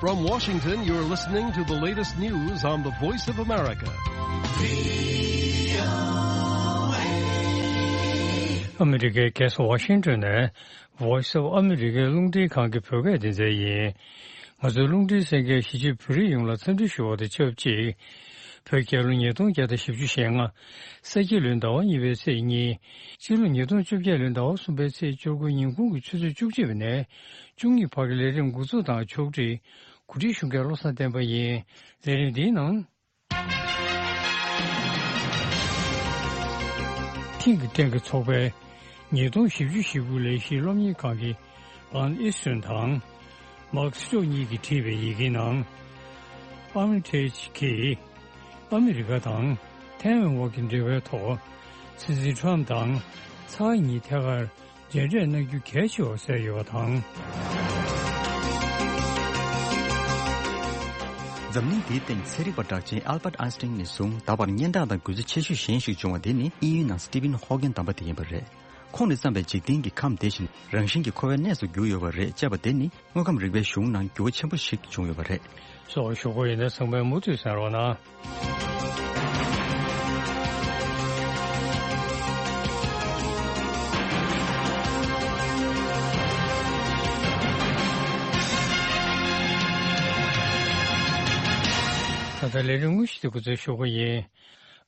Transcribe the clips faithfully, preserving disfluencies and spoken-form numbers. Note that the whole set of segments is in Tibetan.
From Washington, you're listening to the latest news on the Voice of America. ཨ་མི་རི་ཀའི་རྒྱལ་ས་ཝ་ཤིང་ཏོན་ནས་Voice of America རླུང་འཕྲིན་ཁང་གི་བོད་སྐད་སྡེ་ཚན་ཡིན། ང་ཚོའི་རླུང་འཕྲིན་གསན་མཁན་གཞིས་བྱེས་བོད་རིགས་ཡོངས་ལ་འཚམས་འདྲི་ཞུ་བ་དང་ཆབས་ཅིག་བོད་རྒྱལ་ལོ་ཉིས་སྟོང་བརྒྱ་དང་བཞི་བཅུ་ཞེ་ལྔ། ས་ཁྱི་ལོའི་ཟླ་བ་གཉིས་པའི་ཚེས་གཉིས། སྤྱི་ལོ་ཉིས་སྟོང་བཅོ་བརྒྱད་ལོའི་ཟླ་བ་གསུམ་པའི་ཚེས་བཅུ་དགུ་ཉིན་གུང་གི་ཆུ་ཚོད་བཅུ་གཅིག་པ་ནས་བཅུ་གཉིས་བར་གྱི་ལས་རིམ་འགོ་འཛུགས་དང་ཕྱོགས་སྒྲིག་གོ་སྒྲིག་ཞུ་མཁན་བློ་བཟང་བསྟན་པ་ཡིན། ལས་རིམ་འདིའི་ནང་། ཐིང་གི་ཀྲེང་གི་ཚོགས་པས་ཉིས་སྟོང་བཞི་བཅུ་ཞེ་དགུ་ལས་གཞིའི་སློབ་གཉེར་ཁང་གི་ཝང་ཨི་སུན་དང་། མཱག་སི་ཀྲོག་གཉིས་ཀྱིས་བྲིས་པའི་ཡི་གེའི་ནང་། ཨར་མི་ཊེཇ་གྱིས་ཨ་མི་རི་ཀ་དང་ཐའེ་ཝན་དབར་གྱི་འབྲེལ་བའི་ཐོག་སྲིད་འཛིན་ཁྲོམ་དང་ཚ་ཁ་གཉིས་ཐད་ཀར་མཇལ་འཕྲད་གནང་རྒྱུ་གལ་ཆེ་བར་གསལ་ཡོད་པ་དང་། འཛམ་གླིང་འདིའི་སྟེང་ཚན་རིག་པ་གྲགས་ཅན་ཨལ་བྷར་ཨན་སི་ཊིན་ནས་བཟུང་ད་བར་སྙན་གྲགས་དང་འགུལ་རྩོལ་ཆེ་ཤོས་གཞན་ཞིག་བྱུང་བ་དེ་ནི་དབྱིན་ཡུལ་ནང་སི་ཊི་ཕིན་ཧོ་ཀིན་དམ་པ་དེ་ཡིན་པ་རེད། ཁོང་ནས་བརྩམས་པའི་འཇིག་རྟེན་གྱི་ཁམས་དེ་བཞིན་རང་བཞིན་གྱིས་འཁོར་བའི་གནས་སུ་གྱུར་ཡོད་པ་རེད་ཅེས་པ་དེ་ནི་དངོས་ཁམས་རིག་པའི་གཞུང་ནང་འགྱུར་བ་ཆེན་པོ་ཞིག་བྱུང་ཡོད་པ་རེད། སོགས་ཞུ་གི་ཡིན་ན་ཚང་མས་མུ་མཐུད་གསན་རོགས་གནང་། ད་ལྟ་ལས་རིམ་དངོས་གཞི་དེ་འགོ་འཛུགས་ཞུ་གི་ཡིན།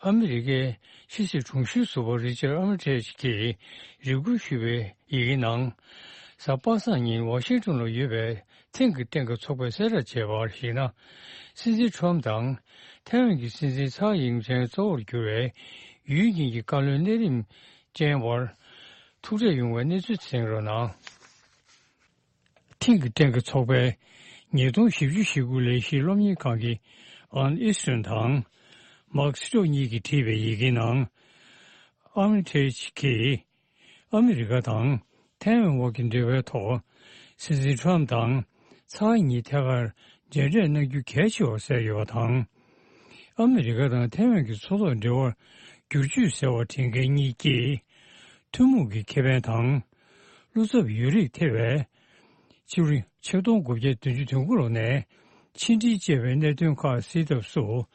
ཨ་མི་རི་ཀའི་ཕྱི་སྲིད་དྲུང་ཞུའི་ཟུར་པ་རི་ཅར་ཨ་མི་ཊེཇ་གྱིས་རེ་སྐུལ་ཞུས་པའི་ཡི་གེའི་ནང་། གཟའ་པ་སངས་ཉིན་ཝ་ཤིང་ཏོན་ལ་ཡོད་པའི་ཐེངས་ཀྱི་ཀྲེང་གི་ཚོགས་པས་གསལ་བསྒྲགས་བྱས་པར་གཞིགས་ན། སྲིད་འཛིན་ཁྲོམ་དང་ཐའེ་ཝན་གྱི་སྲིད་འཛིན་ཚའེ་ཡིང་ཆན་གཙོ་བོར་གྱུར་བའི་ཡུལ་གཉིས་ཀྱི་བཀའ་བློན་གནས་རིམ་ཅན་བར་ཐུག་འཕྲད་ཡོང་བའི་གནས་ཚུལ་གསན་རོགས་གནང་། ཐིང་གི་ཀྲེང་གི་ཚོགས་པས་ཉིས་སྟོང་བཞི་བཅུ་ཞེ་དགུ་ལས་གཞིའི་སློབ་གཉེར་ཁང་གི་ཝང་ཨི་སུན་དང་། མཱག་སི་ཀྲོག་གཉིས་ཀྱིས་བྲིས་པའི་ཡི་གེའི་ནང་། ཨར་མི་ཊེཇ་གྱིས་ཨ་མི་རི་ཀ་དང་ཐའེ་ཝན་དབར་གྱི་འབྲེལ་བའི་ཐོག་སྲིད་འཛིན་ཁྲོམ་དང་ཚ་ཁ་གཉིས་ཐད་ཀར་མཇལ་འཕྲད་གནང་རྒྱུ་གལ་ཆེ་བར་གསལ་ཡོད་པ་དང་། ཨ་མི་རི་ཀ་དང་ཐའེ་ཝན་གྱི་མཚོ་ཐོག་འབྲེལ་བར་བསྒྱུར་བཅོས་ཟེར་བ་འབྲི་མཁན་གཉིས་ཀྱིས། ཐུན་མོང་གི་ཁེ་ཕན་དང་། བློ་འཚབ་ཡོད་རིགས་ཐེ་བའི་ཕྱི་རུ་ཆིག་སྟོང་དགུ་བརྒྱ་བདུན་ཅུ་དོན་དགུ་ལོ་ནས་ཕྱི་འབྲེལ་བཅས་པའི་གནད་དོན་ཁག་སེལ་ཐབས་སུ་གོ་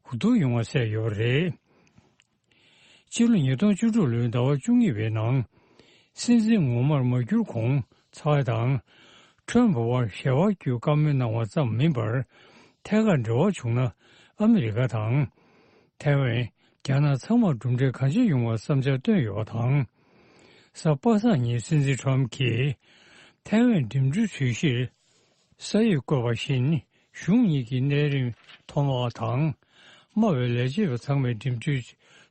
བསྡུར་ཡོང་བ་གསལ་ཡོད་པ་རེད། སྤྱི་ལོ་ཉིས་སྟོང་བཅུ་དྲུག་ལོའི་ཟླ་བ་བཅུ་གཉིས་པའི་ནང་། སྲིད་འཛིན་ངོ་མར་མ་གྱུར་གོང་ཚ་དང་། ཁྲོམ་བར་ཞལ་བར་བསྐྱོད་བཀའ་མོལ་གནང་བ་ཙམ་མིན་པར། ཐད་ཀར་འབྲེལ་བ་བྱུང་ན་ཨ་མི་རི་ཀ་དང་། ཐའེ་ཝན། རྒྱ་ནག་ཚང་མར་གྲུབ་འབྲས་གང་ཆེ་ཡོང་བར་བསམ་འཆར་བཏོན་ཡོད་པ་དང་། གཟའ་པ་སངས་ཉིན་སྲིད་འཛིན་ཁྲོམ་གྱིས་ཐའེ་ཝན་འགྲིམ་འགྲུལ་གྲུ་བཞིར་ས་ཡིག་བཀོད་པ་བཞིན་གཞུང་གཉིས་ཀྱི་གནས་རིམ་མཐོ་དམའ་དང་དམའ་བའི་ལས་བྱེད་པ་ཚང་མས་འགྲིམ་འགྲུལ་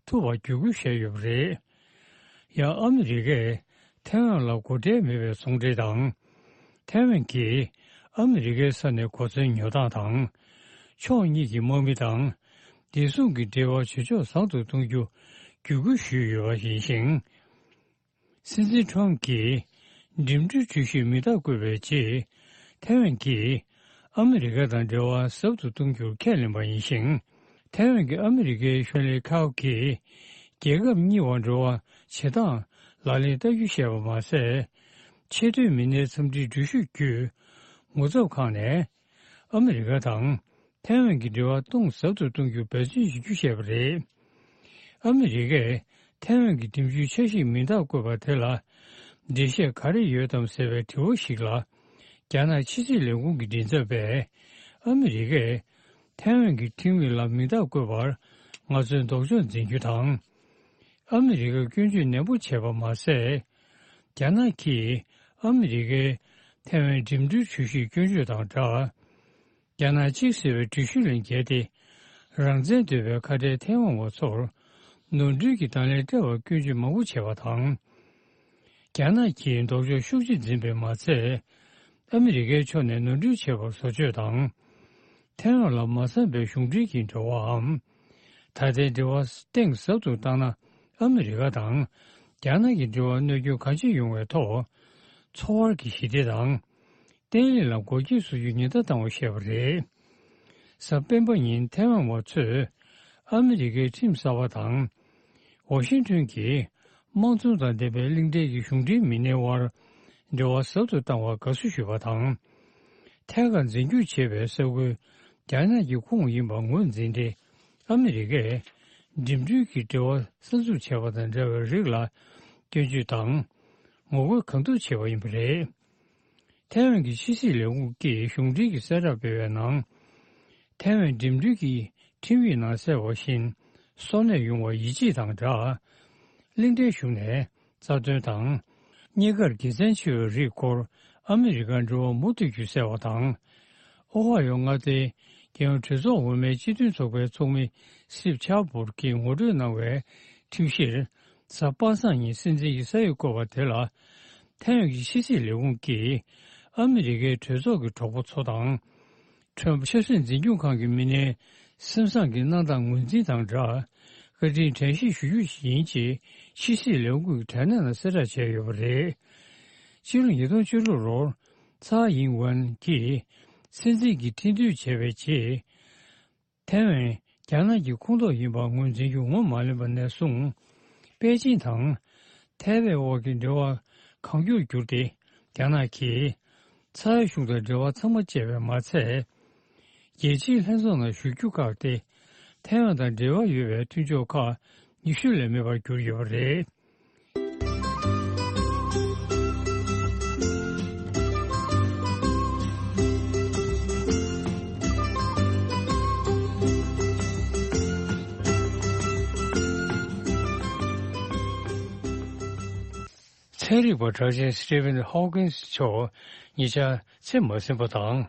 ཐུབ་པར་བརྒྱུད་སྐུལ་བྱས་ཡོད་པ་རེད། ཡང་ཨ་མི་རི་ཀས་ཐའེ་ཝན་ལ་སྒོ་ཁྲལ་མེད་པའི་ཚོང་འབྲེལ་དང་། ཐའེ་ཝན་གྱིས་ཨ་མི་རི་ཀའི་ས་ནས་གོ་མཚོན་ཉོ་སྟངས་དང་། ཕྱོགས་གཉིས་ཀྱི་དམག་མི་དང་བདེ་སྲུང་གི་འབྲེལ་བ་ཇེ་ཕྱོགས་བཟང་དུ་གཏོང་རྒྱུ་བརྒྱུད་སྐུལ་ཞུས་ཡོད་པ་ཡིན་ཞིང་། སྲིད་འཛིན་ཁྲོམ་གྱིས་འགྲིམ་འགྲུལ་གྲུ་བཞིར་མིང་རྟགས་བཀོད་པའི་རྗེས། ཐའེ་ཝན་གྱིས་ཨ་མི་རི་ཀ་དང་འབྲེལ་བ་ཟབ་ཏུ་གཏོང་རྒྱུར་ཁས་ལེན་པ་ཡིན་ཞིང་། ཐའེ་ཝན་གྱི་ཨ་མི་རི་ཀའི་ཤོ་ལེ་ཁའོ་གིས་རྒྱལ་ཁབ་གཉིས་བར་འབྲེལ་བ་བྱེད་སྟངས་ལག་ལེན་བསྟར་རྒྱུ་བཤད་པ་མ་ཟད། ཆེས་མཐོའི་མི་སྣའི་འཚམས་འདྲིའི་འགྲུལ་བཞུད་བརྒྱུད། ངོ་ཚབ་ཁང་ནས་ཨ་མི་རི་ཀ་དང་ཐའེ་ཝན་གྱི་འབྲེལ་བ་གཏིང་ཟབ་ཏུ་གཏོང་རྒྱུར་འབད་བརྩོན་བྱེད་རྒྱུ་བཤད་པ་རེད། ཨ་མི་རི་ཀས་ཐའེ་ཝན་གྱི་འགྲིམ་འགྲུལ་འཆར་གཞིར་མིང་རྟགས་བཀོད་པ་དེ་ལ་འགྲེལ་བཤད་ག་རེ་ཡོད་དམ་ཟེར་བའི་དྲི་བ་ཞིག་ལ། རྒྱ་ནག་ཕྱི་སྲིད་ལས་ཁུངས་ཀྱི་མགྲིན་ཚབ་པས། ཨ་མི་རི་ཀས་ཐའེ་ཝན་གྱི་ཁྲིམས་ཡིག་ལ་མིང་རྟགས་བཀོད་པར་ང་ཚོས་ལྡོག་ཕྱོགས་འཛིན་རྒྱུ་དང་། ཨ་མི་རི་ཀར་སྐྱོན་བརྗོད་ནན་པོ་བྱས་པ་མ་ཟད། རྒྱ་ནག་གིས་ཨ་མི་རི་ཀའི་ཐའེ་ཝན་འགྲིམ་འགྲུལ་གྲུ་བཞིར་སྐྱོན་བརྗོད་དང་སྦྲགས། རྒྱ་ནག་གཅིག་ཟེར་བའི་འགྲུལ་བཞུད་ལས་འགལ་ཏེ། རང་བཙན་འདོད་པའི་ཁ་བྲལ་ཐའེ་ཝན་བ་ཚོར་ནོར་འཁྲུལ་གྱི་དང་ལེན་སྤྲད་པར་སྐྱོན་བརྗོད་མང་པོ་བྱས་པ་དང་། རྒྱ་ནག་གིས་ལྡོག་ཕྱོགས་ཤུགས་ཆེ་འཛིན་པས་མ་ཚད། ཨ་མི་རི་ཀའི་ཕྱོགས་ནས་ནོར་འཁྲུལ་བྱས་པར་བཟོ་བཅོས་དང་། ཐའེ་ཝན་ལ་མ་བསམ་པའི་གཞུང་འབྲེལ་གྱི་འབྲེལ་བའམ། ད་ལྟའི་འབྲེལ་བ་གཏིང་ཟབ་ཏུ་བཏང་ན། ཨ་མི་རི་ཀ་དང་རྒྱ་ནག་གི་འབྲེལ་བར་གནོད་སྐྱོན་གང་ཆེ་ཡོང་བའི་ཐོག་འཚོ་བར་གྱི་ཞི་བདེ་དང་། བརྟན་ལྷིང་ལ་སྒོ་འབྱེད་བཟོ་རྒྱུའི་ཉེན་བརྡ་བཏང་བ་ཞེས་པ་རེད། གཟའ་སྤེན་པ་ཉིན་ཐའེ་ཝན་བ་ཚོས་ཨ་མི་རི་ཀའི་ཁྲིམས་གསར་པ་དང་། ཝ་ཤིང་ཏོན་གྱིས་དམངས་གཙོ་དང་ལྡན་པའི་གླིང་ཕྲན་གྱི་གཞུང་འབྲེལ་མི་སྣའི་དབར་འབྲེལ་བ་ཟབ་ཏུ་བཏང་བར་དགའ་བསུ་ཞུས་པ་དང་། ཐད་ཀར་འཛིན་སྐྱོང་བྱེད་པའི་ས་ཁུལ་རྒྱ་ནག་གི་ཁོངས་ཡིན་པ་ངོས་འཛིན་ཏེ། ཨ་མི་རི་ཀས་འགྲིམ་འགྲུལ་གྱི་འབྲེལ་བ་གསར་འཛུགས་བྱས་པ་དང་འབྲེལ་བའི་རིགས་ལ་སྐྱོན་བརྗོད་དང་ངོ་རྒོལ་གང་ཐུབ་བྱས་པ་ཡིན་པ་རེད། ཐའེ་ཝན་གྱི་ཕྱི་སྲིད་ལས་ཁུངས་ཀྱིས་གཞུང་འབྲེལ་གྱི་གསལ་བསྒྲགས་སྤེལ་བའི་ནང་། ཐའེ་ཝན་འགྲིམ་འགྲུལ་གྱི་ཁྲིམས་ཡིག་ནང་གསལ་བ་བཞིན། སོར་གནས་ཡོང་བར་ཡིད་ཆེས་དང་སྦྲགས། གླིང་ཕྲན་གཞུང་ནས་རྩ་དོན་དང་། རྙེད་དཀར་དགེ་མཚན་ཆེ་བའི་རིགས་སྐོར་ཨ་མི་རི་ཀར་འབྲེལ་བ་མུ་མཐུད་རྒྱུ་གསལ་བ་དང་། ཨོ་ཧ་ཡོ་མངའ་སྡེའི་རྒྱལ་ཡོངས་གྲོས་ཚོགས་འོག་མའི་སྤྱི་མཐུན་ཚོགས་པའི་ཚོགས་མི་སི་ཊིབ་ཆར་བྷོར་གྱིས་ངོ་སྤྲོད་གནང་བའི་ཁྲིམས་གཞིར། གཟའ་པ་སངས་ཉིན་སྲིད་འཛིན་གྱི་ས་ཡིག་བཀོད་པ་དེ་ལ། ཐའེ་ཝན་གྱི་ཕྱི་སྲིད་ལས་ཁུངས་ཀྱིས་ཨ་མི་རི་ཀའི་གྲོས་ཚོགས་ཀྱི་གྲོགས་པོ་ཚོ་དང་། ཁྲོན་པ་ཆབ་སྲིད་འཛིན་སྐྱོང་ཁང་གི་མི་སྣའི་སེམས་བཟང་གི་གནང་སྟངས་ངོས་འཛིན་དང་སྦྲགས། བཀའ་དྲིན་དྲན་ཤེས་ཞུ་རྒྱུ་ཞིག་ཡིན་ཅེས་ཕྱི་སྲིད་ལས་ཁུངས་ཀྱི་དྲ་གནས་ནང་གསལ་བསྒྲགས་བྱས་ཡོད་པ་རེད། ཕྱི་ལོ་ཉིས་སྟོང་བཅུ་དྲུག་ལོར་ཚའེ་ཡིང་ཝན་གྱིས་སྲིད་འཛིན་གྱི་ཁྲི་འདོན་བྱས་པའི་རྗེས། ཐའེ་ཝན་རྒྱ་ནག་གི་ཁོངས་གཏོགས་ཡིན་པ་ངོས་འཛིན་རྒྱུ་ངོ་མ་ལོན་པ་ནས་བཟུང་། པེ་ཅིང་དང་ཐའེ་ཝན་དབར་གྱི་འབྲེལ་བ་གང་མགྱོགས་བསྒྱུར་ཏེ། རྒྱ་ནག་གིས་ཚའེ་གཞུང་དང་འབྲེལ་བ་ཚང་མ་བཅད་པས་མ་ཚད། རྒྱལ་སྤྱིའི་ལྷན་ཚོགས་ནང་ཞུགས་རྒྱུ་བཀག་སྟེ། ཐའེ་ཝན་དང་འབྲེལ་བ་ཡོད་པའི་མཐུན་ཕྱོགས་ཁག་ཉི་ཤུ་ལས་མེད་པར་གྱུར་ཡོད་པ་རེད། ཚན་རིག་པ་གྲགས་ཅན་སི་ཊི་ཕན་ཧོ་ཀིན་སི་མཆོག་ཉེ་ཆར་ཚེ་མ་ཟིན་པ་དང་།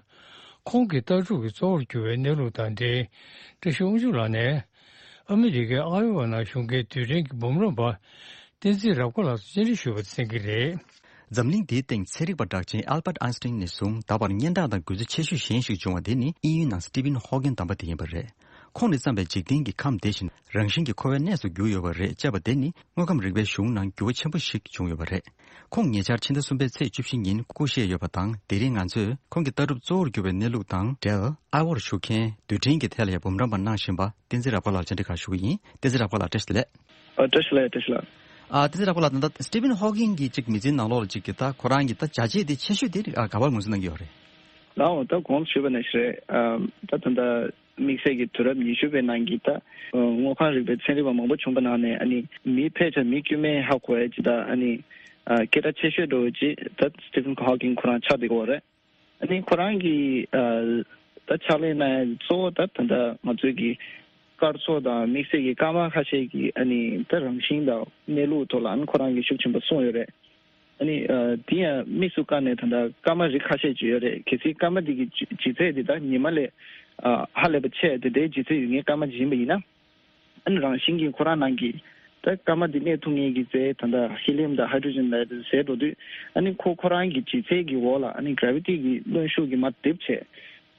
ཁོང་གི་ལྟ་གྲུབ་ཀྱི་གཙོ་བོར་གྱུར་བའི་གནས་ལུགས་དང་འབྲེལ། བཀྲ་ཤིས་དབང་ཕྱུག་ལགས་ནས། ཨ་མི་རི་ཀའི་ཨ་ཡོ་ཝ་ནང་བཞུགས་མཁན་རྡུལ་ཕྲན་གྱི་འབུམ་རམས་པ་བསྟན་འཛིན་རབ་དགའ་ལགས་སུ་བཅར་འདྲི་ཞུས་པ་དེ་གསན་གྱི་རེད། འཛམ་གླིང་འདིའི་སྟེང་ཚན་རིག་པ་གྲགས་ཅན་ཨལ་བྷར་ཨན་སི་ཊིན་ནས་བཟུང་ད་བར་སྙན་གྲགས་དང་འགུལ་རྩོལ་ཆེ་ཤོས་གཞན་ཞིག་བྱུང་བ་དེ་ནི་དབྱིན་ཡུལ་ནང་སི་ཊི་ཕན་ཧོ་ཀིན་དམ་པ་དེ་ཡིན་པ་རེད། ཁོང་ནས་བརྩམས་པའི་འཇིག་རྟེན་གྱི་ཁམས་དེ་བཞིན་རང་བཞིན་གྱིས་འཁོར་བའི་གནས་སུ་གྱུར་ཡོད་པ་རེད་ཅེས་པ་དེ་ནི་དངོས་ཁམས་རིག་པའི་གཞུང་ནང་འགྱུར་བ་ཆེན་པོ་ཞིག་བྱུང་ཡོད་པ་རེད། ཁོང་ཉེ་ཆར་ཕྱི་ཟླ་གསུམ་པའི་ཚེས་བཅུ་བཞི་ཉིན་སྐུ་གཤེགས་ཡོད་པ་དང་། དེ་རིང་ང་ཚོས་ཁོང་གི་ལྟ་གྲུབ་གཙོ་བོར་གྱུར་པའི་གནས་ལུགས་དང་འབྲེལ། ཨའི་ཝར་བཞུགས་མཁན་རྡུལ་ཕྲན་གྱི་ཐད་ལ་ཡང་འབུམ་རམས་པ་གནང་བཞིན་པ་བསྟན་འཛིན་རབ་དགའ་ལགས་བཅར་འདྲི་ཁག་ཞུ་གི་ཡིན། བསྟན་འཛིན་རབ་དགའ་ལགས་བཀྲ་ཤིས་བདེ་ལེགས། ཨ་བཀྲ་ཤིས་བདེ་ལེགས། བཀྲ་ཤིས་བདེ་ལེགས། ཨ་བསྟན་འཛིན་རབ་དགའ་ལགས། ད་ལྟ་སི་ཊི་ཕན་ཧོ་ཀིན་གྱི་ཅིག་མི་ཚེའི་ནང་ལོགས་ལ་ཅིག་གི་ད་ཁོ་རང་གི་ད་བྱས་རྗེས་དེ་ཆེ་ཤོས་དེ་ཨ་ག་པར་ངོས་འཛིན་གནང་གི་ཡོད་རེད། ལའོ་ད་གོང་དུ་ཞུས་པ་ནང་བཞིན་རེད། ཨ་ད་ད་ལྟ་དམིགས་བསལ་གྱི་དུས་རབས་ཉི་ཤུ་པའི་ནང་གི་ད་དངོས་ཁམས་རིག་པའི་ཚན་རིག་པ་མང་པོ་བྱུང་པ་ནང་ནས། ཨ་ནི་མི་ཕལ་ཆེར་མི་དཀྱུས་མས་ཧ་གོ་ཡ་ཅིག་ད་ཨ་ནི་ཨ་སྐད་གྲགས་ཆེ་ཤོས་འདྲ་བོ་ཅིག་ད་སི་ཊི་ཕན་ཧོ་ཀིན་ཁོ་རང་ཆགས་བསྡད་ཀྱི་ཡོད་རེད། ཨ་ནི་ཁོ་རང་གིས་ཨ་ད་ཕྱག་ལས་གནང་ཡ་གཙོ་བོ་ད་ད་ལྟ་ང་ཚོའི་གི་སྐར་ཚོགས་དང་དམིགས་བསལ་གྱི་སྐར་མ་ཁ་ཤས་ཀྱི་ཨ་ནི་ད་རང་བཞིན་དང་གནས་ལུགས་ཐོག་ལ་ཨ་ནི་ཁོ་རང་གིས་ཤུགས་ཆེན་པོ་གསུངས་ཡོད་རེད། ཨ་ནི་ཨ་དེ་ཡང་དམིགས་སུ་བཀར་ནས་ད་ལྟ་སྐར་མ་རིགས་ཁ་ཤས་ཅིག་ཡོད་རེད། གལ་སྲིད་སྐར་མ་འདི་གི་ལྗི་ལྗིད་ཚད་འདི་ད་ཉི་མ་ལས་ཨ་ཧ་ལས་པ་ཆེ་དེ་འདྲའི་ལྗིད་ཚད་ཡོད་མཁན་སྐར་མ་ཅིག་ཡིན་པ་ཡིན་ན། ཨ་ནི་རང་བཞིན་གྱིས་ཁོ་རང་ནང་གི་ད་སྐར་མ་འདི་གནས་ཐུབ་མཁན་གྱི་རྫས་ད་ལྟ་ཧེ་ལི་ཡམ་དང་ཧའི་ཌྲོ་ཇན་ལབ་ཡ་དེ་ཟད་འགྲོ་དུས། ཨ་ནི་ཁོ་ཁོ་རང་གི་ལྗིད་ཚད་ཀྱི་འོག་ལ་ཨ་ནི་གྷ་ར་ཝི་ཊི་གི་གནོན་ཤུགས་ཀྱིས་མར་རྡིབ་བྱས།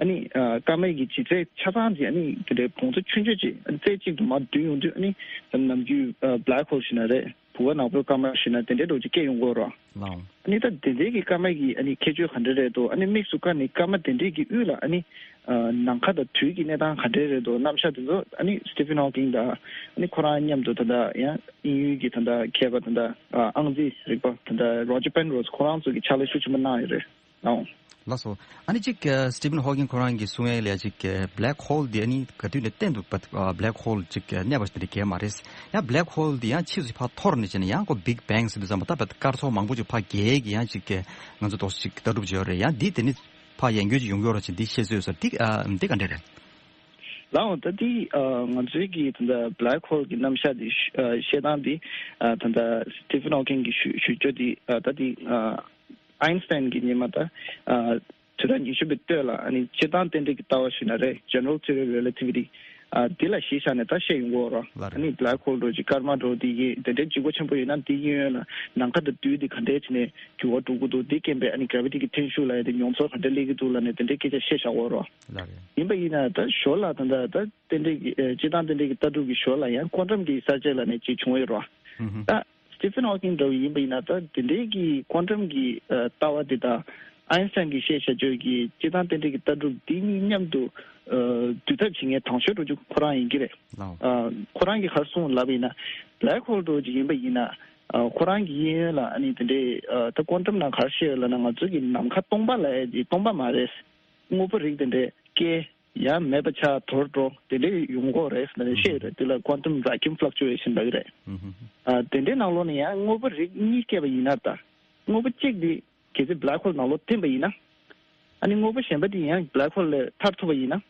ཨ་ནི་ཨ་སྐར་མའི་གི་ལྗིད་ཚད་ཆ་ཚང་ཅིག་ཨ་ནི་དེ་འདྲའི་བོངས་ཚད་ཆུང་ཆུང་ཅིག་ཨ་ནི་རྩེ་གཅིག་ཏུ་མར་བསྡུས་ཡོང་དུས། ཨ་ནི་ནམ་རྒྱུན་ཨ་བྷེ་ལེག་ཧོལ་ཞེ་ན་རེད། བུ་ག་ནག་པོའི་སྐར་མ་ཞེ་ན་དེ་འདྲའི་འདྲ་བོ་ཅིག་སྐྱེ་ཡོང་གི་ཡོད་རེད། ལའོ། ཨ་ནི་ད་དེ་འདྲའི་གི་སྐར་མ་གི་ཨ་ནི་ཁྱད་ཆོས་ག་འདྲ་རེད་འདུག་ཨ་ནི་དམིགས་སུ་བཀར་ནས་སྐར་མ་དེ་འདྲའི་གི་དབུས་ལ་ཨ་ནི་ཨ་ནམ་མཁའ་དང་དུས་ཀྱི་གནས་སྟངས་ག་འདྲ་རེད་འདུག་རྣམ་གཞག་དེ་ཚོ་ཨ་ནི་སི་ཊི་ཕན་ཧོ་ཀིན་དང་ཨ་ནི་ཁོ་རང་མཉམ་དུ་ད་ལྟ་ཡང་དབྱིན་ཡུལ་གྱི་ད་ལྟ་མཁས་པ་ད་ལྟ་ཨ་ཨང་རྩིས་རིག་པ་ད་ལྟ་རོ་ཇར་པེན་རོ་སི་ཁོ་རང་ཚོ་གི་ཕྱག་ལས་ཤུགས་ཆེན་པོ་གནང་ཡོད་རེད། ཨོ། ལགས་སོ། ཨ་ནི་ཅིག་ཨ་སི་ཊི་ཕན་ཧོ་ཀིན་ཁོ་རང་གིས་གསུང་ཡས་ལ་ཡ་ཅིག་ཨ་བྷེ་ལེག་ཧོལ་འདི་ཨ་ནི་ག་དུས་ནས་གཏན་དུ་བ་ཨ་བྷེ་ལེག་ཧོལ་ཅིག་ཨ་གནས་པ་ཞིག་དེ་འདྲ་གང་ཡང་མ་རེད། ཡང་བྷེ་ལེག་ཧོལ་འདི་ཡང་ཕྱིས་སུ་ཕར་འཐོར་ནས་བྱས་ནས་ཡང་ཁོ་བིག་བེང་ཟེར་དུས་ཙམ་པ་ད་བར་སྐར་ཚོགས་མང་པོ་ཅིག་ཕར་རྒྱས་ཀྱི་ཡང་ཅིག་ཨ་ང་ཚོ་འདུག་སེ་ཅིག་ལྟ་གྲུབ་ཅིག་ཡོད་རེད། ཡང་འདི་དེ་ནི་ཕར་ཡང་བསྐྱར་ཅིག་ཡོང་གི་ཡོད་རེད་ཅེས་འདི་བཤད་སྲོལ་ཡོད་ས་རེད། འདི་ཨ་འདི་ག་འདྲ་རེད། ལའོ། ད་འདི་ཨ་ང་ཚོའི་གི་ད་ལྟ་བྷེ་ལེག་ཧོལ་གི་རྣམ་གཞག་འདི་ཨ་བཤད་སྟངས་འདི་ཨ་ད་ལྟ་སི་ཊི་ཕན་ཧོ་ཀིན་གི་ཞུ་ཞུ་རྒྱུ་འདི་ཨ་ད་འདི་ཨ་ཨའིན་སི་ཊན་གྱི་སྔོན་མ་ད་ཨ་དུས་རབས་ཉི་ཤུ་པའི་སྟོད་ལ་ཨ་ནི་སྤྱིར་བཏང་རྟེན་འབྲེལ་གྱི་ལྟ་བ་ཞུས་ན་རེད། General Theory of Relativity། ཨ་འདི་ལ་གཞི་བཞག་ནས་ད་བཤད་ཡོང་གི་ཡོད་རེད། ལགས་རེད། ཨ་ནི་བྷེ་ལེག་ཧོལ་འདྲ་བོ་ཅིག་སྐར་མ་འདྲ་བོ་འདི་གི་དེ་འདྲའི་ལྗིད་ཁོག་ཆེན་པོ་ཡོད་ན་འདི་གཡས་གཡོན་ལ་ནམ་མཁའ་དང་དུས་འདི་ག་འདྲས་བྱས་ནས་འགྱུར་བ་འགྲོ་གི་འདུག་འདི་རྐྱེན་པས་ཨ་ནི་གྷ་ར་ཝི་ཊི་གི་འཐེན་ཤུགས་ལབ་ཡ་དེ་མྱོང་ཚོར་ག་འདྲས་སླེབས་ཀྱི་འདུག་ལབ་ནས་དེ་འདྲའི་སྐད་ཆ་བཤད་བཞག་ཡོད་རེད། ལགས་རེད། ཡིན་པ་ཡིན་ན་ད་ཞོར་ལ་ད་ལྟ་ད་རྟེན་འབྲེལ་གྱི་ཨ་སྤྱིར་བཏང་རྟེན་འབྲེལ་གྱི་ལྟ་གྲུབ་ཀྱི་ཞོར་ལ་ཡང་ཀོན་ཊམ་གྱི་གསར་བརྗེ་ལབ་ནས་ཅིག་བྱུང་ཡོད་རེད། ཧུམ་ཧུམ། ད་སི་ཊི་ཕན་ཧོ་ཀིན་འདྲ་བོ་ཡིན་པ་ཡིན་ན་ད་དེ་འདྲའི་གི་ཀོན་ཊམ་གྱི་ཨ་ལྟ་བ་དེ་དང་ཨའིན་སི་ཊན་གྱིས་བཤད་བཞག་རྒྱུ་གི་སྤྱིར་བཏང་རྟེན་འབྲེལ་གྱི་ལྟ་གྲུབ་འདི་གཉིས་མཉམ་དུ་ཨ་འདུས་ཐབས་བྱེད་མཁན་དང་ཤོས་འགྲོ་རྒྱུ་ཁོ་རང་ཡིན་གྱི་རེད། ལགས། ཨ་ཁོ་རང་གིས་ག་རེ་གསུངས་ལབ་པ་ཡིན་ན་བྷེ་ལེག་ཧོལ་འདྲ་བོ་ཅིག་ཡིན་པ་ཡིན་ན་ཨ་ཁོ་རང་གི་གཡས་གཡོན་ལ་ཨ་ནི་དེ་འདྲའི་ཨ་ད་ཀོན་ཊམ་ནང་ག་རེ་བཤད་ཡོད་ལབ་ན་ང་ཚོ་གི་ནམ་མཁའ་སྟོང་པ་ལབ་ཡ་དེ་སྟོང་པ་མ་རེད། དངོས་པོ་རིགས་དེ་འདྲའི་སྐྱེ། ཡང་མེད་པ་ཆགས་དོར་འགྲོ་དེ་འདྲའི་ཡོང་གི་རེད་ཟེར་ནས་བཤད་ཡོད་རེད། དེ་ལ་quantum vacuum fluctuation ལབ་ཀྱི་རེད། ཨ་དེ་འདྲའི་ནང་ལོགས་ནས་ཡང་དངོས་པོ་རིགས་གཉིས་སྐྱེས་པ་ཡིན་ན། ད་དངོས་པོ་གཅིག་དེ་གལ་སྲིད་black hole ནང་ལོགས་ཐིམ་པ་ཡིན་ན། ཨ་ནི་དངོས་པོ་གཞན་པ་དེ་ཡང་black hole ལས་ཐར་ཐུབ་པ་ཡིན་ན།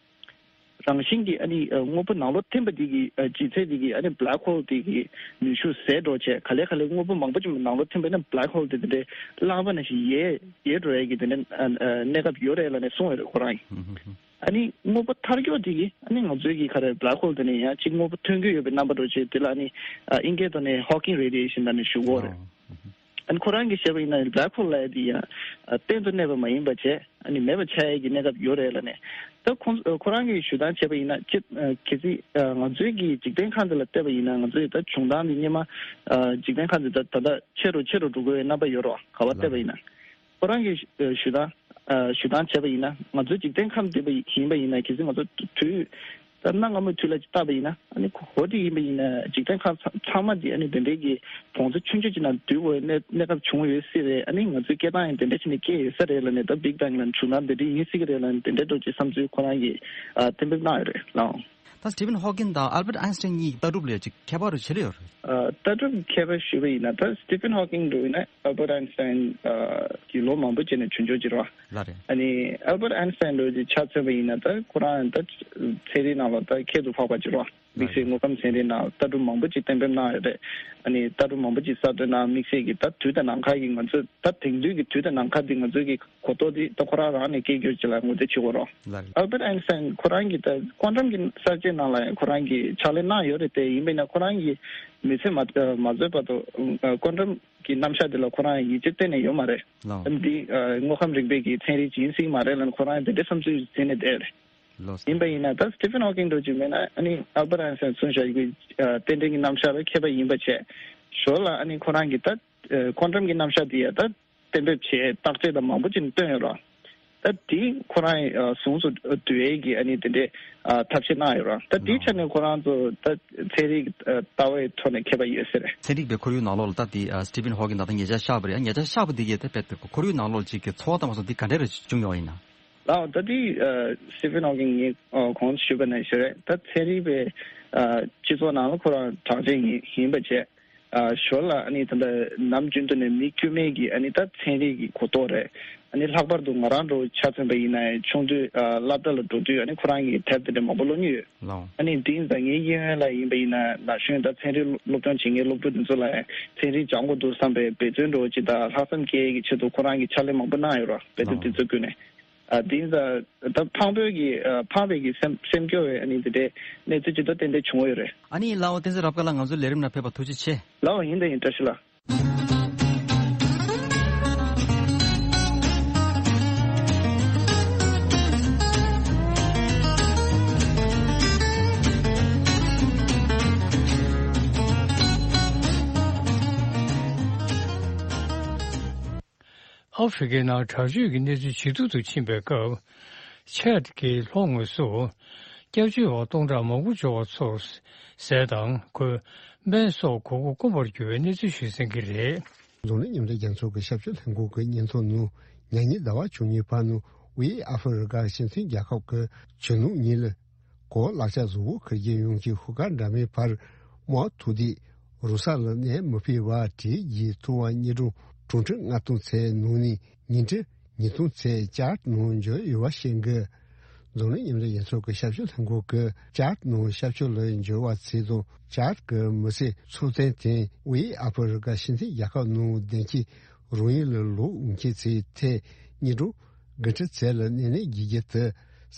རང་བཞིན་གྱིས་ཨ་ནི་ཨ་དངོས་པོ་ནང་ལོགས་ཐིམ་པ་དེ་གི་ཨ་ལྗིད་ཚད་དེ་གིས་ཨ་ནི་black hole དེ་གི་ནུས་ཤུགས་ཟད་འགྲོ་བྱས། ག་ལེ་ག་ལེ་དངོས་པོ་མང་པོ་ཅིག་ནང་ལོགས་ཐིམ་པ་ཡིན་ན་black hole དེ་དེ་འདྲའི་རླངས་པ་ནང་བཞིན་ཡལ་ཡལ་འགྲོ་ཡས་ཀྱི་དེ་འདྲའི་ཨ་ཨ་གནས་སྐབས་ཡོད་རེད་ལབ་ནས་གསུངས་ཡོད་རེད་ཁོ་རང་གིས། ཨ་ནི་དངོས་པོ་ཐར་མཁན་དེ་གིས་ཨ་ནི་ང་ཚོའི་གི་ག་རེ་black hole དེ་ནས་ཡང་གཅིག་དངོས་པོ་ཐོན་གྱི་ཡོད་པའི་རྣམ་པ་འདྲ་བྱས། དེ་ལ་ཨ་ནི་ཨ་ཨིན་སྐད་ཐོག་ནས་Hawking radiation ལབ་ནས་ཞུ་གི་ཡོད་རེད། ཨ་ནི་ཁོ་རང་གིས་བཤད་པ་ཡིན་ན་black hole ལབ་ཡ་དེ་ཡང་ཨ་གཏན་དུ་གནས་པ་མ་ཡིན་པ་བྱས། ཨ་ནི་མེད་པ་ཆགས་ཡས་ཀྱི་གནས་སྐབས་ཡོད་རེད་ལབ་ནས། ད་ཁོང་ཁོ་རང་གིས་ཞུ་སྟངས་བྱས་པ་ཡིན་ན་སྤྱིར་གལ་སྲིད་ང་ཚོའི་གི་འཇིག་རྟེན་ཁམས་འདི་ལ་བལྟས་པ་ཡིན་ན། ང་ཚོའི་ད་བྱུང་སྟངས་འདི་སྔོན་མ་འཇིག་རྟེན་ཁམས་འདི་ད་ད་ལྟ་ཆེ་རུ་ཆེ་རུ་འགྲོ་དགོས་པའི་རྣམ་པ་ཡོད་རེད་བ། ག་པར་བལྟས་པ་ཡིན་ན། ཁོ་རང་གིས་ཞུ་སྟངས་ཞུ་སྟངས་བྱས་པ་ཡིན་ན། ང་ཚོའི་འཇིག་རྟེན་ཁམས་འདི་ཡིན་པ་ཡིན་ན། གལ་སྲིད་ང་ཚོ་དུས་ད་གནའ་སྔ་མོའི་དུས་ལ་ཅིག་བལྟས་པ་ཡིན་ན། ཨ་ནི་གོ་དེ་ཡིན་པ་ཡིན་ན་འཇིག་རྟེན་ཁམས་ཚང་མ་འདི་ཨ་ནི་དེ་འདྲའི་གི་བོངས་ཚོ་ཆུང་ཆུང་ཅིག་ནང་སྡུད་དགོས་གནས་གནས་སྐབས་བྱུང་ཡོད་སྲིད་རེད། ཨ་ནི་ང་ཚོའི་སྐད་གདངས་ཡང་དེ་འདྲ་བྱས་ནས་སྐྱེས་ཡོད་ས་རེད་ལབ་ནས། ད་Big Bang ལ་བྱུང་སྟངས་དེ་འདྲ་ཡིན་སྲིད་ཀྱི་རེད་ལབ་ནས་དེ་འདྲ་འདྲ་ཅིག་བསམ་ཚུལ་ཁོ་རང་གིས་ཨ་གཏན་འབེབས་གནང་ཡོད་རེད་ལགས། ད་Stephen Hawking དང་Albert Einstein གཉིས་ཀྱི་ལྟ་གྲུབ་ལ་ཅིག་ཁྱད་པར་རུ་ཆེ་ལེ་ཡོད་རེད། ཨ་ལྟ་གྲུབ་ཁྱད་པར་ཞུས་པ་ཡིན་ན། ད་Stephen Hawking འདྲ་བོ་ཡིན་ན་Albert Einstein ཨ་གི་ལོ་མང་པོ་བྱས་ནས་བྱུང་ཆོག་ཅིག་རེད་བ། ལགས་རེད། ཨ་ནི་Albert Einstein འདྲ་བོ་ཅིག་ཆ་མཚོན་པ་ཡིན་ན། ད་ཁོ་རང་ད་ཚན་རིག་ནང་ལ་ད་ཁྱད་དུ་འཕགས་པ་ཅིག་རེད་བ། དམིགས་བསལ་དངོས་ཁམས་ཚན་རིག་ནང་ལྟ་གྲུབ་མང་པོ་ཅིག་གཏན་འབེབས་གནང་ཡོད་རེད། ཨ་ནི་ལྟ་གྲུབ་མང་པོ་ཅིག་གསར་གཏོད་གནང་། དམིགས་བསལ་གྱི་ད་དུས་དང་ནམ་མཁའ་གི་ང་ཚོ་ད་དེང་དུས་ཀྱི་དུས་དང་ནམ་མཁའ་འདི་ང་ཚོའི་གི་གོ་རྟོགས་འདི་ད་ཁོ་རང་རང་ནས་སྐྱེ་རྒྱུ་ཅིག་ལ་ངོས་འཛིན་བྱེད་དགོས་རེད། ལགས་རེད། Albert Einstein ཁོ་རང་གིས་ད་quantum གི་གསར་བརྗེ་ནང་ལ་ཡང་ཁོ་རང་གིས་ཕྱག་ལས་གནང་ཡོད་རེད་དེ། ཡིན་པས་ན་ཁོ་རང་གིས་མི་ཚེ་མ་མ་རྫོགས་བར་དུ་quantum གི་རྣམ་གཞག་འདི་ལ་ཁོ་རང་ཡིད་ཆེས་གཏན་ནས་ཡོད་མ་རེད། ལགས། འདི་དངོས་ཁམས་རིག་པའི་གི་ཚན་རིག་ཅིག་ཡིན་སྲིད་མ་རེད་ལབ་ནས་ཁོ་རང་དེ་འདྲའི་བསམ་ཚུལ་འཛིན་ནས་བསྡད་ཡོད་རེད། ལགས། ཡིན་པ་ཡིན་ན་ད་Stephen Hawking འདྲ་ཅིག་མེད་ན། ཨ་ནི་Albert Einstein གསུངས་བཞག་གི་རྟེན་འབྲེལ་གྱི་རྣམ་གཞག་ལ་མཁས་པ་ཡིན་པ་བྱས། ཞོར་ལ་ཨ་ནི་ཁོ་རང་གིས་ད་quantum གྱི་རྣམ་གཞག་འདི་ཡང་ད་གཏན་འབེབས་བྱས། བརྟག་དཔྱད་དང་མང་པོ་ཅིག་བཏོན་ཡོད་རེད། ད་འདི་ཁོ་རང་ཟུང་དུ་འབྲེལ་བའི་གི་ཨ་ནི་དེ་འདྲའི་ཐབས་ཤེས་གནང་ཡོད་རེད། ད་འདིའི་ཆ་ནས་ཁོ་རང་ཚོ་ད་ཚན་རིག་ལྟ་བའི་ཐོག་ནས་མཁས་པ་ཡོད་ས་རེད། ཚན་རིག་པའི་ཁོར་ཡུག་ནང་ལོགས་ལ་ད་འདི་Stephen Hawking ད་ལྟ་ཉེ་ཆར་གཤེགས་པ་རེད། ཉེ་ཆར་གཤེགས་པ་འདི་གས་ད་དཔེ་ཁོར་ཡུག་ནང་ལོགས་ཅིག་གི་འཚོ་བ་དང་མ་སོང་འདི་ག་འདྲ་རེ་བྱུང་ཡོད་ཡིན་ན། ལགས། ད་དེ་ཨ་Stephen Hawking ངས་ཨ་གོང་དུ་ཞུས་པ་ནང་བཞིན་རེད། ད་ཚན་རིག་པའི་ཨ་སྤྱི་ཚོགས་ནང་ལ་ཁོ་རང་གྲགས་ཅན་ཡིན་ཡིན་པ་བྱས། ཨ་ཞོར་ལ་ཨ་ནི་ད་ལྟ་ནམ་རྒྱུན་དུ་ནས་མི་དཀྱུས་མའི་གི་ཨ་ནི་ད་ཚན་རིག་གི་གོ་རྟོགས་རེད། ཨ་ནི་ལྷག་པར་དུ་ང་རང་འདྲ་བོ་ཆ་མཚོན་པ་ཡིན་ན་ཡང་ཆུང་དུས་ཨ་སློབ་གྲྭ་ལ་འགྲོ་དུས་ཨ་ནི་ཁོ་རང་གིས་དེབ་དེ་འདྲ་མང་པོ་ཀློག་མྱོང་ཡོད། ལགས། ཨ་ནི་དེང་སང་ངའི་གཡས་གཡོན་ལ་ཡིན་པ་ཡིན་ན་ན་གཞོན་ད་ཚན་རིག་སློབ་སྦྱོང་བྱེད་མཁན་སློབ་ཕྲུག་དེ་ཚོ་ལ་ཡང་ཚན་རིག་སྦྱང་དགོས་འདུག་བསམ་པའི་འབད་བརྩོན་འདྲ་བོ་ཅིག་དང་ལྷག་བསམ་སྐྱེ་ཡས་ཀྱི་ཆེད་དུ་ཁོ་རང་གིས་ཕྱག་ལས་མང་པོ་གནང་ཡོད་རེད། དཔེ་དེབ་དེ་ཚོ་བརྒྱུད་ནས། ཨ་དེང་སང་ད་ཕངས་པའི་གི་ཨ་ཕངས་པའི་གི་སེམས་སེམས་སྐྱོ་བའི་ཨ་ནི་དེ་འདྲའི་གནས་ཚུལ་ཅིག་ད་ཏན་ཏན་བྱུང་ཡོད་རེད། ཨ་ནི་ལགས་འོ། བསྟན་འཛིན་རབ་དཀར་ལགས་ང་ཚོའི་ལས་རིམ་ནང་ཕེབས་པར་ཐུགས་རྗེ་ཆེ། ལགས་འོ། ཡིན་ད་ཡིན། བཀྲ་ཤིས་ལགས། ཨ་ཧྥེ་རི་ཁའི་ནང་དྲག་སྤྱོད་ཀྱི་གནས་ཚུལ་ཇེ་སྡུག་ཏུ་ཕྱིན་པའི་སྐབས། ཆད་ཀྱི་ལྷོ་ངོས་སུ་སྐྱབས་བཅོལ་བ་སྟོང་ཕྲག་མང་པོ་འབྱོར་བ་ཚོར་ཟས་དང་གོས། སྨན་སོགས་དགོས་མཁོ་དཀོན་པར་གྱུར་བའི་གནས་ཚུལ་ཞིག་གསན་གྱི་རེད། འཛམ་གླིང་མཉམ་འབྲེལ་རྒྱལ་ཚོགས་ཀྱི་ཞབས་ཞུ་ལྷན་ཁང་གི་སྙན་ཐོ་ནང་ཉེ་ཉིན་ཟླ་བ་བཅུ་གཉིས་པ་ནང་དབུས་ཨ་ཧྥེ་རི་ཁ་སྤྱི་མཐུན་རྒྱལ་ཁབ་ཀྱི་གཞོན་ནུ་གཉིས་ལ། གོ་ལག་ཆ་གཟུགས་པོ་ཁུར་གྱི་ཡོང་གི་ཧུར་ཁ་འདྲ་མིན་བར་དམག་ཐུག་དུས་རུ་ས་ལ་གནས་མི་ཕོད་པ་བྲིས་རྗེས་ཐུབ་དབང་གཉིས་སྦྲང་གྲོང་ཁྲི་ལྔ་སྟོང་ཚད་ནང་ནས་ཉིན་ཁྲི་ཉིས་སྟོང་ཚད་ཅཱཌ་ནང་འབྱོར་ཡོད་པ་ཤེས་དགོས། འཛམ་གླིང་མཉམ་འབྲེལ་རྒྱལ་ཚོགས་ཀྱི་ཞབས་ཞུ་ལྷན་ཁང་གིས་ཅཱཌ་ནང་ཞབས་ཞུ་ལ་འབྱོར་བ་ཚོ་དང་ཅཱཌ་ཀྱི་མི་སེར་ཚོགས་ཐེངས་དེ་དབུས་ཨ་ཧྥེ་རི་ཁ་སྤྱི་མཐུན་རྒྱལ་ཁབ་ནང་བདེ་སྐྱིད་རང་ཡུལ་ལ་ལོག་འོང་མཁན་ཚོའི་ཐད་གཉིས་སྦྲང་དགུ་ཁྲི་ཚད་ལ་གནས་ནས་རྒྱུ་རྒྱུ་དེ་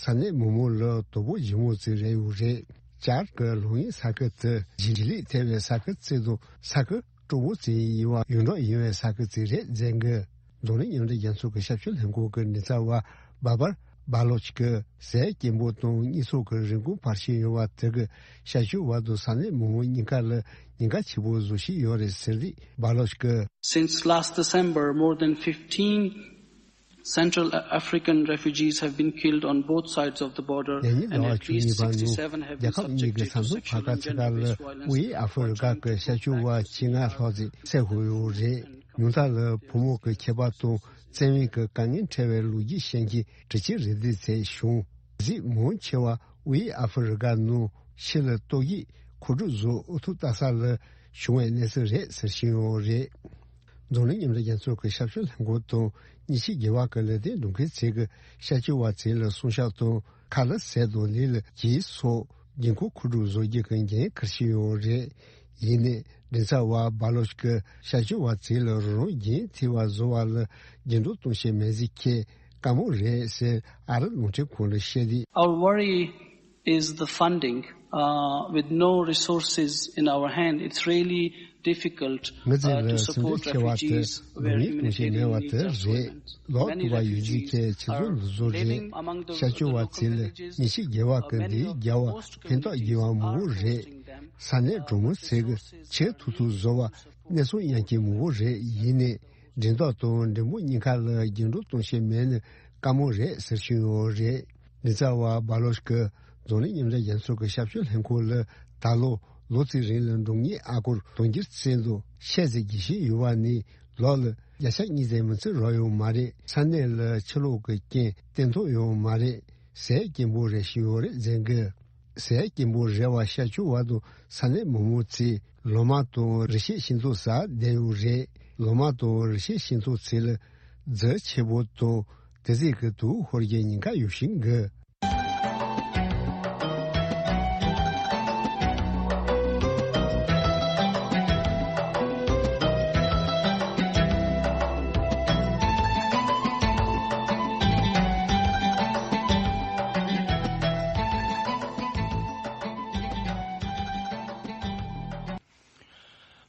ས་གནས་མི་མང་ལ་དོ་ཕོག་ལྗིད་མོ་ཅིག་རེད་ཡོད་རེད། ཅཱཌ་ཀྱི་ལྷོ་ངོས་ས་ཁུལ་དེ་བྱི་ལས་ཐེབས་པའི་ས་ཁུལ་ཅིག་དང་ས་ཁུལ་སྤྲོ་པོ་ཅིག་ཡིན་པ་ཡོངས་གྲགས་ཡིན་པའི་ས་ཁུལ་ཅིག་རེད་བརྗོད་གི། འཛམ་གླིང་མཉམ་འབྲེལ་རྒྱལ་ཚོགས་ཀྱི་ཞབས་ཞུ་ལྷན་ཁང་གི་མགྲིན་ཚབ་པ་བྷ་བར་བྷ་ལོཆ་གིས་ཟས་སྐྱིན་པོ་དང་གཉིད་ཚོགས་ཀྱི་རིན་གོང་འཕར་བཞིན་ཡོད་པ་དེ་གིས་ཞབས་ཞུ་བ་དང་ས་གནས་མི་མང་གཉིས་ཀ་ལ་ཉེན་ཁ་ཆེ་པོ་བཟོ་བཞིན་ཡོད་རེད་ཟེར་དུས་བྷ་ལོཆ་གིས། Since last December, more than fifteen Central African refugees have been killed on both sides of the border, ཉེ་ཉིན་and ཟླ་བ་at བཅུ་least གཉིས་པ་ནང་sixty-seven have རྒྱལ་been ཁབ་གཉིས་ཀྱི་subjected to ས་མཚམས་ཕར་sexual ཁ་and ཚུར་ཁ་gender་ལ་based violence དབུས་ཨ་ཧྥེ་རི་ཁ་གི་ཞབས་ཞུ་བ་བཅོ་ལྔ་ལྷག་ཅིག་བསད་ཡོད་རེད། ཉུང་མཐའ་ལ་བུ་མོ་གི་ཁྱད་པར་དང་བཙན་གཡེམ་གྱི་དཀའ་ངལ་འཕྲད་པའི་ལོ་རྒྱུས་བཤད་མཁན་དྲི་ཆེན་རེ་ལྡེ་ཚེ་བྱུང་། གཟིགས་མང་ཆེ་བ་དབུས་ཨ་ཧྥེ་རི་ཀ་ནང་ཕྱི་ལ་ཏོག་དབྱིབས་མཁོ་སྒྲུབ་བཟོ་ཨུ་ཐུག་ལྟ་ས་ལ་བྱུང་བའི་གནས་ཚུལ་རེད་ཟེར་བཞིན་ཡོད་རེད། འཛམ་གླིང་མཉམ་འབྲེལ་རྒྱལ་ཚོགས་ཀྱི་ཞབས་ཞུ་ལྷན་ཁང་དང་ཉིན་ཕྱེད་རྒྱལ་བ་གྱི་ལས་དོན་སྡོམ་མཁན་ཚོས་ཀྱི་བྱ་སྤྱོད་པ་ཚོ་ལ་སྲུང་སྐྱོབ་དང་ཁ་ལག་ཟས་དང་ལས་ལ་གྱིས་སོགས་འགན་ཁུར་མཁོ་སྒྲུབ་བཟོ་རྒྱུ་གི་འགན་འཁུར་བཞིན་ཡོད་རེད། ཡིན་ནའི་མགྲིན་ཚབ་པ་སྦ་ལོ་ཆི་གི་བྱ་སྤྱོད་པ་ཚོ་ལ་རང་རང་འགན་འཁུར་བ་བཟོ་བ་ལ་རྒྱུན་སྒྲོག་གཏོང་བྱེད་མེད་ཟིག་ཁྱེད་དཀའ་མོ་རེད་ཟེར་ཨ་རི་རླུང་འཕྲིན་ཁང་ལ་བཤད་དུས། Our worry is the funding, uh, with no resources in our hand. It's really difficult, ང་ཚོ་uh, to ལ་སེམས་support ཁྲལ་ཆེ་བ་དེ་refugees རང་where ཉིད་གཏོང་བྱེད་མེད་པ་humanitarian དེ་needs are so རེད། immense. ལོག་Many ཐུབ་པ་ཡོད་ཚིག་refugees ཁྱེད་ཁྱེད་ཚོ་are འདི་ཚོ་རེད། living among the, བྱ་སྤྱོད་པ་ཚོ་ལ་ཉིན་ཕྱེད་རྒྱལ་བ་གི་འདི་རྒྱལ་བ་ཕན་ཐོགས་རྒྱས་པ་མང་པོ་རེད། ས་གནས་གྲོང་མི་ཚོས་ཆེས་ཐུབ་ཐུབ་བཟོ་བ་གནས་ཚུལ་ཡང་གི་མང་པོ་རེད། ཡིན་ནའི་འགྲེམས་སྟོན་དང་འགྲེམས་སྤེལ་གཉིས་ཀ་ལ་རྒྱུན་སྒྲོག་གཏོང་བྱེད་མེད་ནི་དཀའ་མོ་རེད་ཟེར་བཞིན་ཡོད་རེད། མགྲིན་ཚབ་པ་སྦ་ལོ་ཆི་གིས་འཛམ་གླིང་མཉམ་འབྲེལ་རྒྱལ་ཚོགས་ཀྱི་ཞབས་ཞུ་ལྷན་ཁང་ལ་ད་ལོ་ལོ་གཅིག་རིང་ལ་འབྲོག་གཉེར་ཨ་སྒོར་དུང་ཕྱུར་གཅིག་དང་ཕྱེད་ཙམ་རྒྱག་བཞིན་ཡོད་པ་ནི་ལོ་ལ་བརྒྱ་ཆ་གཉིས་ཙམ་མི་ཚད་རག་ཡོད་མ་རེད། ས་གནས་ལ་ཕྱིར་ལོག་གི་རྐྱེན་བརྟན་ཐོག་ཡོད་མ་རེད། ཟས་སྐྱིད་པོ་རེ་ཞིག་ཡོད་རེད་ཟེར་གི། ཟས་སྐྱིད་པོ་རེ་བ་ཤ་ཆུ་བ་དང་ས་གནས་མི་མང་ཚོས་ལོ་མ་དང་རི་སྐྱེས་ཤིང་ཏོག་ཟ་བསྡད་ཡོད་རེད། ལོ་མ་དང་རི་སྐྱེས་ཤིང་ཏོག་ཚོ་ལ་རྫས་ཆེ་པོ་དང་དེ་ཚོ་གི་དུག་ཤོར་རྒྱུ་ཉེན་ཁ་ཡོད་བཞིན་གི།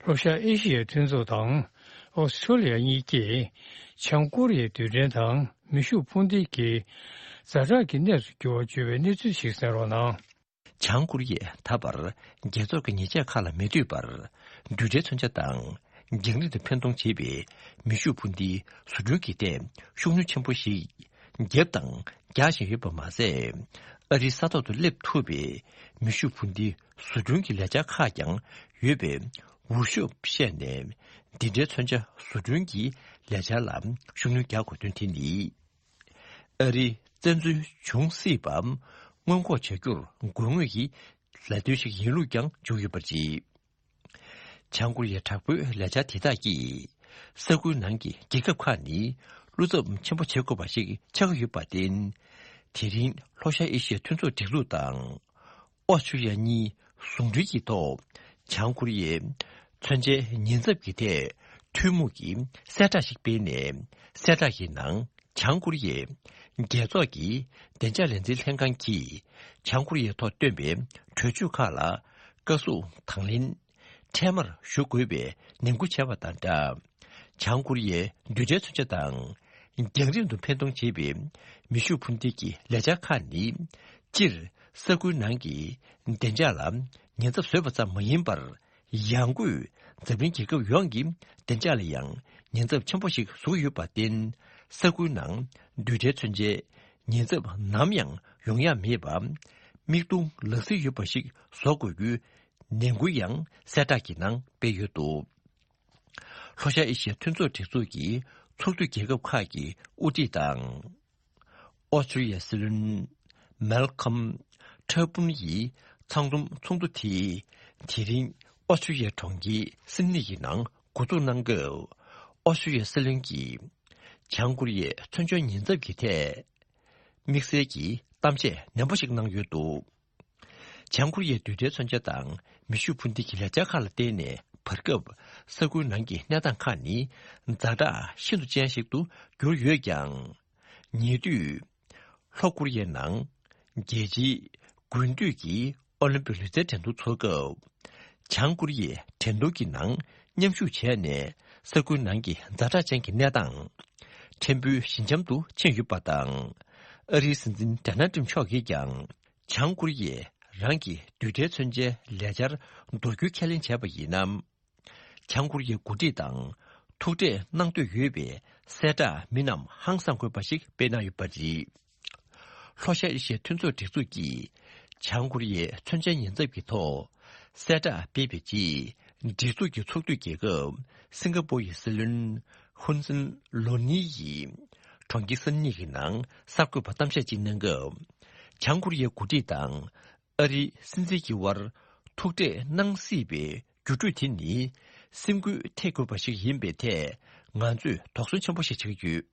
ལྷོ་ཤར་ཨེ་ཤི་ཡའི་མཐུན་ཚོགས་དང་ཨོ་སི་ཁྲུ་ལི་ཡ་གཉིས་ཀྱིས་བྱང་ཀོ་རི་ཡའི་རྡུལ་ཕྲན་དང་མེ་ཤུགས་འཕུར་མདེལ་གྱི་ཛ་དྲག་གི་གནས་སུ་གྱུར་བར་བརྗོད་པའི་གནས་ཚུལ་ཞིག་གསན་རོགས་གནང་། བྱང་ཀོ་རི་ཡས་ད་བར་རྒྱལ་ཚོགས་ཀྱི་ཉེས་ཆད་ཁག་ལ་མི་ལྟོས་པར་རྡུལ་ཕྲན་མཚོན་ཆ་དང་རྒྱང་རིང་དུ་འཕེན་གཏོང་བྱེད་པའི་མེ་ཤུགས་འཕུར་མདེལ་བཟོ་སྐྲུན་གྱི་ཐད་ཤུགས་སྣོན་ཆེན་པོ་ཞིག་བརྒྱབ་དང་རྒྱག་བཞིན་ཡོད་པ་མ་ཟད། ཨ་རིའི་ས་ཐོག་ཏུ་སླེབས་ཐུབ་པའི་མེ་ཤུགས་འཕུར་མདེལ་བཟོ་སྐྲུན་གྱི་ལས་འཆར་ཁག་ཀྱང་ཡོད་པའི་འུར་ཤོབ་བཤད་ནས། འདི་འདྲའི་མཚོན་ཆ་བཟོ་སྐྲུན་གྱི་ལས་འཆར་ལ་ཤུགས་སྣོན་རྒྱག་དགོས་དོན་དེ་ནི། ཨ་རིའི་བཙན་འཛུལ་འབྱུང་སྲིད་པ་སྔོན་འགོག་བྱ་རྒྱུར་དགོས་ངེས་ཀྱི་ལས་དོན་ཞིག་ཡིན་ལུགས་ཀྱང་བརྗོད་ཡོད་པ་རེད། བྱང་ཀོ་རི་ཡའི་དྲག་པོའི་ལས་འཆར་དེ་དག་གིས་ས་ཁུལ་ནང་གི་རྒྱལ་ཁབ་ཁག་ནི་བློ་འཚབ་ཆེན་པོ་བྱེད་དགོས་པ་ཞིག་ཆགས་ཀྱི་ཡོད་པར་བརྟེན། དེ་རིང་ལྷོ་ཤར་ཨེ་ཤི་ཡའི་མཐུན་ཚོགས་སྒྲིག་འཛུགས་དང་། ཨོ་སི་ཁྲུ་ལི་ཡ་གཉིས་ཟུང་འབྲེལ་གྱི་ཐོག་བྱང་ཀོ་རི་ཡའི་མཚོན་ཆའི་ཉེན་ཚབས་ཀྱི་ཐད་ཐུན་མོང་གི་གསལ་བསྒྲགས་ཤིག་སྤེལ་ནས། གསལ་བསྒྲགས་ཀྱི་ནང་བྱང་ཀོ་རི་ཡའི་རྒྱལ་ཚོགས་ཀྱི་བདེ་འཇགས་ལས་འཛིན་ལྷན་ཁང་གིས་བྱང་ཀོ་རི་ཡའི་ཐོག་བཏོན་པའི་གྲོས་ཆོད་ཁག་ལ་བཀའ་ཟུར་དང་ལེན་འཕྲལ་མར་ཞུ་དགོས་པའི་ནན་སྐུལ་བྱས་པ་དང་སྦྲགས། བྱང་ཀོ་རི་ཡའི་རྡུལ་ཕྲན་མཚོན་ཆ་དང་རྒྱང་རིང་དུ་འཕེན་གཏོང་བྱེད་པའི་མེ་ཤུགས་འཕུར་མདེལ་གྱི་ལས་འཆར་ཁག་ནི། སྤྱིར་ས་ཁུལ་ནང་གི་བདེ་འཇགས་ལ་ཉེན་ཚབས་བཟོས་པ་ཙམ་མ་ཡིན་པར། ཡང་སྒོས་འཛམ་གླིང་རྒྱལ་ཁབ་ཡོངས་ཀྱི་བདེ་འཇགས་ལ་ཡང་ཉེན་ཚབས་ཆེན་པོ་ཞིག་བཟོ་གི་ཡོད་པར་བརྟེན། ས་ཁུལ་ནང་རྡུལ་ཕྲན་མཚོན་ཆའི་ཉེན་ཚབས་ནམ་ཡང་ཡོང་ཡ་མེད་པ། མིག་མཐོང་ལག་ཟིན་ཡོད་པ་ཞིག་བཟོ་དགོས་རྒྱུའི་ནན་སྐུལ་ཡང་གསལ་བསྒྲགས་ཀྱི་ནང་སྤེལ་ཡོད་འདུག་ལྷོ་ཤར་ཨེ་ཤི་ཡའི་མཐུན་ཚོགས་སྒྲིག་འཛུགས་ཀྱི་ཚོགས་འཐུས་རྒྱལ་ཁབ་ཁག་གི་དབུ་ཁྲིད་དང་། ཨོ་སི་ཁྲུ་ལི་ཡའི་སྲིད་བློན་མལ་ཁམ་ཁྲ་པུན་ཡིས་ཚང་འཛོམས་ཚོགས་འདུ་དེ་དེ་རིང་ཨོ་སི་ཁྲུ་ལི་ཡའི་གྲོང་ཁྱེར་སིད་ནི་ཡི་ནང་འགོ་འཛུགས་གནང་སྐབས། ཨོ་སི་ཁྲུ་ལི་ཡའི་སྲིད་བློན་གྱིས་བྱང་ཀོ་རི་ཡའི་མཚོན་ཆའི་ཉེན་ཚབས་ཀྱི་ཐད་དམིགས་བསལ་གྱི་གཏམ་བཤད་ནན་པོ་ཞིག་གནང་ཡོད་འདུག་བྱང་ཀོ་རི་ཡའི་རྡུལ་ཕྲན་མཚོན་ཆ་དང་མེ་ཤུགས་འཕུར་མདེལ་གྱི་ལས་འཆར་ཁག་ལ་བརྟེན་ནས། བར་སྐབས་ས་ཁུལ་ནང་གི་གནས་སྟངས་ཁག་ནི་ཛ་དྲག་ཤིན་ཏུ་ཅན་ཞིག་ཏུ་གྱུར་ཡོད་ཀྱང་། ཉེ་དུས་ལྷོ་ཀོ་རི་ཡའི་ནང་རྒྱལ་སྤྱིའི་དགུན་དུས་ཀྱི་ཨོ་ལིམ་པིག་ལུས་རྩལ་འགྲན་བསྡུར་འཚོགས་སྐབས། བྱང་ཀོ་རི་ཡས་འགྲན་བསྡུར་གྱི་ནང་མཉམ་ཞུགས་བྱས་ནས། ས་ཁུལ་ནང་གི་ཛ་དྲག་ཅན་གྱི་གནས་སྟངས་ཕྲན་བུ་ཞི་འཇམ་དུ་ཕྱིན་ཡོད་པ་དང་། ཨ་རིའི་སྲིད་འཛིན་ཌོ་ནལ་ཊམ་མཆོག་གིས་ཀྱང་། བྱང་ཀོ་རི་ཡས་རང་གི་རྡུལ་ཕྲན་མཚོན་ཆའི་ལས་འཆར་འདོར་རྒྱུའི་ཁས་ལེན་བྱས་པ་ཡིན་ན། བྱང་ཀོ་རི་ཡའི་འགོ་ཁྲིད་དང་ཐུག་འཕྲད་གནང་འདོད་ཡོད་པའི་གསལ་བསྒྲགས་མི་རྣམས་ཧང་སང་དགོས་པ་ཞིག་སྤེལ་གནང་ཡོད་པ་རེད། ལྷོ་ཤར་ཨེ་ཤི་ཡའི་མཐུན་ཚོགས་སྒྲིག་འཛུགས་ཀྱིས་བྱང་ཀོ་རི་ཡའི་མཚོན་ཆའི་ཉེན་ཚབས་ཀྱི་ཐོག་གསལ་བསྒྲགས་སྤེལ་བའི་རྗེས། སྒྲིག་འཛུགས་ཀྱི་ཚོགས་འཐུས་རྒྱལ་ཁབ་སིང་ག་པོར་ཡི་སྲིད་བློན་ཧུན་སན་ལོ་ནི་ཡིས་གྲོང་ཁྱེར་སན་ཉི་གི་ནང་གསར་འགོད་པར་གཏམ་བཤད་ཅིག་གནང་སྐབས། བྱང་ཀོ་རི་ཡའི་འགོ་ཁྲིད་དང་ཨ་རིའི་སྲིད་འཛིན་གྱི་དབར་ཐུག་འཕྲད་གནང་སྲིད་པའི་འགྱུར་འགྲོས་དེ་ནི་སེམས་འགུལ་ཐེབས་དགོས་པ་ཞིག་ཡིན་པའི་ཐད་ང་ཚོས་དོགས་ཟོན་ཆེན་པོ་ཞིག་བྱེད་ཀྱི་ཡོད།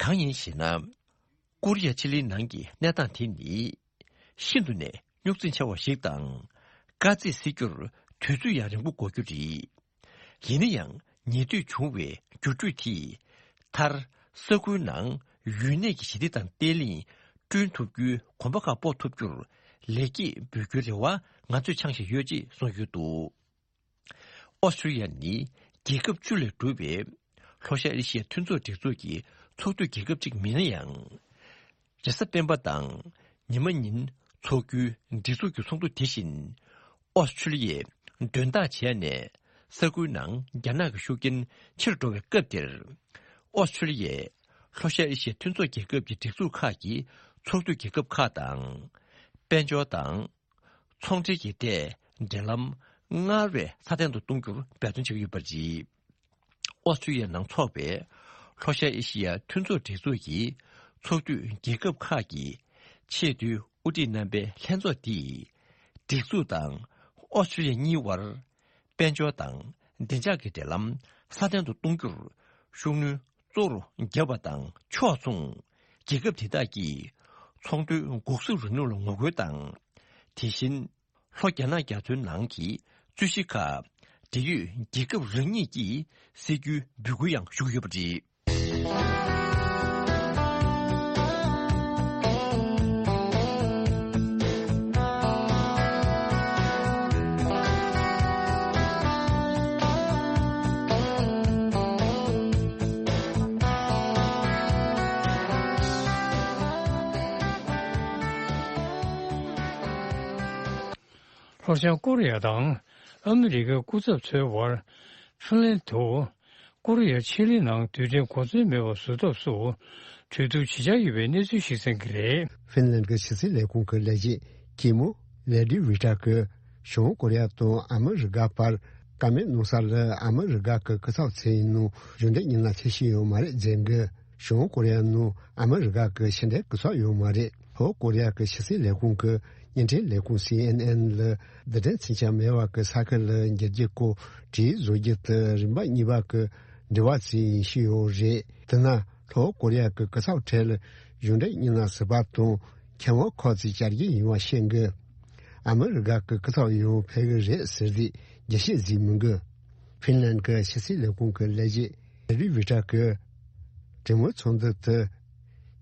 གང་ཡིན་ཞེ་ན། ཀོ་རི་ཡ་ཕྱེད་ལེའི་ནང་གི་གནས་སྟངས་དེ་ནི་ཤིན་ཏུ་ནས་རྙོག་འཛིང་ཆེ་བ་ཞིག་དང་། དཀའ་ཚེགས་སེལ་རྒྱུར་དུས་ཚོད་ཡང་རིང་པོ་འགོར་རྒྱུ་རེད། ཡིན་ན་ཡང་ཉེ་དུས་བྱུང་བའི་འགྱུར་འགྲོས་དེས་མཐར་ས་ཁུལ་ནང་ཡུན་གནས་ཀྱི་ཞི་བདེ་དང་བརྟན་ལྷིང་བསྐྲུན་ཐུབ་རྒྱུའི་གོམ་པ་ཁ་སྤོ་ཐུབ་རྒྱུར་ལེགས་སྐྱེས་འབུལ་རྒྱུའི་རེ་བ་ང་ཚོས་འཆང་བཞིན་ཡོད་ཅེས་གསུངས་ཡོད་འདུག། ཨོ་སི་ཀྲི་ལི་ཡ་ནི་རྒྱལ་ཁབ་བཅུ་ལས་གྲུབ་པའི་ལྷོ་ཤར་ཨེ་ཤི་ཡའི་མཐུན་ཚོགས་སྒྲིག་འཛུགས་ཀྱི་ཚོགས་འཐུས་རྒྱལ་ཁབ་ཅིག་མིན་ན་ཡང་། རེས་གཟའ་སྤེན་པ་དང་ཉི་མ་ཉིན་འཚོགས་རྒྱུའི་སྒྲིག་འཛུགས་ཀྱི་ཚོགས་འདུ་དེ་བཞིན་ཨོ་སི་ཀྲི་ལི་ཡའི་མགྲོན་བདག་བྱས་ནས་ས་ཁུལ་ནང་རྒྱ་ནག་གི་ཤུགས་རྐྱེན་ཆེ་རུ་འགྲོ་བའི་སྐབས་དེར། ཨོ་སི་ཀྲི་ལི་ཡས་ལྷོ་ཤར་ཨེ་ཤི་ཡའི་མཐུན་ཚོགས་རྒྱལ་ཁབ་ཀྱི་སྒྲིག་འཛུགས་ཁག་གི་ཚོགས་འཐུས་རྒྱལ་ཁབ་ཁག་དང་། དཔལ་འབྱོར་དང་། ཚོང་འབྲེལ་གྱི་ཐད་འབྲེལ་ལམ་སྔར་བས་སྲ་བརྟན་དུ་གཏོང་རྒྱུར་འབད་བརྩོན་བྱེད་ཀྱི་ཡོད་པ་རེད། ཨོ་སི་ཀྲི་ལི་ཡའི་ནང་འཚོགས་པའི་ལྷོ་ཤར་ཨེ་ཤི་ཡ་མཐུན་ཚོགས་སྒྲིག་འཛུགས་ཀྱི་ཚོགས་འཐུས་རྒྱལ་ཁབ་ཁག་གི་ཆེས་མཐོའི་དབུ་ཁྲིད་རྣམ་པའི་ལྷན་ཚོགས་འདིས། སྒྲིག་འཛུགས་དང་ཨོ་སི་ཀྲི་ལི་ཡ་གཉིས་དབར་དཔལ་འབྱོར་དང་བདེ་འཇགས་ཀྱི་འབྲེལ་ལམ་སྲ་བརྟན་དུ་གཏོང་རྒྱུར་ཤུགས་སྣོན་གཙོ་བོར་བརྒྱབ་པ་དང་ཕྱོགས་མཚུངས། རྒྱལ་ཁབ་དེ་དག་གིས་ཚོང་དོན་འགོག་སྲུང་རིང་ལུགས་ལ་ངོ་རྒོལ་དང་། དེ་བཞིན། ལྷོ་རྒྱ་ནག་རྒྱ་མཚོའི་ནང་གི་རྩོད་གཞི་ཁག་འབྲེལ་ཡོད་རྒྱལ་ཁབ་རང་ཉིད་ཀྱིས་སེལ་རྒྱུའི་འབོད་སྐུལ་ཡང་ཞུ་གི་ཡོད་པ་རེད། ལྷོ་བྱང་ཀོ་རི་ཡ་དང་ཨ་མི་རི་ཀའི་སྐུ་ཚབ་ཚོའི་དབར་ཧྥིན་ལན་དུ་ཀོ་རི་ཡ་ཕྱེད་ལེའི་ནང་རྡུལ་ཕྲན་གོ་མཚོན་མེད་པ་བཟོ་ཐབས་སུ་གྲོས་བསྡུར་བྱེད་འཆར་ཡོད་པའི་གནས་ཚུལ་ཞིག་གསན་གྱི་རེད། ཧྥིན་ལན་གྱི་ཕྱི་སྲིད་ལས་ཁུངས་ཀྱི་ལས་བྱེད་ཀི་མོ་ལེ་ཌི་ཝི་ཀྲ་གིས་བྱང་ཀོ་རི་ཡ་དང་ཨ་མི་རི་ཀ་བར་བཀའ་མོལ་གནང་ས་ལ་ཨ་མི་རི་ཀ་གི་སྐུ་ཚབ་ཚོའི་ནང་གཞུང་འབྲེལ་མི་སྣ་ཐེ་ཤི་ཡོད་མ་རེད་ཟེར་གི། བྱང་ཀོ་རི་ཡ་ནང་ཨ་མི་རི་ཀ་གི་ཕྱི་འབྲེལ་སྐུ་ཚབ་ཡོད་མ་རེད། ལྷོ་ཀོ་རི་ཡ་གི་ཕྱི་སྲིད་ལས་ཁུངས་ཀྱི་བརྙན་འཕྲིན་ལས་ཁུངས་སི་ཨེན་ཨེན་ལ་བསྡུར་གྲངས་མཚོན་ཆ་མེད་པ་གི་ས་ཁུལ་ལ་འགྱུར་གྱི་སྐོར་བྲིས་བཟོ་རྒྱུ་དེ་རིམ་པ་གཉིས་པ་གི་འབྲེལ་བ་ཅིག་ཡིན་ཤེས་ཡོད་རེད། དེ་ན་ལྷོ་ཀོ་རི་ཡ་གི་སྐུ་ཚབ་གྲས་ལ་གཞུང་འབྲེལ་མི་སྣ་ཟུར་པ་དང་མཁས་དབང་ཁག་ཅིག་བཅར་རྒྱུ་ཡིན་པ་ཤེས་གི། ཨ་མི་རི་ཀ་གི་སྐུ་ཚབ་ཡང་ཕེབས་གི་རེད་ཟེར་ཏེ་རྒྱས་བཤད་ཟིག་མི་འགི། ཧྥིན་ལན་གྱི་ཕྱི་སྲིད་ལས་ཁུངས་ཀྱི་ལས་བྱེད་ལེ་རི་ཝི་ཀྲ་གིས་གྲོས་མོལ་ཚོགས་འདུ་དེ་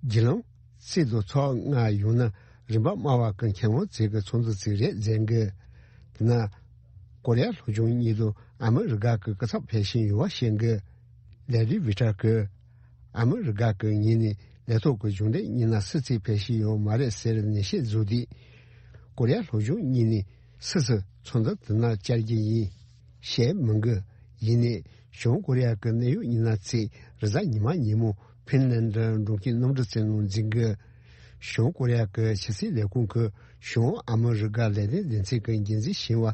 བརྒྱུད་ལམ་རྩིས་དང་ཚོགས་ལྔ་ཡོང་ན་རིམ་པ་དམའ་བ་གི་མཁས་དབང་ཚོའི་གི་ཚོགས་འདུ་ཅིག་རེད་ཟེར་གི། དེ་ན་ཀོ་རི་ཡ་ལྷོ་བྱང་གཉིས་ལ་ཨ་མི་རི་ཀ་གི་སྐུ་ཚབ་ཕེབས་བཞིན་ཡོད་པ་ཤེས་གི། ལེ་རི་ཝི་ཀྲ་གིས་ཨ་མི་རི་ཀ་གི་ངོས་ནས་ལས་ཐོག་གི་གཞུང་འབྲེལ་མི་སྣ་སུ་གཅིག་ཕེབས་བཞིན་ཡོད་མ་རེད་ཟེར་ནན་བཤད་བཟོས་ཏེ། ཀོ་རི་ཡ་ལྷོ་བྱང་གཉིས་ནས་སུ་སུ་ཚོགས་འདུ་དེ་ནང་བཅར་གྱི་ཡིན་བཤད་མི་འགི། ཡིན་ནའི་བྱང་ཀོ་རི་ཡ་གི་གནད་ཡོད་མི་སྣ་ཚོས་རེས་གཟའ་ཉི་མ་ཉིན་མོ་ཧྥིན་ལན་ལ་འགྲོ་མཁན་གནམ་གྲུ་རྩེ་ནང་འཛུལ་གི། བྱང་ཀོ་རི་ཡ་གི་ཕྱི་སྲིད་ལས་ཁུངས་ཀྱི་བྱང་ཨ་མི་རི་ཀ་ལས་དོན་སྡེ་ཚན་གྱི་འགན་འཛིན་ཞིང་བ་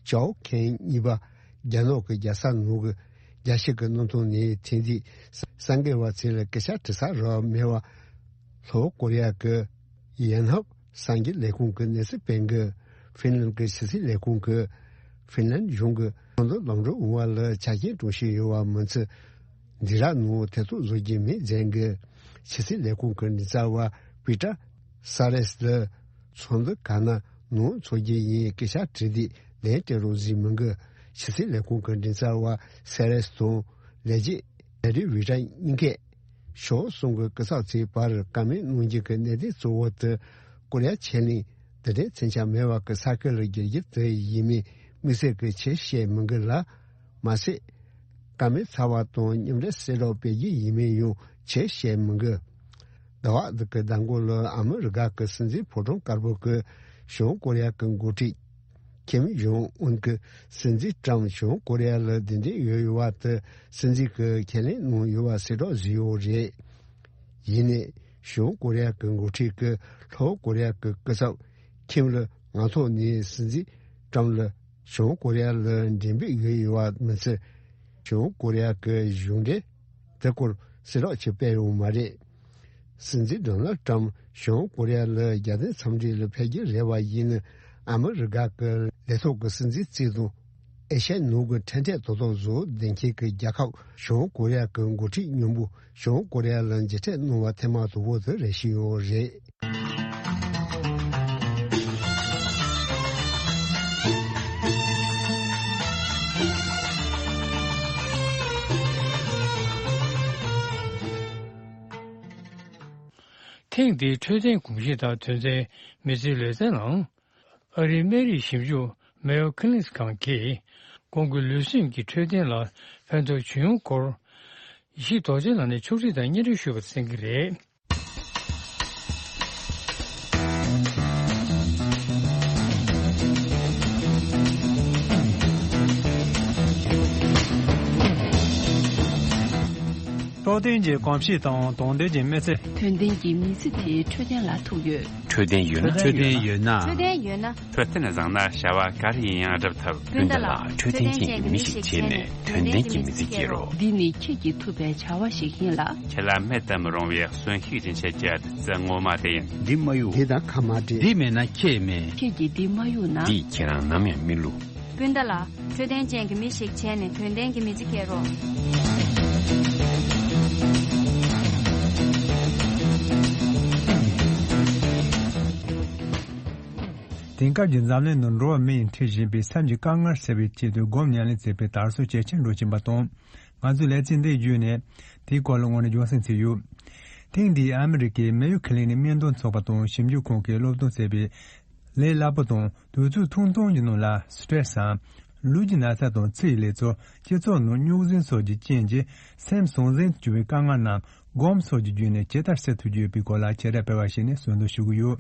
ཅའོ་ཁེན་གཉིས་པ་རྒྱ་ནག་གི་རྒྱལ་ས་ནང་གི་རྒྱལ་སྤྱི་གི་གནམ་ཐང་ནས་ཐེངས་འདིའི་གསར་འགོད་པ་ཚོ་ལ་སྐད་ཆ་དྲི་ས་རག་མེད་པ། ལྷོ་ཀོ་རི་ཡ་གི་ཡན་ཧབ་གསར་འགྱུར་ལས་ཁུངས་ཀྱི་གནས་ཚུལ་སྤེལ་གི། ཧྥིན་ལན་གྱི་ཕྱི་སྲིད་ལས་ཁུངས་ཀྱིས་ཧྥིན་ལན་གཞུང་གི་ཚོགས་འདུ་ལམ་འགྲོ་འོང་བ་ལ་ཆ་རྐྱེན་གྲངས་ཤིག་ཡོད་པ་མིན་ཚེ། འདི་ར་ནང་ཐེ་གཏོགས་བཟོ་རྒྱུ་མེད་ཟེར་གི། ཕྱི་སྲིད་ལས་ཁུངས་ཀྱི་མགྲིན་ཚབ་པ་པི་ཏྲ་ས་རེས་ལ་ཚོགས་འདུ་ག་ན་ནང་འཚོགས་རྒྱུ་ཡིན་སྐད་ཆ་དྲིས་ཏེ་ལན་སྤྲད་རོགས་ཟེར་མི་འགི། ཕྱི་སྲིད་ལས་ཁུངས་ཀྱི་མགྲིན་ཚབ་པ་ས་རེས་དང་ལས་བྱེད་ལེ་རི་ཝི་ཀྲ་གཉིས་ཀས་ཕྱོགས་གསུམ་གྱི་སྐུ་ཚབ་ཚོའི་བར་བཀའ་མོལ་གནང་རྒྱུ་གི་གནད་དོན་གཙོ་བོ་དེ་ཀོ་རི་ཡ་ཕྱེད་གླིང་རྡུལ་ཕྲན་མཚོན་ཆ་མེད་པ་གི་ས་ཁུལ་ལ་བསྒྱུར་རྒྱུ་དེ་ཡིན་མིན་དམིགས་བསལ་གྱི་ཆེ་བཤད་མི་འགི་ལ། མ་ཟད། བཀའ་མོལ་ཚར་བ་དང་མཉམ་འབྲེལ་གསལ་བསྒྲགས་སྤེལ་རྒྱུ་ཡིན་མིན་ཡང་ཆེ་བཤད་མི་འགི། ཟླ་བ་འདི་གི་ཟླ་མགོ་ལ་ཨ་མི་རི་ཀ་གི་སྲིད་འཛིན་ཕོ་བྲང་དཀར་པོ་གི་བྱང་ཀོ་རི་ཡ་གི་འགོ་ཁྲིད་ཁེམ་ཇོང་ཨུན་གི་སྲིད་འཛིན་ཀྲམ་བྱང་ཀོ་རི་ཡ་ལ་གདན་འདྲེན་ཡོད་ཡོད་པ་དེ་སྲིད་འཛིན་གི་ཁས་ལེན་གནང་ཡོད་པ་གསལ་བསྒྲགས་བཟོས་ཡོད་རེད། ཡིན་ནའི་བྱང་ཀོ་རི་ཡ་གི་འགོ་ཁྲིད་ཀྱིས་ལྷོ་ཀོ་རི་ཡ་གི་སྐུ་ཚབ་ཁིམ་ལ་ངང་ཐོག་ནས་སྲིད་འཛིན་ཀྲམ་ལ་ བྱང་ཀོ་རི་ཡ་ལ་འགྲེམས་སྤེལ་ཡོད་ཡོད་པ་མི་ཚད། བྱང་ཀོ་རི་ཡ་གི་གཞུང་འབྲེལ་དེ་སྐོར་གསལ་བསྒྲགས་ཅིག་སྤེལ་ཡོད་མ་རེད། སྲིད་འཛིན་ཌོ་ནལ་ཊམ་བྱང་ཀོ་རི་ཡ་ལ་རྒྱལ་དོན་འཚམས་འདྲི་ལ་ཕེབས་རྒྱུ་རེད་པ་ཡིན་ན། ཨ་མི་རི་ཀ་གི་ལས་ཐོག་གི་སྲིད་འཛིན་རྩིས་དང་། ཨེ་ཤ་ཡའི་ནང་གི་འཕྲེད་འཕྲེད་དོ་དོ་བཟོ་ལྡན་མཁན་གྱི་རྒྱལ་ཁབ་བྱང་ཀོ་རི་ཡ་གི་འགོ་ཁྲིད་མཉམ་པོ་བྱང་ཀོ་རི་ཡ་ལ་མཇལ་འཕྲད་གནང་བ་ཐེངས་མ་དང་པོ་དེ་རེད་ཤག་ཡོད་རེད། ཐེངས་འདིའི་འཕྲོད་བསྟེན་གོམས་གཤིས་དང་དོན་ཚན་མི་ཚེའི་ལེ་ཚན་ནང་། ཨ་རིའི་སྨན་རིགས་ཞིབ་འཇུག་མེ་ཡོ་ཁི་ལིན་སི་ཁང་གིས་ཁོང་གི་ལུས་སེམས་ཀྱི་འཕྲོད་བསྟེན་ལ་ཕན་ཐོགས་བྱུང་ཡོང་སྐོར། ཡེ་ཤེས་རྡོ་རྗེ་ལགས་ནས་ཕྱོགས་སྒྲིག་དང་སྙན་སྒྲོན་ཞུས་པ་གསན་གྱི་རེད། འཕྲོད་བསྟེན་གྱི་གོམས་གཤིས་དང་དོན་ལྡན་གྱི་མི་ཚེ། དོན་ལྡན་གྱི་མི་ཚེ་དེའི་འཕྲོད་བསྟེན་ལ་ཐུག་ཡོད། འཕྲོད་བསྟེན་ཡོད་ན། འཕྲོད་བསྟེན་ཡོད་ན། འཕྲོད་བསྟེན་ཡོད་ན། འཕྲོད་བསྟེན་བཟང་ན་བྱ་བ་ག་རེ་ཡིན་ཡང་སྒྲུབ་ཐུབ། སྤུན་ཟླ་ལགས། འཕྲོད་བསྟེན་ཅན་གྱི་མི་ཞིག་བྱས་ནས་དོན་ལྡན་གྱི་མི་ཚེ་སྐྱེལ་རོགས། འདི་ནི་ཁྱེད་ཀྱིས་ཐུབ་པའི་བྱ་བ་ཞིག་ཡིན་ལ། ཁྱེད་ལ་མེད་དུ་མི་རུང་བའི་གསོན་ཤུགས་ཀྱི་ཆེད་ཀྱི་བདུད་རྩི་ངོ་མ་དེ་ཡིན། འདི་མ་གཡུག་འདི་དང་ཁ་མ་འབྲལ། འདི་མེད་ན་ཁྱེད་མེད། ཁྱེད་ཀྱིས་འདི་མ་གཡུག་ན། འདིས་ཁྱེད་རང་ནམ་ཡང་མི་བསླུ། སྤུན་ཟླ་ལགས། འཕྲོད་བསྟེན་ཅན་གྱི་མི་ཞིག་བྱས་ནས་དོན་ལྡན་གྱི་མི་ཚེ་སྐྱེལ་རོགས། དེང་སྐབས་ཀྱི་འཛམ་གླིང་ནང་འགྲོ་བ་མི་ཡིས་འཕྲད་བཞིན་པའི་སེམས་ཀྱི་དཀའ་ངལ་སེལ་བའི་ཆེད་དུ་སྒོམ་ཉམས་ལེན་བྱེད་པའི་དར་སྲོལ་ཇེ་ཆེར་འགྲོ་བཞིན་པ་དང་། ང་ཚོའི་ལེ་ཚན་འདིའི་བརྒྱུད་ནས་དེའི་སྐོར་ལ་དངོས་གནས་རྒྱུན་སྲིང་བྱས་ཡོད། ཐེངས་འདིའི་ཨ་མི་རི་ཀའི་མེ་ཡོ་ཁི་ལི་ནིག་སྨན་དོན་ཚོགས་པ་དང་ཞིབ་འཇུག་ཁང་གིས་སློབ་སྟོན་བྱས་པའི་ལས་སླ་པོ་དང་དུས་ཚོད་ཐུང་ཐུང་གི་ནང་ལ་སི་ཊེ་རེ་སི་དང་། ལུས་ཀྱི་ན་ཚ་དང་ཚེ་ཡི་ལས་ཚོར། སྤྱི་ཚོགས་ནང་རྙོག་ཟིང་སོགས་ཀྱི་རྐྱེན་གྱིས་སེམས་ཟང་ཟིང་དུ་གྱུར་པའི་དཀའ་ངལ་རྣམས་སྒོམ་སོགས་ཀྱི་བརྒྱུད་ནས་ཇི་ལྟར་སེལ་ཐུབ་ཀྱི་ཡོད་པའི་སྐོར་ལ་བྱེད་སྒྲ་སྤེལ་བ་ཞིག་ནས་གསོལ་འདེབས་ཞུ་གི་ཡོད།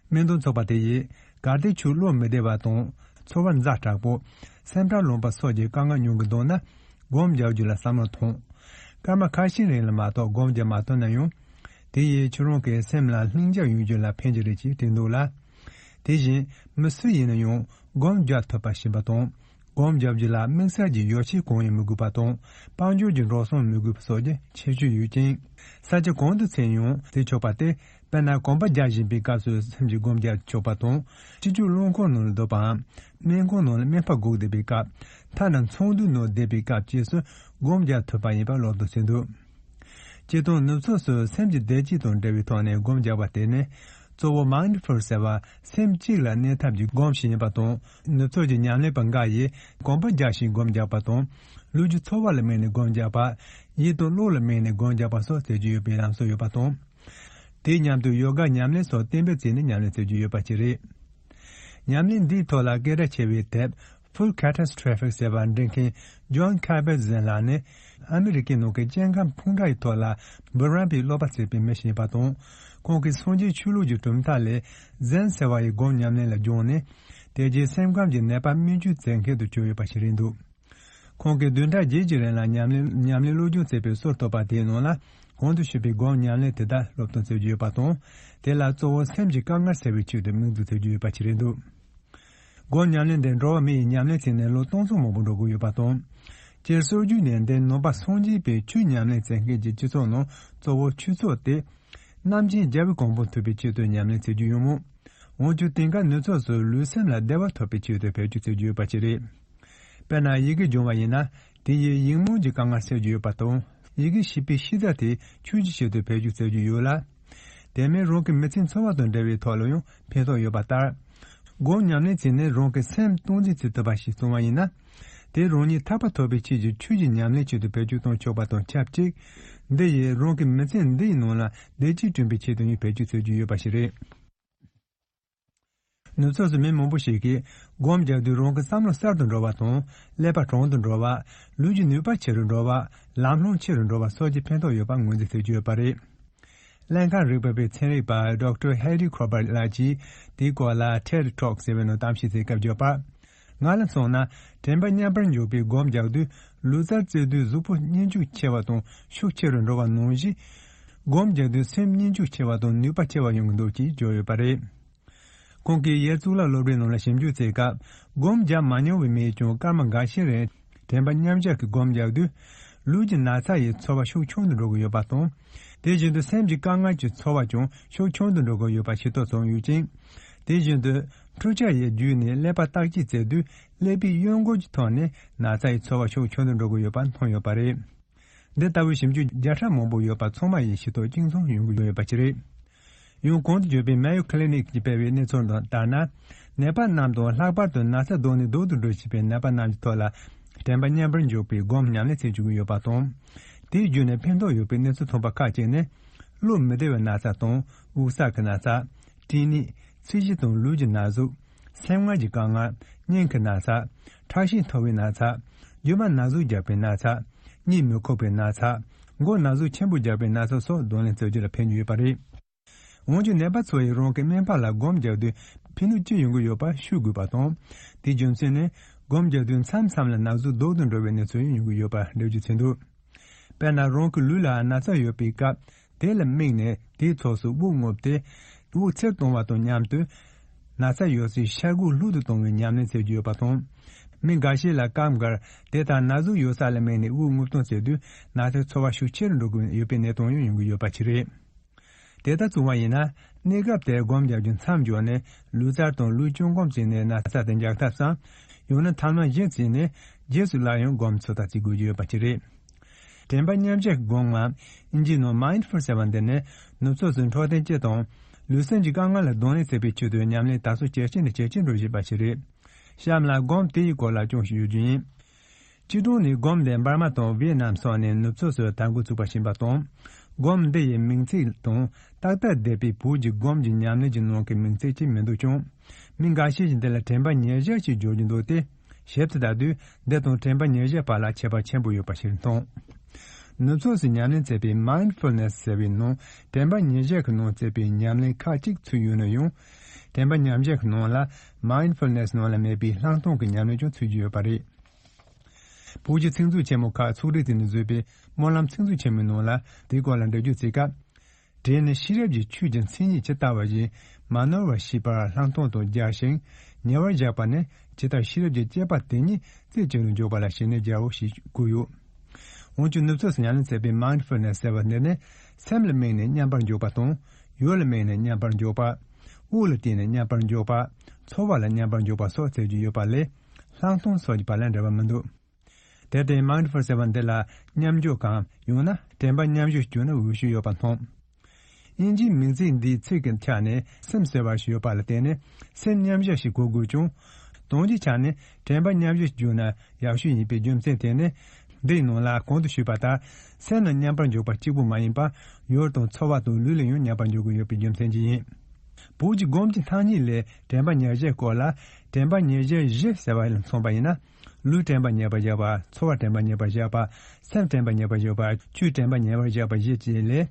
སྨན་དོན་ཚོགས་པ་དེ་ཡིས་གལ་ཏེ་ཁྱོད་བློ་མི་བདེ་བ་དང་། ཚོར་བ་ཛ་དྲག་པོ། སེམས་ཁྲལ་ལངས་པ་སོགས་ཀྱི་དཀའ་ངལ་མྱོང་གི་འདུག་ན། སྒོམ་རྒྱག་རྒྱུ་ལ་བསམ་བློ་ཐོངས། སྐར་མ་ཁ་ཤས་རིང་ལ་མ་གཏོགས་སྒོམ་རྒྱག་མ་ཐུབ་ན་ཡང་། དེ་ཡིས་ཁྱོད་རང་གི་སེམས་ལ་ལྷིང་འཇགས་ཡོང་རྒྱུ་ལ་ཕན་གྱི་རེད་ཅེས་བྲིས་འདུག་ལ། དེ་བཞིན་མི་སུ་ཡིན་ན་ཡང་སྒོམ་རྒྱག་ཐུབ་པ་ཞིག་ཡིན་པ་དང་། སྒོམ་རྒྱག་རྒྱུ་ལ་དམིགས་བསལ་གྱི་ཡོ་བྱད་གང་ཡང་མི་དགོས་པ་དང་། དཔལ་འབྱོར་གྱི་འགྲོ་སོང་མི་དགོས་པ་སོགས་ཀྱི་ཁྱད་ཆོས་ཡོད་ཅིང་། ས་ཆ་གང་དུ་ཕྱིན་ཡང་བྱེད་ཆོག་པ་སྟེ། དཔེར་ན་གོམ་པ་རྒྱག་བཞིན་པའི་སྐབས་སུ་སེམས་ཀྱིས་སྒོམ་རྒྱག་ཆོག་པ་དང་། སྤྱི་སྤྱོད་རླངས་འཁོར་ནང་ལ་སྡོད་པའམ། སྨན་ཁང་ནང་ལ་སྨན་པ་སྒུག་བསྡད་པའི་སྐབས། ཐ་ན་ཚོགས་འདུའི་ནང་བསྡད་པའི་སྐབས་བཅས་སུ་སྒོམ་རྒྱག་ཐུབ་པ་ཡིན་པ་སློབ་སྟོན་བྱས་འདུག། སྤྱིར་བཏང་ནུབ་ཕྱོགས་སུ་སེམས་ཀྱི་བདེ་སྐྱིད་དང་འབྲེལ་བའི་ཐོག་ནས་སྒོམ་རྒྱག་པ་དེ་ནི། གཙོ་བོ་མའིན་ཌི་ཕུལ་ཟེར་བ་སེམས་གཅིག་ལ་གནས་ཐབས་ཀྱི་སྒོམ་ཞིག་ཡིན་པ་དང་། ནུབ་ཕྱོགས་ཀྱི་ཉམས་ལེན་པ་འགའ་ཡིས་གོམ་པ་རྒྱག་བཞིན་སྒོམ་རྒྱག་པ་དང་། ལུས་ཀྱི་ཚོར་བ་ལ་དམིགས་ནས་སྒོམ་རྒྱག་པ། ཡིད་དང་བློ་ལ་དམིགས་ནས་སྒོམ་རྒྱག་པ་སོགས་བྱེད་ཀྱི་ཡོད་པའི་ལམ་སྲོལ་ཡོད་པ་དང་། དེའི་མཉམ་དུ་ཡོ་ག་ཉམས་ལེན་སོགས་གཏན་འབེབས་བྱས་ནས་ཉམས་ལེན་བྱེད་ཀྱི་ཡོད་པ་བཅས་རེད། ཉམས་ལེན་འདིའི་ཐོག་ལ་སྐད་གྲགས་ཆེ་བའི་དེབ་Full Catastrophic ཟེར་བ་འབྲི་མཁན་Jon Kabat-Zinn ལགས་ནི་ཨ་མི་རི་ཀའི་ནང་གི་སྐྱེ་ཁམས་ཕུང་དཀྲག་གི་ཐོག་ལ་འབུམ་རམས་པའི་བསླབ་པ་བྱེད་པའི་མི་ཞིག་ཡིན་པ་དང་། ཁོང་གིས་སངས་རྒྱས་ཆོས་ལུགས་ཀྱི་གྲུབ་མཐའ་ལས་Zen ཟེར་བ་ཡི་སྒོམ་ཉམས་ལེན་ལ་སྦྱངས་ནས། དེ་རྗེས་སེམས་ཁམས་ཀྱི་ནད་པ་སྨན་བཅོས་མཛད་མཁན་དུ་གྱུར་ཡོད་པ་ཞིག་རེད་འདུག། ཁོང་གིས་བདུན་ཕྲག་བརྒྱད་ཀྱི་རིང་ལ་ཉམས་ལེན་ཉམས་ལེན་སློབ་སྦྱོང་བྱས་པའི་སྲོལ་བཏོད་པ་དེའི་ནང་ལ། གོང་དུ་ཞུས་པའི་སྒོམ་ཉམས་ལེན་དེ་དག་སློབ་སྟོན་བྱེད་ཀྱི་ཡོད་པ་དང་། དེ་ལ་གཙོ་བོ་སེམས་ཀྱི་དཀའ་ངལ་སེལ་བའི་ཆེད་དུ་དམིགས་འཛུགས་བྱེད་ཀྱི་ཡོད་པ་ཞིག་རེད་འདུག། སྒོམ་ཉམས་ལེན་དེ་འགྲོ་བ་མི་ཡི་ཉམས་ལེན་བྱས་ནས་ལོ་སྟོང་ཚོ་མང་པོ་འགྲོ་གི་ཡོད་པ་དང་། སྤྱིར་སྲོལ་རྒྱུན་ནས་འདིར་ནང་པ་སངས་རྒྱས་པའི་ཆོས་ཉམས་ལེན་བྱེད་མཁན་གྱི་སྤྱི་ཚོགས་ནང་གཙོ་བོ་ཆོས་ཚོགས་ཏེ། རྣམ་མཁྱེན་རྒྱལ་བའི་གོ་འཕང་ཐོབ་པའི་ཆེད་དུ་ཉམས་ལེན་བྱེད་ཀྱི་ཡོད་མོད། འོན་ཀྱང་དེང་སྐབས་ནུབ་ཕྱོགས་སུ་ལུས་སེམས་ལ་བདེ་བ་ཐོབ་པའི་ཆེད་དུ་བེད་སྤྱོད་བྱེད་ཀྱི་ཡོད་པ་ཞིག་རེད། དཔེར་ན་ཡི་གེ་སྦྱོང་བ་ཡིན་ན། དེ་ཡིས་ཡིག་རྨོངས་ཀྱི་དཀའ་ངལ་སེལ་རྒྱུ་ཡོད་པ་དང་། ཡི་གེ་ཤེས་པའི་ཤེས་རྟོགས་དེ་ཆོས་ཀྱི་ཆེད་དུ་བེད་སྤྱོད་བྱེད་རྒྱུ་ཡོད་ལ། དེ་མིན་རང་གི་མི་ཚེའི་འཚོ་བ་དང་འབྲེལ་བའི་ཐོག་ལ་ཡང་ཕན་ཐོགས་ཡོད་པ་ལྟར། སྒོམ་ཉམས་ལེན་བྱས་ནས་རང་གི་སེམས་སྟངས་འཛིན་བྱེད་ཐུབ་པ་ཞིག་བྱུང་བ་ཡིན་ན། དེ་རང་ཉིད་ཐར་པ་ཐོབ་པའི་ཆེད་ཀྱི་ཆོས་ཀྱི་ཉམས་ལེན་ཆེད་དུ་བེད་སྤྱོད་གཏོང་ཆོག་པ་དང་ཆབས་ཅིག། འདི་ཡིས་རང་གི་མི་ཚེ་འདིའི་ནང་ལ་བདེ་སྐྱིད་བསྐྲུན་པའི་ཆེད་དུ་ཡང་བེད་སྤྱོད་བྱེད་རྒྱུ་ཡོད་པ་ཞིག་རེད། ནུབ་ཕྱོགས་སུ་མི་མང་པོ་ཞིག་གིས་སྒོམ་རྒྱག་དུས་རང་གི་བསམ་བློ་གསར་དུ་འགྲོ་བ་དང་། ཀླད་པ་དྲང་དུ་འགྲོ་བ། ལུས་ཀྱི་ནུས་པ་ཆེ་རུ་འགྲོ་བ། ལམ་ལྷོང་ཆེ་རུ་འགྲོ་བ་སོགས་ཀྱི་ཕན་ཐོགས་ཡོད་པ་ངོས་འཛིན་བྱེད་ཀྱི་ཡོད་པ་རེད། ཀླད་ཁང་རིག་པའི་ཚན་རིག་པ་Doctor Harry Corbett ལགས་ཀྱིས་དེའི་སྐོར་ལ་ཐེད་ཊོག་ཟེར་བའི་ནང་གཏམ་བཤད་བྱེད་སྐབས་བརྗོད་པར། ང་ལ་མཚོན་ན། དྲན་པ་མཉམ་པར་འཇོག་པའི་སྒོམ་རྒྱག་དུས་ལུས་རྩལ་རྩེ་དུས་གཟུགས་པོ་སྙིང་ཤུགས་ཆེ་བ་དང་ཤུགས་ཆེ་རུ་འགྲོ་བ་ནང་བཞིན། སྒོམ་རྒྱག་དུས་སེམས་སྙིང་ཤུགས་ཆེ་བ་དང་ནུས་པ་ཆེ་བ་ཡོང་གི་འདུག་ཅེས་བརྗོད་ཡོད་པ་རེད། ཁོང་གིས་ཡེལ་གཙུག་ལག་སློབ་གྲྭའི་ནང་ལ་ཞིབ་འཇུག་བྱེད་སྐབས། སྒོམ་བརྒྱབ་མ་མྱོང་བའི་མིས་ཀྱང་སྐར་མ་འགའ་ཤས་རིང་དྲན་པ་མཉམ་གཞག་གི་སྒོམ་བརྒྱབ་དུས། ལུས་ཀྱི་ན་ཚ་ཡི་ཚོར་བ་ཤུགས་ཆུང་དུ་འགྲོ་གི་ཡོད་པ་དང་། དེ་བཞིན་དུ་སེམས་ཀྱི་དཀའ་ངལ་གྱི་ཚོར་བ་ཀྱང་ཤུགས་ཆུང་དུ་འགྲོ་གི་ཡོད་པ་ཤེས་རྟོགས་བྱུང་ཡོད་ཅིང་། དེ་བཞིན་དུ་འཕྲུལ་ཆས་ཡི་བརྒྱུད་ནས་ཀླད་པ་བརྟག་དཔྱད་བྱས་དུས། ཀླད་པའི་གཡོན་སྐོར་གྱི་ཐོག་ནས་ན་ཚ་ཡི་ཚོར་བ་ཤུགས་ཆུང་དུ་འགྲོ་གི་ཡོད་པ་མཐོང་ཡོད་པ་རེད། འདི་ལྟ་བུའི་ཞིབ་འཇུག་བརྒྱ་ཕྲག་མང་པོ་ཡོད་པ་ཚང་མ་ཡིས་ཤེས་རྟོགས་གཅིག་མཚུངས་ཡོང་གི་ཡོད་པ་ཅིག་རེད། ཡང་གོང་དུ་བརྗོད་པའི་Mayo Clinic གྱིས་སྤེལ་བའི་གནས་ཚུལ་དང་ལྟར་ན། ནད་པ་རྣམས་དང་ལྷག་པར་དུ་ན་ཚ་ལྡོག་ནས་སྡུག་ཏུ་འགྲོ་བཞིན་པའི་ནད་པ་རྣམས་ཀྱི་ཐོག་ལ་དྲན་པ་མཉམ་པར་འཇོག་པའི་སྒོམ་ཉམས་ལེན་བྱེད་བཅུག་གི་ཡོད་པ་དང་། དེའི་བརྒྱུད་ནས་ཕན་ཐོགས་ཡོད་པའི་གནས་ཚུལ་ཐོན་པ་ཁག་ཅིག་ནི། བློ་མི་བདེ་བའི་ན་ཚ་དང་དབུགས་བསགས་ཀྱི་ན་ཚ། སྐྲན་ནད། ཚད་གཞི་དང་ལུས་ཀྱི་ན་ཟུག་སེམས་ངལ་གྱི་དཀའ་ངལ། སྙིང་གི་ན་ཚ། ཁྲག་ཤེད་མཐོ་བའི་ན་ཚ། རྒྱུ་མ་ན་ཟུག་རྒྱག་པའི་ན་ཚ། གཉིད་མི་ཁུག་པའི་ན་ཚ། མགོ་ན་ཟུག་ཆེན་པོ་རྒྱག་པའི་ན་ཚ་སོགས་གདོང་ལེན་བྱ་རྒྱུ་ལ་ཕན་གྱི་ཡོད་པ་རེད། འོན་ཀྱང་ནད་པ་ཚོ་ཡིས་རང་གི་སྨན་པ་ལ་སྒོམ་རྒྱག་དུས་ཕན་ནུས་ཅི་ཡོང་གི་ཡོད་པ་ཤོད་དགོས་པ་དང་། དེའི་རྒྱུ་མཚན་ནི། སྒོམ་རྒྱག་དུས་མཚམས་མཚམས་ལ་ན་ཟུག་ལྡོག་ཏུ་འགྲོ་བའི་གནས་ཚུལ་ཡང་ཡོང་གི་ཡོད་པ་འགྲེལ་བརྗོད་བྱས་འདུག་དཔེར་ན། རང་གི་ལུས་ལ་ན་ཚ་ཡོད་པའི་སྐབས། དེ་ལ་དམིགས་ནས་དེའི་ཕྱོགས་སུ་དབུགས་རྔུབ་སྟེ། དབུགས་ཚུར་གཏོང་བ་དང་མཉམ་དུ། ན་ཚ་ཡོད་སའི་ཤ་ཁུ་ལྷུག་ཏུ་གཏོང་བའི་ཉམས་ལེན་བྱེད་རྒྱུ་ཡོད་པ་དང་། མི་འགའ་ཤས་ལ་སྐབས་འགར་དེ་ལྟར་ན་ཟུག་ཡོད་ས་ལ་དམིགས་ནས་དབུགས་རྔུབ་གཏོང་བྱེད་དུས་ན་ཚའི་ཚོར་བ་ཤུགས་ཆེ་རུ་འགྲོ་གི་ཡོད་པའི་གནས་སྟངས་ཡང་ཡོང་གི་ཡོད་པ་ཅིག་རེད། དེ་ལྟར་བྱུང་བ་ཡིན་ན། གནས་སྐབས་དེར་སྒོམ་རྒྱག་རྒྱུ་མཚམས་འཇོག་ནས་ལུས་རྩལ་དང་ལུས་སྤྱོད་སྒོམ་བྱས་ནས་ན་ཚ་དེ་འཇགས་ཐབས་སམ། ཡང་ན་ཐ་མ་གཞི་བྱས་ནས་རྗེས་སུ་སླར་ཡང་སྒོམ་ཚུགས་ཐབས་བྱེད་དགོས་ཀྱི་ཡོད་པ་ཅིག་རེད། དྲན་པ་མཉམ་གཞག་གི་སྒོམ་ངམ་ཨིན་ཇིའི་ནང་Mindful ཟེར་བ་འདི་ནི་ནུབ་ཕྱོགས་སུ་འཕྲོད་བསྟེན་སྤྱི་དང་ལུས་སེམས་ཀྱི་དཀའ་ངལ་ལ་གདོང་ལེན་བྱེད་པའི་ཆེད་དུ་ཉམས་ལེན་དར་སྲོལ་ཇེ་ཆེ་ནས་ཇེ་ཆེར་འགྲོ་བཞིན་པ་ཞིག་རེད། གཤམ་ལ་སྒོམ་དེ་ཡི་སྐོར་ལ་ཅུང་ཞིག་ཡོད་རྒྱུ་ཡིན། སྤྱིར་བཏང་ནས་སྒོམ་དེ་འབར་མ་དང་ཝེ་ནམ་སོགས་ནས་ནུབ་ཕྱོགས་སུ་དར་འགོ་ཚུགས་པ་ཞིག་ཡིན་པ་དང་། སྒོམ་འདི་ཡི་མིང་ཚིག་དང་ཏག་ཏག་བསྡད་པའི་བོད་ཀྱི་སྒོམ་གྱི་ཉམས་ལེན་གྱི་ནང་གི་མིང་ཚིག་ཅིག་མི་འདུག་ཀྱང་། མི་འགའ་ཤས་ཀྱིས་འདི་ལ་དྲན་པ་ཉེར་བཞག་ཅེས་བརྗོད་ཀྱི་འདུག་སྟེ། ཞིབ་ཏུ་བལྟ་དུས་འདི་དང་དྲན་པ་ཉེར་བཞག་བར་ལ་ཁྱད་པར་ཆེན་པོ་ཡོད་པ་ཞིག་མཐོང་། ནུབ་ཕྱོགས་སུ་ཉམས་ལེན་བྱེད་པའི་Mindfulness ཟེར་བའི་ནང་དྲན་པ་ཉེར་བཞག་གི་ནང་བྱེད་པའི་ཉམས་ལེན་ཁག་ཅིག་ཚུད་ཡོད་ན་ཡང་། དྲན་པ་མཉམ་བཞག་གི་ནང་ལ་Mindfulness ནང་ལ་མེད་པའི་ལྷག་མཐོང་གི་ཉམས་ལེན་ཀྱང་ཚུད་ཀྱི་ཡོད་པ་རེད། བོད་ཀྱི་ཚིག་མཛོད་ཆེན་མོ་ཁག་ཚོགས་སྒྲིག་བྱས་ནས་བཟོས་པའི་སྨོན་ལམ་ཚིག་མཛོད་ཆེན་མོའི་ནང་ལ་དེའི་སྐོར་ལ་འགྲེལ་བརྗོད་བྱེད་སྐབས། དེ་ནི་ཤེས་རབ་ཀྱི་ཆོས་ཀྱི་མཚན་ཉིད་ཇི་ལྟ་བ་བཞིན་མ་ནོར་བར་ཤེས་པར་ལྷག་མཐོང་དུ་སྦྱར་ཞིང་ཉེ་བར་བཞག་པ་ནི་ཇི་ལྟར་ཤེས་རབ་ཀྱི་དཔྱད་པ་དེ་ཉིད་རྩད་གཅོད་དུ་འཇོག་པ་ལ་ཞེན་ནས་སྦྱར་རོ་ཞེས་བཀོད་ཡོད། འོན་ཀྱང་ནུབ་ཕྱོགས་སུ་ཉམས་ལེན་བྱེད་པའི་Mindfulness ཟེར་བ་འདི་ནི་སེམས་ལ་དམིགས་ནས་མཉམ་པར་འཇོག་པ་དང་། ཡུལ་ལ་དམིགས་ནས་མཉམ་པར་འཇོག་པ། དབུགས་ལ་བརྟེན་ནས་མཉམ་པར་འཇོག་པ། ཚོར་བ་ལ་མཉམ་པར་འཇོག་པ་སོགས་བྱེད་ཀྱི་ཡོད་པ་ལས། ལྷག་མཐོང་སོགས་ཀྱི་བར་ལ་འབྲེལ་བ་མི་འདུག་དེར་བརྟེན་Mindful ཟེར་བ་འདི་ལ་མཉམ་འཇོག་གམ་ཡང་ན་དྲན་པ་མཉམ་བཞག་ཞེས་བརྗོད་ན་འོས་ཤོས་ཡོད་པ་མཐོང་། དབྱིན་ཇིའི་མིང་ཚིག་འདིའི་ཚིག་གི་ཆ་ནས་སེམས་ཟེར་བ་ཞིག་ཡོད་པ་ལ་བརྟེན་ནས་སེམས་མཉམ་བཞག་ཞེས་གོ་དགོས་ཀྱང་། དོན་གྱི་ཆ་ནས་དྲན་པ་མཉམ་བཞག་ཞེས་བརྗོད་ན་ཡག་ཤོས་ཡིན་པའི་རྒྱུ་མཚན་དེ་ནི། འདིའི་ནང་ལ་གོང་དུ་ཞུས་པ་ལྟར་སེམས་ལ་མཉམ་པར་འཇོག་པ་གཅིག་པུ་མ་ཡིན་པར་ཡུལ་དང་ཚོར་བ་དང་ལུས་ལ་ཡང་མཉམ་པར་འཇོག་དགོས་ཡོད་པའི་རྒྱུ་མཚན་གྱིས་ཡིན། བོད་ཀྱི་སྒོམ་གྱི་ཐ་སྙད་ལས་དྲན་པ་ཉེར་བཞག་སྐོར་ལ་དྲན་པ་ཉེར་བཞག་བཞི་ཟེར་བ་ལ་མཚོན་པ་ཡིན་ན། ལུས་དྲན་པ་ཉེ་བར་བཞག་པ། ཚོར་བ་དྲན་པ་ཉེ་བར་བཞག་པ། སེམས་དྲན་པ་ཉེ་བར་བཞག་པ། ཆོས་དྲན་པ་ཉེ་བར་བཞག་པ་བཞི་བཅས་ལས།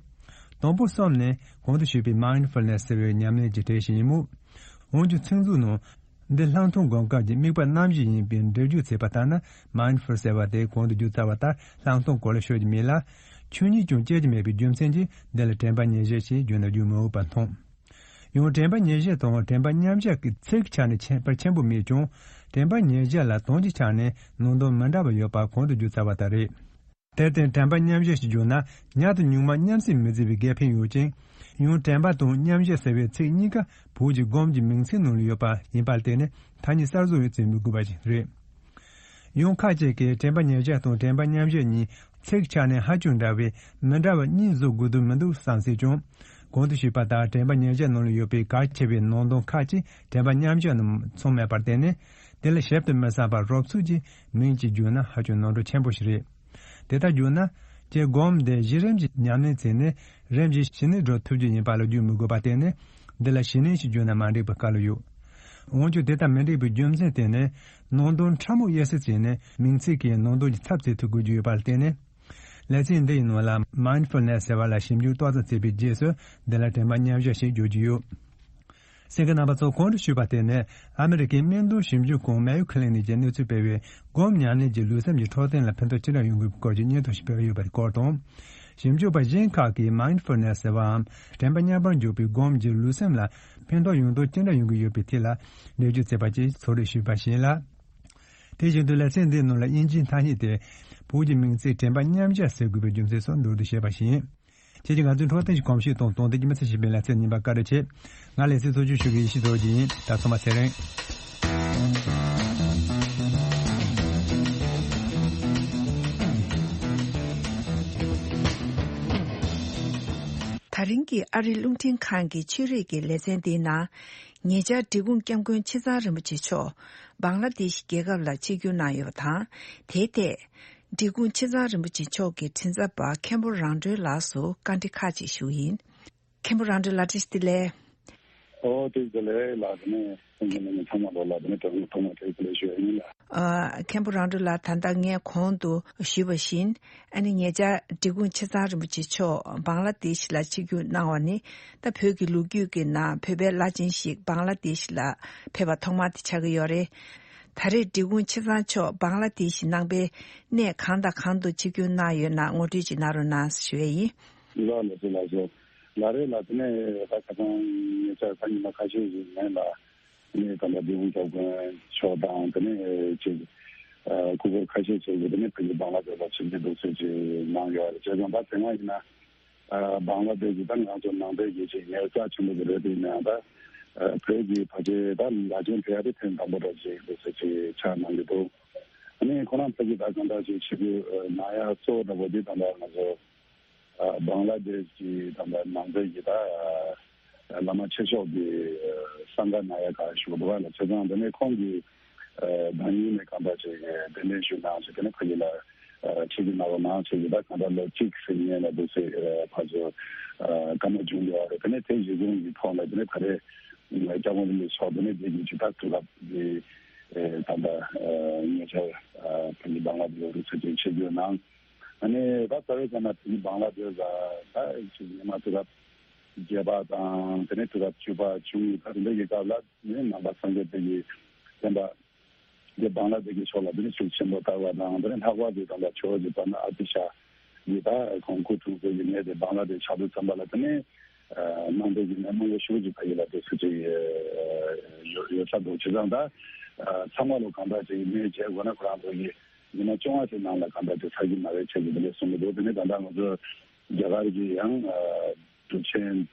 དང་པོ་གསུམ་ནི་གོང་དུ་ཞུས་པའི་Mindfulness ཟེར་བའི་ཉམས་ལེན་གྱི་གྲས་ཤིག་ཡིན་མོད། འོན་ཀྱང་ཚིག་མཛོད་ནང་། འདི་ལྷག་མཐོང་སྒོམ་སྐབས་ཀྱི་དམིགས་པ་རྣམ་བཞི་ཡིན་པའི་འགྲེལ་བརྗོད་བྱས་པ་ལྟར་ན། Mindful ཟེར་བ་དེ་གོང་དུ་བརྗོད་ཚར་བ་ལྟར་ལྷག་མཐོང་སྐོར་ལ་ཤོད་ཀྱི་མེད་ལ། ཆོས་ཉིད་ཀྱང་སྐྱེ་གི་མེད་པའི་རྒྱུ་མཚན་གྱིས་འདི་ལ་དྲན་པ་ཉེར་བཞག་ཅེས་བརྗོད་ན་བརྗོད་མི་འོས་པ་མཐོང་། ཡང་དྲན་པ་ཉེར་བཞག་དང་དྲན་པ་མཉམ་བཞག་གི་ཚིག་ཆ་ནས་ཁྱད་པར་ཆེན་པོ་མེད་ཀྱང་། དྲན་པ་ཉེར་བཞག་ལ་དོན་གྱི་ཆ་ནས་ནང་དོན་མི་འདྲ་བ་ཡོད་པ་གོང་དུ་བརྗོད་ཚར་བ་ལྟར་རེད། དེར་བརྟེན་དྲན་པ་མཉམ་བཞག་ཅེས་བརྗོད་ན་ཉག་དང་ཉུང་མ་མཉམ་བསྲེས་མི་བརྩི་བའི་འགན་ཕན་ཡོད་ཅིང་། ཡང་དྲན་པ་དང་མཉམ་བཞག་ཟེར་བའི་ཚིག་གཉིས་ཀ་བོད་ཀྱི་སྒོམ་གྱི་མིང་ཚིག་ནང་ལ་ཡོད་པ་ཡིན་པར་བརྟེན་ནས་ཐ་སྙད་གསར་བཟོ་ཡང་བྱེད་མི་དགོས་པ་ཞིག་རེད། ཡང་ཁ་ཅིག་གིས་དྲན་པ་ཉེར་བཞག་དང་དྲན་པ་མཉམ་བཞག་གཉིས་ཚིག་ཆ་ནས་ཧ་ཅང་འདྲ་བས་མི་འདྲ་བ་གཉིས་བཟོ་དགོས་དོན་མི་འདུག་བསམ་སྲིད་ཀྱང་། གོང་དུ་ཞུས་པ་ལྟར་དྲན་པ་ཉེར་བཞག་ནང་ལ་ཡོད་པའི་གལ་ཆེ་བའི་ནང་དོན་ཁག་ཅིག་དྲན་པ་མཉམ་བཞག་ནང་ཚང་མེད་པར་བརྟེན་ནས། དེ་ལ་ཞིབ་ཏུ་མི་བསམ་པར་རོབ་ཚུགས་ཀྱིས་མིང་གཅིག་བརྗོད་ན་ཧ་ཅང་ནོར་འཁྲུལ་ཆེན་པོ་ཞིག་རེད། དེ་ལྟར་བརྗོད་ན། ཀྱི་སྒོམ་དེ་གཞི་རིམ་གྱི་ཉམས་ལེན་བྱས་ནས་རིམ་བཞིན་ཞི་གནས་འགྲོ་ཐུབ་རྒྱུ་ཡིན་པ་ལ་བརྗོད་མི་དགོས་པར་བརྟེན་ནས། འདི་ལ་ཞི་གནས་ཞེས་བརྗོད་ན་མ་འགྲིག་པའི་སྐབས་ལ་ཡོད། འོན་ཀྱང་དེ་ལྟར་མི་འགྲིག་པའི་རྒྱུ་མཚན་དེ་ནི། ནང་དོན་ཕྲ་མོ་དབྱེ་ཞིབ་བྱས་ནས་མིང་ཚིག་གི་ནང་དོན་གྱི་ཚབ་བྱེད་ཐུབ་དགོས་རྒྱུ་ཡོད་པར་བརྟེན་ནས། ལེ་ཚན་འདི་ཡི་ནང་ལ་Mindfulness ཟེར་བ་ལ་ཞིབ་འཇུག་ཏོག་ཙམ་བྱས་པའི་རྗེས་སུ་འདི་ལ་དྲན་པ་མཉམ་བཞག་ཞེས་བརྗོད་ཀྱི་ཡོད། གསན་མཁན་རྣམ་པ་ཚོ། གོང་དུ་ཞུས་པ་དེ་ནི་ཨ་མི་རི་ཀའི་སྨན་དོན་ཞིབ་འཇུག་ཁང་Mayo Clinic གྱིས་གནས་ཚུལ་སྤེལ་བའི་སྒོམ་ཉམས་ལེན་གྱིས་ལུས་སེམས་ཀྱི་འཕྲོད་བསྟེན་ལ་ཕན་ཐོགས་ཅི་འདྲ་ཡོང་དགོས་པའི་སྐོར་གྱི་སྙན་ཐོ་ཞིག་སྤེལ་ཡོད་པའི་སྐོར་དང་། ཞིབ་འཇུག་པ་གཞན་ཁག་གིས་མའིན་ཌི་ཕུལ་ནེ་སི་ཟེར་བའམ་དྲན་པ་མཉམ་པར་འཇོག་པའི་སྒོམ་གྱིས་ལུས་སེམས་ལ་ཕན་ཐོགས་ཡོང་དོན་ཅི་འདྲ་ཡོང་གི་ཡོད་པའི་ཐད་ལ་འགྲེལ་བརྗོད་བྱས་པ་བཅས་ཚོགས་འདུར་ཞུས་པ་ཞིག་ཡིན་ལ། དེ་བཞིན་དུ་ལེ་ཚན་འདིའི་ནང་ལ་དབྱིན་ཇིའི་ཐ་སྙད་དེ་བོད་ཀྱི་མིང་ཚིག་དྲན་པ་མཉམ་གཞག་ཟེར་དགོས་པའི་རྒྱུ་མཚན་སོགས་མདོར་བསྡུས་བཤད་པ་ཞིག་ཡིན། ཁྱེད་ཀྱིས་ང་ཚོའི་འཕྲོད་བསྟེན་གྱི་གོམས་གཤིས་དང་དོན་ལྡན་གྱི་མི་ཚེ་ཞེས་པའི་ལེ་ཚན་རྙིང་པ་བཀའ་འདྲི་བྱེད། ང་ལེ་ཚན་གཙོ་སྐྱོང་ཞུ་མཁན་ཡེ་ཤེས་རྡོ་རྗེ་ཡིན། ད་ཚང་མ་ཚེ་རིང་། ད་རིང་གི་ཨ་རིའི་རླུང་འཕྲིན་ཁང་གི་ཆོས་རིག་གི་ལེ་ཚན་འདིའི་ནང་། ཉེ་ཆར་འབྲི་གུང་སྐྱབས་མགོན་ཆེ་ཚང་རིན་པོ་ཆེ་མཆོག་བང་ལ་དེ་ཤི་རྒྱལ་ཁབ་ལ་ཆིབས་བསྒྱུར་གནང་ཡོད་པ་དང་། དེའི་ཐད། འབྲི་གུང་ཆེ་ཚང་རིན་པོ་ཆེ་མཆོག་གི་དྲིན་གཟབ་པ་མཁན་པོ་རང་གྲོལ་ལགས་སུ་བཀའ་འདྲི་ཁག་ཅིག་ཞུ་ཡིན། མཁན་པོ་རང་གྲོལ་ལགས། བཀྲ་ཤིས་བདེ་ལེགས། ཨོ་དེ་བདེ་ལེགས་ལགས། དེ་ནས་སེམས་ཅན་རྣམས་ཚང་མ་ལོ་ལ་དེ་ནས་དྲང་ཐོག་མ་དེ་བདེ་ལེགས་ཞུ་ཡ་ཡིན་ལ། ཨ། མཁན་པོ་རང་གྲོལ་ལགས། ད་ལྟ་ངས་གོང་དུ་ཞུས་པ་བཞིན། ཨ་ནི་ཉེ་ཆར་འབྲི་གུང་ཆེ་ཚང་རིན་པོ་ཆེ་མཆོག་བང་ལ་དེ་ཤི་ལ་ཆིབས་བསྒྱུར་གནང་བ་ནི། ད་བོད་ཀྱི་ལོ་རྒྱུས་ཀྱི་ནང་བོད་པའི་བླ་ཆེན་ཞིག་བང་ལ་དེ་ཤི་ལ་ཕེབས་པ་ཐོག་མ་དེ་ཆགས་ཀྱི་ཡོད་རེད། ད་རེས་འབྲི་གུང་ཆེ་ཚང་མཆོག་བང་ལ་དེ་ཤི་ནང་པའི་གནས་གང་དང་གང་དུ་ཆིབས་བསྒྱུར་གནང་ཡོད་ན་ངོ་སྤྲོད་ཅིག་གནང་རོགས་གནང་ཞུ་ཡས་ཡིན། ལགས་ལགས་སོ་ལགས་སོ། ལགས་རེད་ལགས། དེ་ནས་ད་ཁ་སང་ཉེ་ཆར་ད་ཉི་མ་ཁ་ཤས་ཤིག་ཡིན་ལ། ཨ་ནི་ད་ལྟ་འབྲི་གུང་སྐྱབས་མགོན་མཆོག་དང་དེ་ནས་ཅིག་ཨ་སྐུ་སྒེར་ཁ་ཤས་ཅིག་གིས་དེ་ནས་བོད་ཀྱི་བང་ལ་དེ་ལ་ཆིབས་བསྒྱུར་འདུག་སེ་ཅིག་གནང་ཡོད་རེད། བྱས་ཙང་ད་དེ་སྔ་ཡིན་ན་ཨ་བང་ལ་དེ་ཅིག་ད་ང་ཚོ་ནང་པའི་གི་ཅིག་གནས་རྩ་ཆེན་པོ་ཅིག་རེད། དེ་ཡིན་ན་ཡང་ད་ཨ་བོད་ཀྱི་ཕལ་ཆེར་ད་བླ་ཆེན་ཕེབས་ཡ་དེ་ཐེངས་དང་པོ་འདྲ་ཅིག་འདུག་སེ་ཅིག་ཆགས་གནང་གི་འདུག་ཨ་ནི་ཁོ་རང་ཕ་གི་ད་གང་འདྲ་ཅིག་ཆིབས་བསྒྱུར་ཨ་གནང་ཡ་གཙོ་བོ་འདྲ་པོ་འདི་ད་ལྟ་ང་ཚོ་ཨ་བང་ལ་དེཤ་གི་ད་ལྟ་ནང་པའི་གི་ད་ཨ་བླ་མ་ཆེ་ཤོས་ཀྱི་ཨ་གསང་སྔགས་གནང་ཡ་ག་ཞུ་འདུག་བ་ལ། བྱས་ཙང་དེ་ནས་ཁོང་གིས་ཨ་ཟླ་ཉིན་ནས་གང་འདྲ་ཅིག་གདན་འདྲེན་ཞུས་གནང་ཞིག་དེ་ནས་ཕ་གི་ལ་ཨ་ཆིབས་བསྒྱུར་གནང་རོགས་གནང་ཞེས་ཀྱི་ད་གང་འདྲ་ལོ་གཅིག་ཟིན་ཉེ་ལ་འདུག་སེ་ཨ་ཕར་ཚུར་ཨ་བཀའ་མོལ་བྱུང་ཡོད་རེད། དེ་ནས་དེ་གཞི་བཟུང་གི་ཐོག་ལ་དེ་ནས་ད་རེས་སྐྱབས་མགོན་རིན་པོ་ཆེ་མཆོག་དེ་ནས་དེ་གི་ཇི་ལྟར་དུས་སྐབས་ཀྱི་ཨེ་ད་ལྟ་ཨེ་ཉེ་ཆར་ཨེ་བོད་ཀྱི་བང་ལ་དེ་ལ་རུ་ཚོད་ཅིག་ཆིབས་བསྒྱུར་གནང་། ཨ་ནི་ད་རྩ་བའི་ཆ་ནས་བོད་ཀྱི་བང་ལ་དེ་ལ་ད་ཅིག་ཉི་མ་དུས་སྐབས་བརྒྱད་པ་དང་དེ་ནས་དུས་སྐབས་བཅུ་པ་བཅུ་གཉིས་ད་དེ་འདྲ་གི་སྐབས་ལ་ནི་ནང་པ་སངས་རྒྱས་པའི་གི་བསྟན་པ་དེ་བང་ལ་དེ་གི་ཕྱོགས་ལ་དེ་ནས་ཤུགས་ཆེན་པོ་དར་བ་དང་། དེ་ནས་ལྷག་པར་དུ་ད་ལྟ་ཇོ་བོ་རྗེ་དཔལ་ལྡན་ཨ་ཏི་ཤ་ཡི་ད་ཁོང་སྐུ་འཁྲུངས་ས་གི་གནས་དེ་བང་ལ་དེ་ཆགས་དུས་ཙམ་པ་ལ་དེ་ནས་ཨ་ནང་པའི་གི་གནས་མང་པོ་ཞེ་པོ་ཅིག་ཕ་གི་ལ་དེ་ཚོ་ཅིག་ཡོད་ཡོད་ས་འདུག་བྱས་ཙང་ད་ཨ་ཚང་མ་ལོ་གང་འདྲ་ཅིག་གནས་བྱས་དགོས་ན་ཁོ་རང་ཚོ་གི་ཉི་མ་བཅོ་ལྔ་ཅིག་ནང་ལ་གང་འདྲ་ཅིག་ཚར་གི་མ་རེད་བྱས་ཀྱི་དེ་འདྲ་གསུང་གི་འདུག་དེ་ནས་ད་ལྟ་ང་ཚོ་རྒྱ་གར་གྱི་ཡང་ཨ་གྲུབ་ཆེན་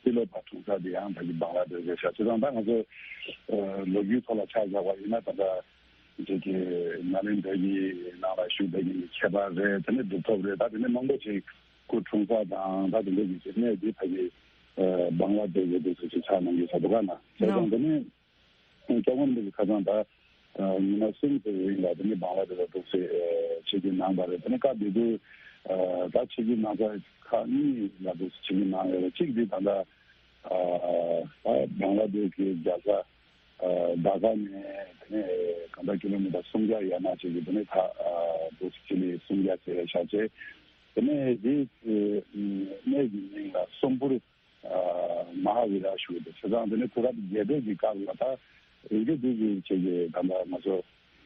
ཏི་ལོ་པ་འཁྲུངས་ས་དེ་ཡང་ཕ་གི་བང་ལ་དེ་རེད་ཤག་བྱས་ཙང་ད་ང་ཚོ་ཨ་ལོ་རྒྱུས་ཐོག་ལ་ཆ་བཞག་པ་ཡིན་ན་ད་ལྟ་ཅིག་གི་ནཱ་ལེནྡྲ་གི་ནང་ལ་བཞུགས་པའི་གི་ཁྱད་པར་རེད། དེ་ནས་གྲུབ་ཐོབ་རེད། ད་དེ་ནས་མང་པོ་ཅིག་སྐུ་འཁྲུངས་ས་དང་ད་དེ་འདྲ་གི་ཅིག་གནས་དེ་ཕ་གི་ཨ་བང་ལ་དེ་གི་དེ་ཚོ་ཅིག་ཆགས་གནང་གི་ས་འདུག་ག་ན། བྱས་ཙང་དེ་ནས་སྐྱབས་མགོན་རིན་པོ་ཆེ་ཁ་སང་ད་ཨ་ཉི་མ་གསུམ་གྱི་རིང་ལ་དེ་ནས་བང་ལ་དེ་ལ་འདུག་སེ་ཨ་ཆིབས་བསྒྱུར་གནང་བ་རེད། དེ་ནས་སྐབས་དེ་དུས་ཨ་ད་ཆིབས་བསྒྱུར་གནང་ས་ཁག་གཉིས་ལ་འདུག་སེ་ཆིབས་བསྒྱུར་གནང་ཡོད་རེད། གཅིག་དེ་ད་ལྟ་ཨ་ད་བང་ལ་དེཤ་གི་རྒྱལ་ས་ཨ་ཌ་ཀ་ནས་དེ་ནས་གང་ལྟར་ཀི་ལོ་མི་ཏར་སུམ་བརྒྱ་ཡར་མར་ཅིག་གི་དེ་ནས་ད་ཨ་འདུག་སེ་ཅིག་ལས་སུམ་བརྒྱ་ཟེར་བའི་ཤག་ཅེ། དེ་ནས་དེའི་གནས་ཀྱི་མིང་ལ་སོམ་པུར་ཨ་མ་ཧཱ་བི་ར་ཞུ་གི་འདུག་བྱས་ཙང་དེ་ནས་དུས་རབས་བརྒྱད་པའི་གི་སྐབས་ལ་ད་རིང་པོ་དེ་གི་ཅིག་གི་ད་ལྟ་ང་ཚོ་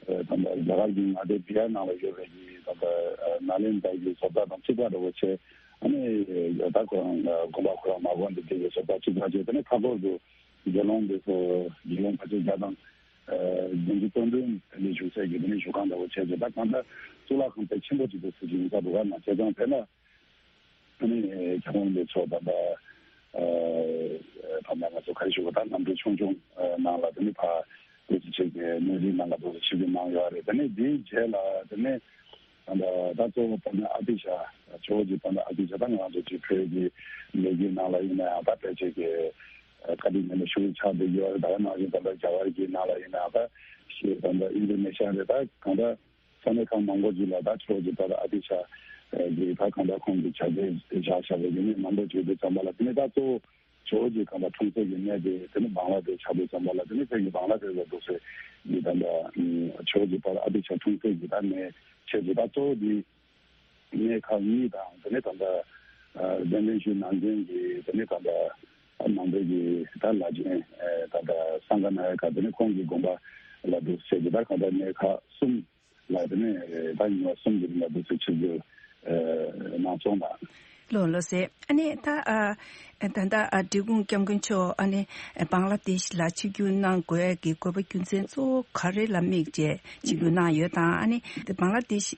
ཨ་ད་ལྟ་རྒྱ་གར་གྱི་མངའ་སྡེ་བི་ཡར་ནང་ལ་ཡོད་པའི་གི་ད་ལྟ་ཨ་ནཱ་ལེནྡྲ་གི་བཟོ་ལྟ་དང་གཅིག་པ་འདྲ་བོ་བྱས། ཨ་ནི་ད་ཁོ་རང་དགོན་པ་ཁོ་རང་མ་དགོན་དེ་དེ་གི་བཟོ་ལྟ་གཅིག་པ་བྱས། དེ་ནས་མཐའ་འཁོར་དུ་དགེ་སློང་དེ་ཚོ་དགེ་སློང་ཕལ་ཆེར་བརྒྱ་དང་ཨ་བདུན་ཅུ་དོན་བདུན་དེ་འདྲ་བཞུགས་སའི་གི་དེ་ནས་བཞུགས་ཁང་འདྲ་བོ་བྱས་བྱས། ད་གང་ལྟར་གཙུག་ལག་ཁང་དཔེ་ཆེན་པོ་ཅིག་འདུག་སེ་ཅིག་ཡིན་ས་འདུག་ག་ན། བྱས་ཙང་དེ་ལ་ཨ་ནི་སྐྱབས་མགོན་རིན་པོ་ཆེ་མཆོག་ད་ལྟ་ཨ་ད་ལྟ་ང་ཚོ་ག་རེ་ཞུ་དགོས། ད་གནམ་གྲུ་ཆུང་ཆུང་ཨ་ནང་ལ་དེ་ནས་ཕར་འདུག་སེ་ཅིག་གི་གནས་གཟིགས་གནང་ག་འདུག་སེ་ཆིབས་བསྒྱུར་གནང་ཡོད་རེད། དེ་ནས་དེའི་རྗེས་ལ་དེ་ནས་ད་ལྟ་ད་གཙོ་བོ་དཔལ་ལྡན་ཨ་ཏི་ཤ་ཇོ་བོ་རྗེ་དཔལ་ལྡན་ཨ་ཏི་ཤ་ད་ང་ཚོ་ཅིག་བོད་ཀྱི་ལོ་རྒྱུས་ནང་ལ་ཡིན་ན་ཡང་ད་ཕལ་ཆེར་གྱི་ཨ་བཀའ་དྲིན་ཆེན་པོ་ཞེ་པོ་ཆགས་བསྡད་ཡོད་རེད། ད་ག་ནང་བཞིན་ད་ལྟ་རྒྱ་གར་གྱི་ནང་ལ་ཡིན་ན་ཡང་ད་ཤི་ད་ལྟ་ཨིན་ཌོ་ནེ་ཤི་ཡ་རེད། ད་གང་ལྟར་ས་གནས་ཁག་མང་པོ་ཅིག་ལ་ད་ཇོ་བོ་རྗེ་དཔལ་ལྡན་ཨ་ཏི་ཤ་གི་ད་གང་ལྟར་ཁོང་གི་ཕྱག་རྗེས་བཞག་བཞག་པའི་གི་གནས་མང་པོ་ཅིག་ཡོད་དུས་ཙམ་པ་ལ། དེ་ནས་ད་གཙོ་བོ་ཇོ་བོ་རྗེ་གང་ལྟར་འཁྲུངས་སའི་གི་གནས་དེ་དེ་ནི་བང་ལ་དེཤ་ཆགས་དུས་ཙམ་པ་ལ། དེ་ནི་ཕ་གི་བང་ལ་དེཤ་ལ་འདུག་སེ་ཡི་ད་ལྟ་ཇོ་བོ་རྗེ་དཔལ་ལྡན་ཨ་ཏི་ཤ་འཁྲུངས་སའི་གི་ད་གནས་བྱས་ཏེ། ད་གཙོ་བོ་དེ་གནས་ཁག་གཉིས་དང་། དེ་ནས་ད་ལྟ་ཨ་གདན་འདྲེན་ཞུས་གནང་མཁན་གྱི་དེ་ནས་ད་ལྟ་ནང་པའི་གི་ད་བླ་ཆེན་ཨ་ད་ལྟ་སངྒ་ན་ཡ་ཀ་དེ་ནས་ཁོང་གི་དགོན་པ་ལ་འདུག་སེ་གི་ད་གང་ལྟར་གནས་ཁག་གསུམ་ལ་དེ་ནས་ད་ཉི་མ་གསུམ་གྱི་རིང་ལ་འདུག་སེ་ཆིབས་བསྒྱུར་ཨ་གནང་སོང་ལ། ལགས་ལགས་སེ། ཨ་ནི་ད་ཨ་ད་ལྟ་ཨ་འབྲི་གུང་སྐྱབས་མགོན་མཆོག་ཨ་ནི་བང་ལ་དེཤ་ལ་ཆིབས་བསྒྱུར་གནང་དགོས་ཀྱི་དགོས་པ་རྒྱུ་མཚན་གཙོ་བོ་ག་རེ་ལ་དམིགས་བྱས་ཆིབས་བསྒྱུར་གནང་ཡོད་དང་། ཨ་ནི་བང་ལ་དེཤ་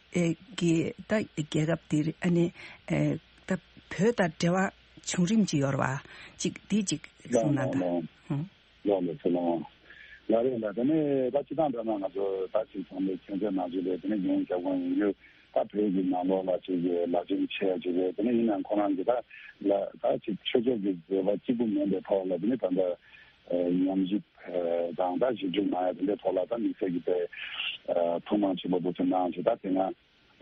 གི་ད་རྒྱལ་ཁབ་དེ་ཨ་ནི་ད་བོད་དང་འབྲེལ་བ་བྱུང་རིམ་ཅིག་ཡོད་རེད་བ། ཅིག་དེ་ཅིག་གསུངས་གནང་དང་། ཧུམ། ལགས་ལགས་སོ་ལགས། ལགས་རེད་ལགས། དེ་ནས་ད་སྤྱི་བཏང་འདྲ་ན་ང་ཚོ་ད་ཅིག་ཚང་མས་མཁྱེན་གསལ་ནང་བཞིན་རེད། དེ་ནས་རྒྱུན་ཞབས་དྲུང་ཡིན་རྒྱུ་ད་བོད་ཀྱི་ནང་ལོགས་ལ་ཅིག་གི་ལག་ཆེན་ཆེ་ཅིག་རེད། དེ་ནས་ཡིན་ནའང་ཁོ་རང་གི་ད་ལ་ད་ཅིག་ཆོས་ཕྱོགས་ཀྱི་མཛད་པ་གཅིག་པུ་མིན་པའི་ཐོག་ལ་དེ་ནས་ད་ལྟ་ཉམས་ཞིབ་དང་ད་ཞིབ་འཇུག་གནང་ཡ་དེ་འདྲའི་ཐོག་ལ་ད་དམིགས་བསལ་གྱི་དེ་ཐུགས་སྣང་ཆེན་པོ་འདུག་ཟེར་གནང་ཞིག་ད་དེ་སྔ་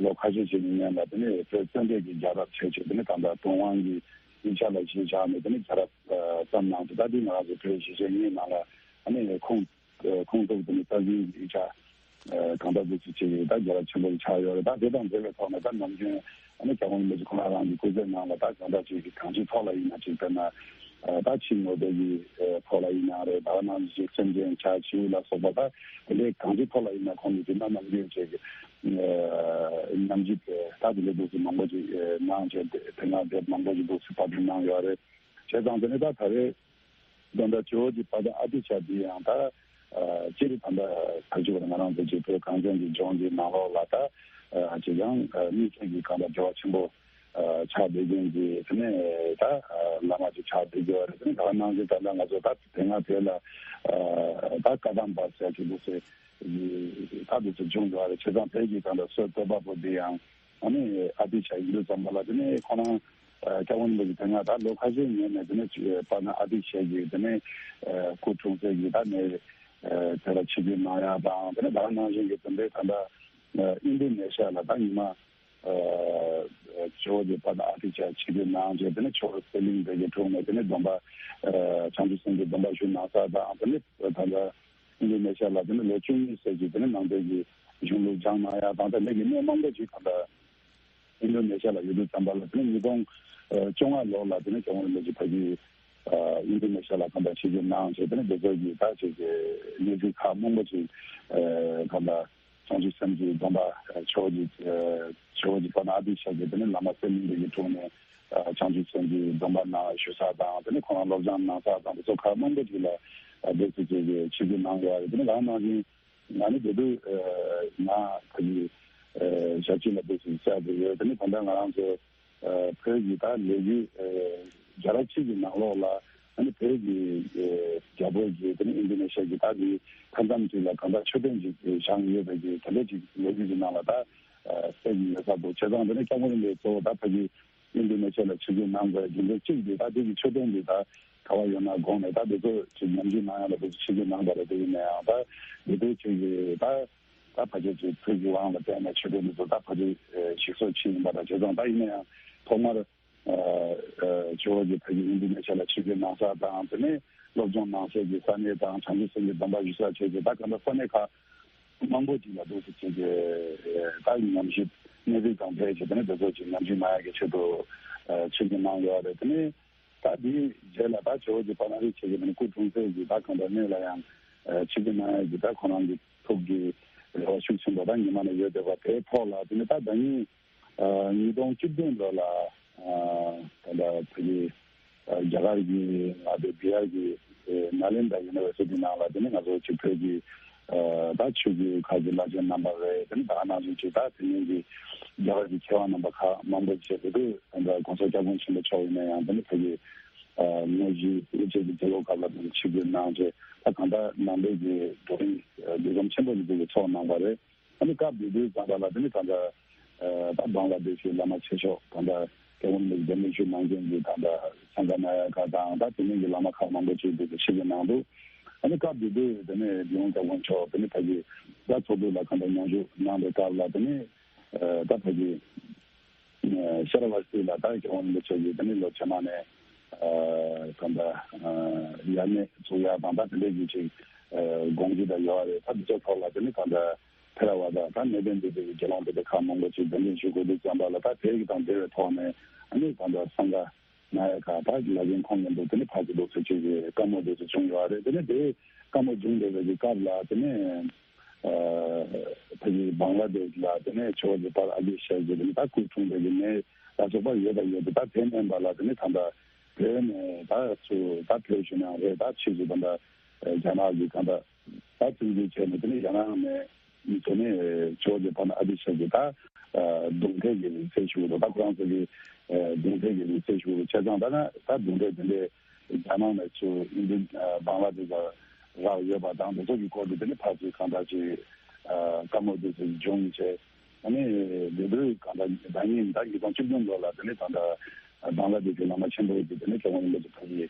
ལོ་ཁ་ཤས་ཤིག་ཡིན་ཡང་ལ་དེ་ནས་བོད་བཙན་པོའི་གི་རྒྱལ་རབས་བྱས་བྱས་དེ་ནས་ད་ལྟ་དུང་དབང་གི་ཡིག་ཆ་ལ་གཞི་བཞག་ནས་དེ་ནས་རྒྱལ་རབས་བརྩམས་གནང་ཚེ་ད་དེ་ང་རང་ཚོ་བོད་གཞིས་བྱེས་གཉིས་ནང་ལ་ཨ་ནི་ཁུངས་ཁུངས་གཏུགས་དེ་ནས་རྩ་འཛིན་གི་ཡིག་ཆ་གང་ལྟར་དུ་ཅིག་བྱས་ཡོད། ད་རྒྱལ་རབས་ཆེན་པོ་ཞིག་ཆགས་ཡོད་རེད། ད་དེ་དང་འབྲེལ་བའི་ཐོག་ནས་ད་ནམ་རྒྱུན་ཨ་ནི་སྐྱབས་མགོན་རིན་པོ་ཆེ་ཁོང་རང་གི་སྐུ་ཚེ་ནང་ལ་ད་གང་ལྟར་ཅིག་གི་གང་ཅིའི་ཐོག་ལ་ཡིན་ན་ཅིག་དཔེར་ན་ད་ཕྱི་དངོས་པོ་གི་ཐོག་ལ་ཡིན་ན་རེད། ད་ག་ནང་བཞིན་ཅིག་སེམས་ཅན་བྱ་བྱིའུ་ལ་སོགས་པ་ད་དེ་འདྲའི་གང་ཅིའི་ཐོག་ལ་ཡིན་ན་ཁོང་གི་དེ་ན་ནམ་རྒྱུན་ཅིག་ཉམས་ཞིབ་ད་དེ་འདྲའི་འདུག་སེ་མང་པོ་ཅིག་གནང་བྱས་དེ་སྔ་དེབ་མང་པོ་ཅིག་འདུག་སེ་པར་སྐྲུན་གནང་ཡོད་རེད། བྱས་ཙང་དེ་ནས་ད་ད་རེས་ད་ལྟ་ཇོ་བོ་རྗེ་དཔལ་ལྡན་ཨ་ཏི་ཤ་འདི་ཡང་ད་སྤྱིར་ད་ལྟ་ད་ཅིག་ང་རང་ཚོ་ཅིག་བོད་གངས་ཅན་གྱི་ལྗོངས་ཀྱི་ནང་ལོགས་ལ་ད་ཅིག་ཡང་དམིགས་བསལ་གྱི་གང་ལྟར་འབྲེལ་བ་ཆེན་པོ་ཆགས་བསྡད་མཁན་གྱི་དེ་ནས་ད་བླ་མ་ཅིག་ཆགས་བསྡད་ཀྱི་ཡོད་རེད། དེ་ནས་ད་ག་ནང་བཞིན་ད་ལྟ་ང་ཚོ་ད་དེ་སྔ་དེ་ལ་ད་བཀའ་གདམས་པ་ཟེར་གྱི་འདུག་སེ་ད་འདུག་སེ་བྱུང་ཡོད་རེད། བྱས་ཙང་བོད་ཀྱི་ད་ལྟ་སྲོལ་བཏོད་པ་པོ་འདི་ཡང་ཨ་ནི་ཨ་ཏི་ཤ་ཡིན་དུས་ཙམ་པ་ལ་དེ་ནས་ཁོ་རང་སྐྱབས་མགོན་རིན་པོ་ཆེ་དེ་སྔ་ད་ལོ་ཁ་ཤས་སྔོན་ནས་དེ་ནས་དཔལ་ལྡན་ཨ་ཏི་ཤ་གི་དེ་ནས་སྐུ་འཁྲུངས་ས་གི་ད་ནས་དེ་ལ་ཆིབས་བསྒྱུར་གནང་ཡ་དང་། དེ་ནས་ད་ག་ནང་བཞིན་གྱི་དེ་འདྲའི་ད་ལྟ་ཨིན་ཌོ་ནེ་ཤ་ལ་ད་ཉི་མ་ཇོ་བོ་རྗེ་དཔལ་ལྡན་ཨ་ཏི་ཤ་ཆིབས་བསྒྱུར་གནང་རྗེས་དེ་ནས་ཇོ་བོ་གསེར་གླིང་དེ་གི་འཁྲུངས་ནས་དེ་ནས་སྡོམ་པ་བྱང་ཆུབ་སེམས་ཀྱི་སྡོམ་པ་ཞུ་གནང་ས་དང་། དེ་ནས་ད་ལྟ་ཨིན་ཌོ་ནེ་ཤ་ལ་དེ་ནས་ལོ་བཅུ་གཉིས་ཙམ་གྱི་དེ་ནས་ནང་པའི་གི་གཞུང་ལུགས་སྦྱངས་གནང་ཡ་དང་། དེ་འདྲ་གི་གནས་མང་པོ་ཅིག་ད་ལྟ་ཨིན་ཌོ་ནེ་ཤ་ལ་ཡོད་དུས་ཙམ་པ་ལ་དེ་ནས་ཉིས་སྟོང་བཅོ་ལྔ་ལོ་ལ་དེ་ནས་སྐྱབས་མགོན་རིན་པོ་ཆེ་ཕ་གི་ཨིན་ཌོ་ནེ་ཤ་ལ་གང་ལྟར་ཆིབས་བསྒྱུར་གནང་བྱས་དེ་ནས་དེ་ཚོ་གི་ད་ཅིག་གི་གནས་ཚུལ་ཁག་མང་པོ་ཅིག་གང་ལྟར་བྱང་ཆུབ་སེམས་ཀྱི་སྡོམ་པ་ཇོ་བོ་རྗེ་ཇོ་བོ་རྗེ་དཔལ་ལྡན་ཨ་ཏི་ཤ་གི་དེ་ནས་བླ་མ་གསེར་གླིང་དེ་གི་དྲུང་ནས་བྱང་ཆུབ་སེམས་ཀྱི་སྡོམ་པ་གནང་ཞུ་ས་དང་། དེ་ནས་ཁོ་རང་སློབ་སྦྱོང་གནང་ས་དང་། དེ་ཚོ་ཁག་མང་པོ་ཅིག་ལ་སྡོད་ཚུལ་ཅིག་གི་ཆིབས་བསྒྱུར་གནང་ཡོད་རེད། དེ་ནས་ལག་ནང་བཞིན་ང་ནི་དེ་དུས་ང་ཕ་གི་ཞབས་ཕྱི་ལ་སྡོད་ཚུལ་བྱ་དགོས་ཡོད། དེ་ནས་ད་ལྟ་ང་རང་ཚོ་བོད་ཀྱི་ད་ལས་འགུལ་རྒྱལ་རབས་ཆེ་གི་ནང་ལོགས་ལ་ཨ་ནི་བོད་ཀྱི་རྒྱལ་པོ་གི་དེ་ནི་ཨིན་ཌོ་ནེ་ཤ་གི་ད་གི་མཐའ་མཚམས་ཅིག་ལ་གང་ལྟར་མཆོད་རྟེན་ཅིག་བཞེངས་ཡོད་པའི་གི་དེ་འདྲ་ཅིག་ལོ་རྒྱུས་ཀྱི་ནང་ལ་ད་གསལ་གྱི་ཡོད་ས་འདུག་བྱས་ཙང་དེ་ནི་སྐྱབས་མགོན་རིན་པོ་ཆེ་གཙོ་བོ་ད་ཕ་གི་ཨིན་ཌོ་ནེ་ཤ་ལ་ཆིབས་བསྒྱུར་གནང་དགོས་རྒྱུ་མཚན་གཅིག་དེ་ད་དེ་གི་མཆོད་རྟེན་དེ་ད་ག་བ་ཡོད་ན་དགོངས་ནས་ད་དེ་ཚོ་ཅིག་ཉམས་ཞིབ་གནང་ཡ་ལ་དེ་ཚོ་ཆིབས་བསྒྱུར་གནང་དགོས་རེད། དེ་ཡིན་ན་ཡང་ད་དེ་ཚོ་ཅིག་གི་ད། ད་ཕལ་ཆེར་ཅིག་ཐུགས་ཀྱི་དབང་ལ་བརྟེན་ནས་ཆོས་དོན་འདི་ཚོ་ད་ཕལ་ཆེར་ཞིག་གསོ་ཕྱིན་ཡིན་པ་དང་། བྱས་ཙང་ད་ཡིན་ན་ཡང་ཐོག་མར་ཇོ་བོ་རྗེ་ཕ་གི་ཨིན་ཌོ་ནེ་ཤ་ལ་ཆིབས་བསྒྱུར་གནང་ས་དང་། དེ་ནས་སློབ་སྦྱོང་གནང་སའི་གི་ས་གནས་དང་། བྱང་ཆུབ་སེམས་ཀྱི་སྡོམ་པ་ཞུ་ས་བྱས་ཏེ་ད་གང་ལྟར་ས་གནས་ཁག་མང་པོ་ཅིག་ལ་འདུག་སེ་བྱས་ཏེ་ད་ཉམས་ཞིབ་གནས་ཚུལ་དང་འབྲེལ་བྱས་ཏེ་ནས་དེ་ཚོ་ཅིག་ཉམས་ཞིབ་གནང་ཡ་གི་ཆེད་དུ་ཆིབས་བསྒྱུར་གནང་ཡོད་རེད། དེ་ནས། ད་འདིའི་རྗེས་ལ་ད་ཇོ་བོ་རྗེ་དཔལ་ལྡན་ཨ་ཏི་ཤ་གི་སྐུ་འཁྲུངས་སའི་གི་ད་གང་ལྟར་གནས་ལ་ཡང་ཆིབས་བསྒྱུར་གནང་ཡ་གི་ད་ཁོ་རང་གི་ཐུགས་ཀྱི་རེ་བ་ཤུགས་ཆེན་པོ་ད་ཉི་མ་ནས་ཡོད་བསྡད་པ་དེའི་ཐོག་ལ། དེ་ནས་ད་ཟླ་ཉིན་ཉིས་སྟོང་བཅུ་བདུན་ལོ་ལ་ད་ལྟ་ཕ་གི་རྒྱ་གར་གྱི་མངའ་སྡེ་བི་ཧར་གྱི་ནཱ་ལེན་དྲ་ཡུ་ནི་ཝར་སི་ཊི་ནང་ལ་དེ་ནས་ང་ཚོ་ཅིག་བོད་ཀྱི་ད་ཆོས་བརྒྱུད་ཁག་གི་བླ་ཆེན་རྣམ་པ་རེད། དེ་ནས་ད་ག་ནང་བཞིན་ཅིག་ད་དེ་སྔོན་གྱི་རྒྱ་གར་གྱི་མཁས་དབང་རྣམ་པ་ཁག་མང་པོ་ཅིག་དེ་དུས་ད་ལྟ་༸གོང་ས་༸སྐྱབས་མགོན་ཆེན་པོ་མཆོག་ཡིན་ན་ཡང་དེ་ནས་ཕ་གི་དངོས་གཞི་དབུ་འབྱེད་ཀྱི་མཛད་སྒོ་སྐབས་ལ་དེ་ནས་ཆིབས་བསྒྱུར་གནང་རྗེས་ད་གང་ལྟར་ནང་པའི་གི་བགྲོ་གླེང་ལས་སྒོ་ཆེན་པོ་ཞིག་དེ་གི་ཚོགས་གནང་བ་རེད། ཨ་ནི་སྐབས་དེ་དུས་ཙམ་པ་ལ་དེ་ནི་ད་ལྟ་ད་བང་ལ་དེ་ཤི་བླ་མ་ཆེ་ཤོས་ད་ལྟ་སྐྱབས་མགོན་ལ་འདེམས་ལྷན་ཞུ་གནང་མཁན་གྱི་ད་ལྟ་སངྒ་ནཱ་ཡ་ཀ་དང་ད་དེ་མིན་གྱི་བླ་མ་ཁག་མང་པོ་ཅིག་དེ་གི་ཆིབས་བསྒྱུར་གནང་འདུག་ཨ་ནི་སྐབས་དེ་དུས་དེ་ནས་རྒྱལ་ཡོངས་བཀའ་དགོངས་མཆོག་དེ་ནི་ཕ་གི་ད་ཚོགས་འདུ་ལ་གང་ལྟར་མཉམ་ཞུགས་གནང་པའི་སྐབས་ལ་དེ་ནི་ད་ཕ་གི་ཤ་ར་བ་སི་ལ་ད་རྒྱལ་ཡོངས་རིན་པོ་ཆེ་གི་དེ་ནི་ལོ་རྗེས་མ་ནས་གང་ལྟར་ཡར་གནས་བཙུགས་ཡ་དང་ད་དེ་འདྲའི་གི་ཅིག་དགོངས་གཞི་ད་ཡོད་རེད། ད་དེ་ཚོ་ཐོག་ལ་དེ་ནི་གང་ལྟར། ཐེ་ར་ཝ་ད་ད་གནས་བརྟན་སྡེ་པའི་དགེ་སློང་སྡེ་པ་ཁག་མང་པོ་ཅིག་གདན་འདྲེན་ཞུ་དགོས་དུས་ཙམ་པ་ལ་ད་དེ་གི་དང་འབྲེལ་བའི་ཐོག་ནས་ཨ་ནི་ད་ལྟ་སངྒ་ནཱ་ཡ་ཀ་ད་ལ་རྒན་ཁོང་མཉམ་དུ་དེ་ནི་ཕར་ཚུར་འདུག་སེ་བྱེད་ཀྱི་བཀའ་མོལ་འདུག་སེ་བྱུང་ཡོད་རེད། དེ་ནི་དེ་བཀའ་མོལ་བྱུང་བསྡད་པའི་གི་སྐབས་ལ་དེ་ནི་ཕ་གི་བང་ལ་དེ་ཤ་ལ་དེ་ནི་ཇོ་བོ་རྗེ་དཔལ་ཨ་ཏི་ཤ་གི་དེ་ནི་ད་སྐུ་འཁྲུངས་པའི་གི་གནས་ ད་ཚོགས་པ་ཡོད་པ་ཡོད་དེ། ད་དེ་མིན་པ་ལ་དེ་ནི་ད་ལྟ་བོད་ནས་ད་ཚུར་ད་བོད་ཕྱི་ནང་རེད། ད་ཕྱིས་སུ་ད་ལྟ་རྒྱ་ནག་གི་ད་ལྟ་ད་བཙན་འཛུལ་བྱས་ནས་དེ་ནི་རྒྱ་ནག་ནས་དེ་ནི་ཇོ་ཇེ་པན་ཨ་ཏི་ཤ་གི་ད་རྡུང་རྡེག་གི་རིགས་བྱེད་ཞུ་རུ། ད་ཁོ་རང་ཚོ་གི་རྡུང་རྡེག་གི་རིགས་བྱེད་ཞུ་རུ་བྱས་ཙང་། ད་ན་ད་རྡུང་རྡེག་དེ་འདྲའི་རྒྱ་ནག་ནས་ཚུར་ཨིན་ཇི་བང་ལ་དེ་ལ་རག་ཡོད་པ་དང་། དེ་ཚོ་གི་སྐོར་དུ་དེ་ནི་ཕར་ཚུར་གང་འདྲ་ཅིག་བཀའ་མོལ་དེ་ཚོ་བྱུང་བྱས། ཨ་ནི་དེ་དུས་གང་ལྟར་ཟླ་ཉིན་ད་ཉིས་སྟོང་བཅུ་བདུན་ལོ་ལ་དེ་ནི་ད་ལྟ་བང་ལ་དེ་གི་བླ་མ་ཆེན་པོ་དེ་དེ་ནི་སྐྱབས་མགོན་རིན་པོ་ཆེ་ཕ་གི་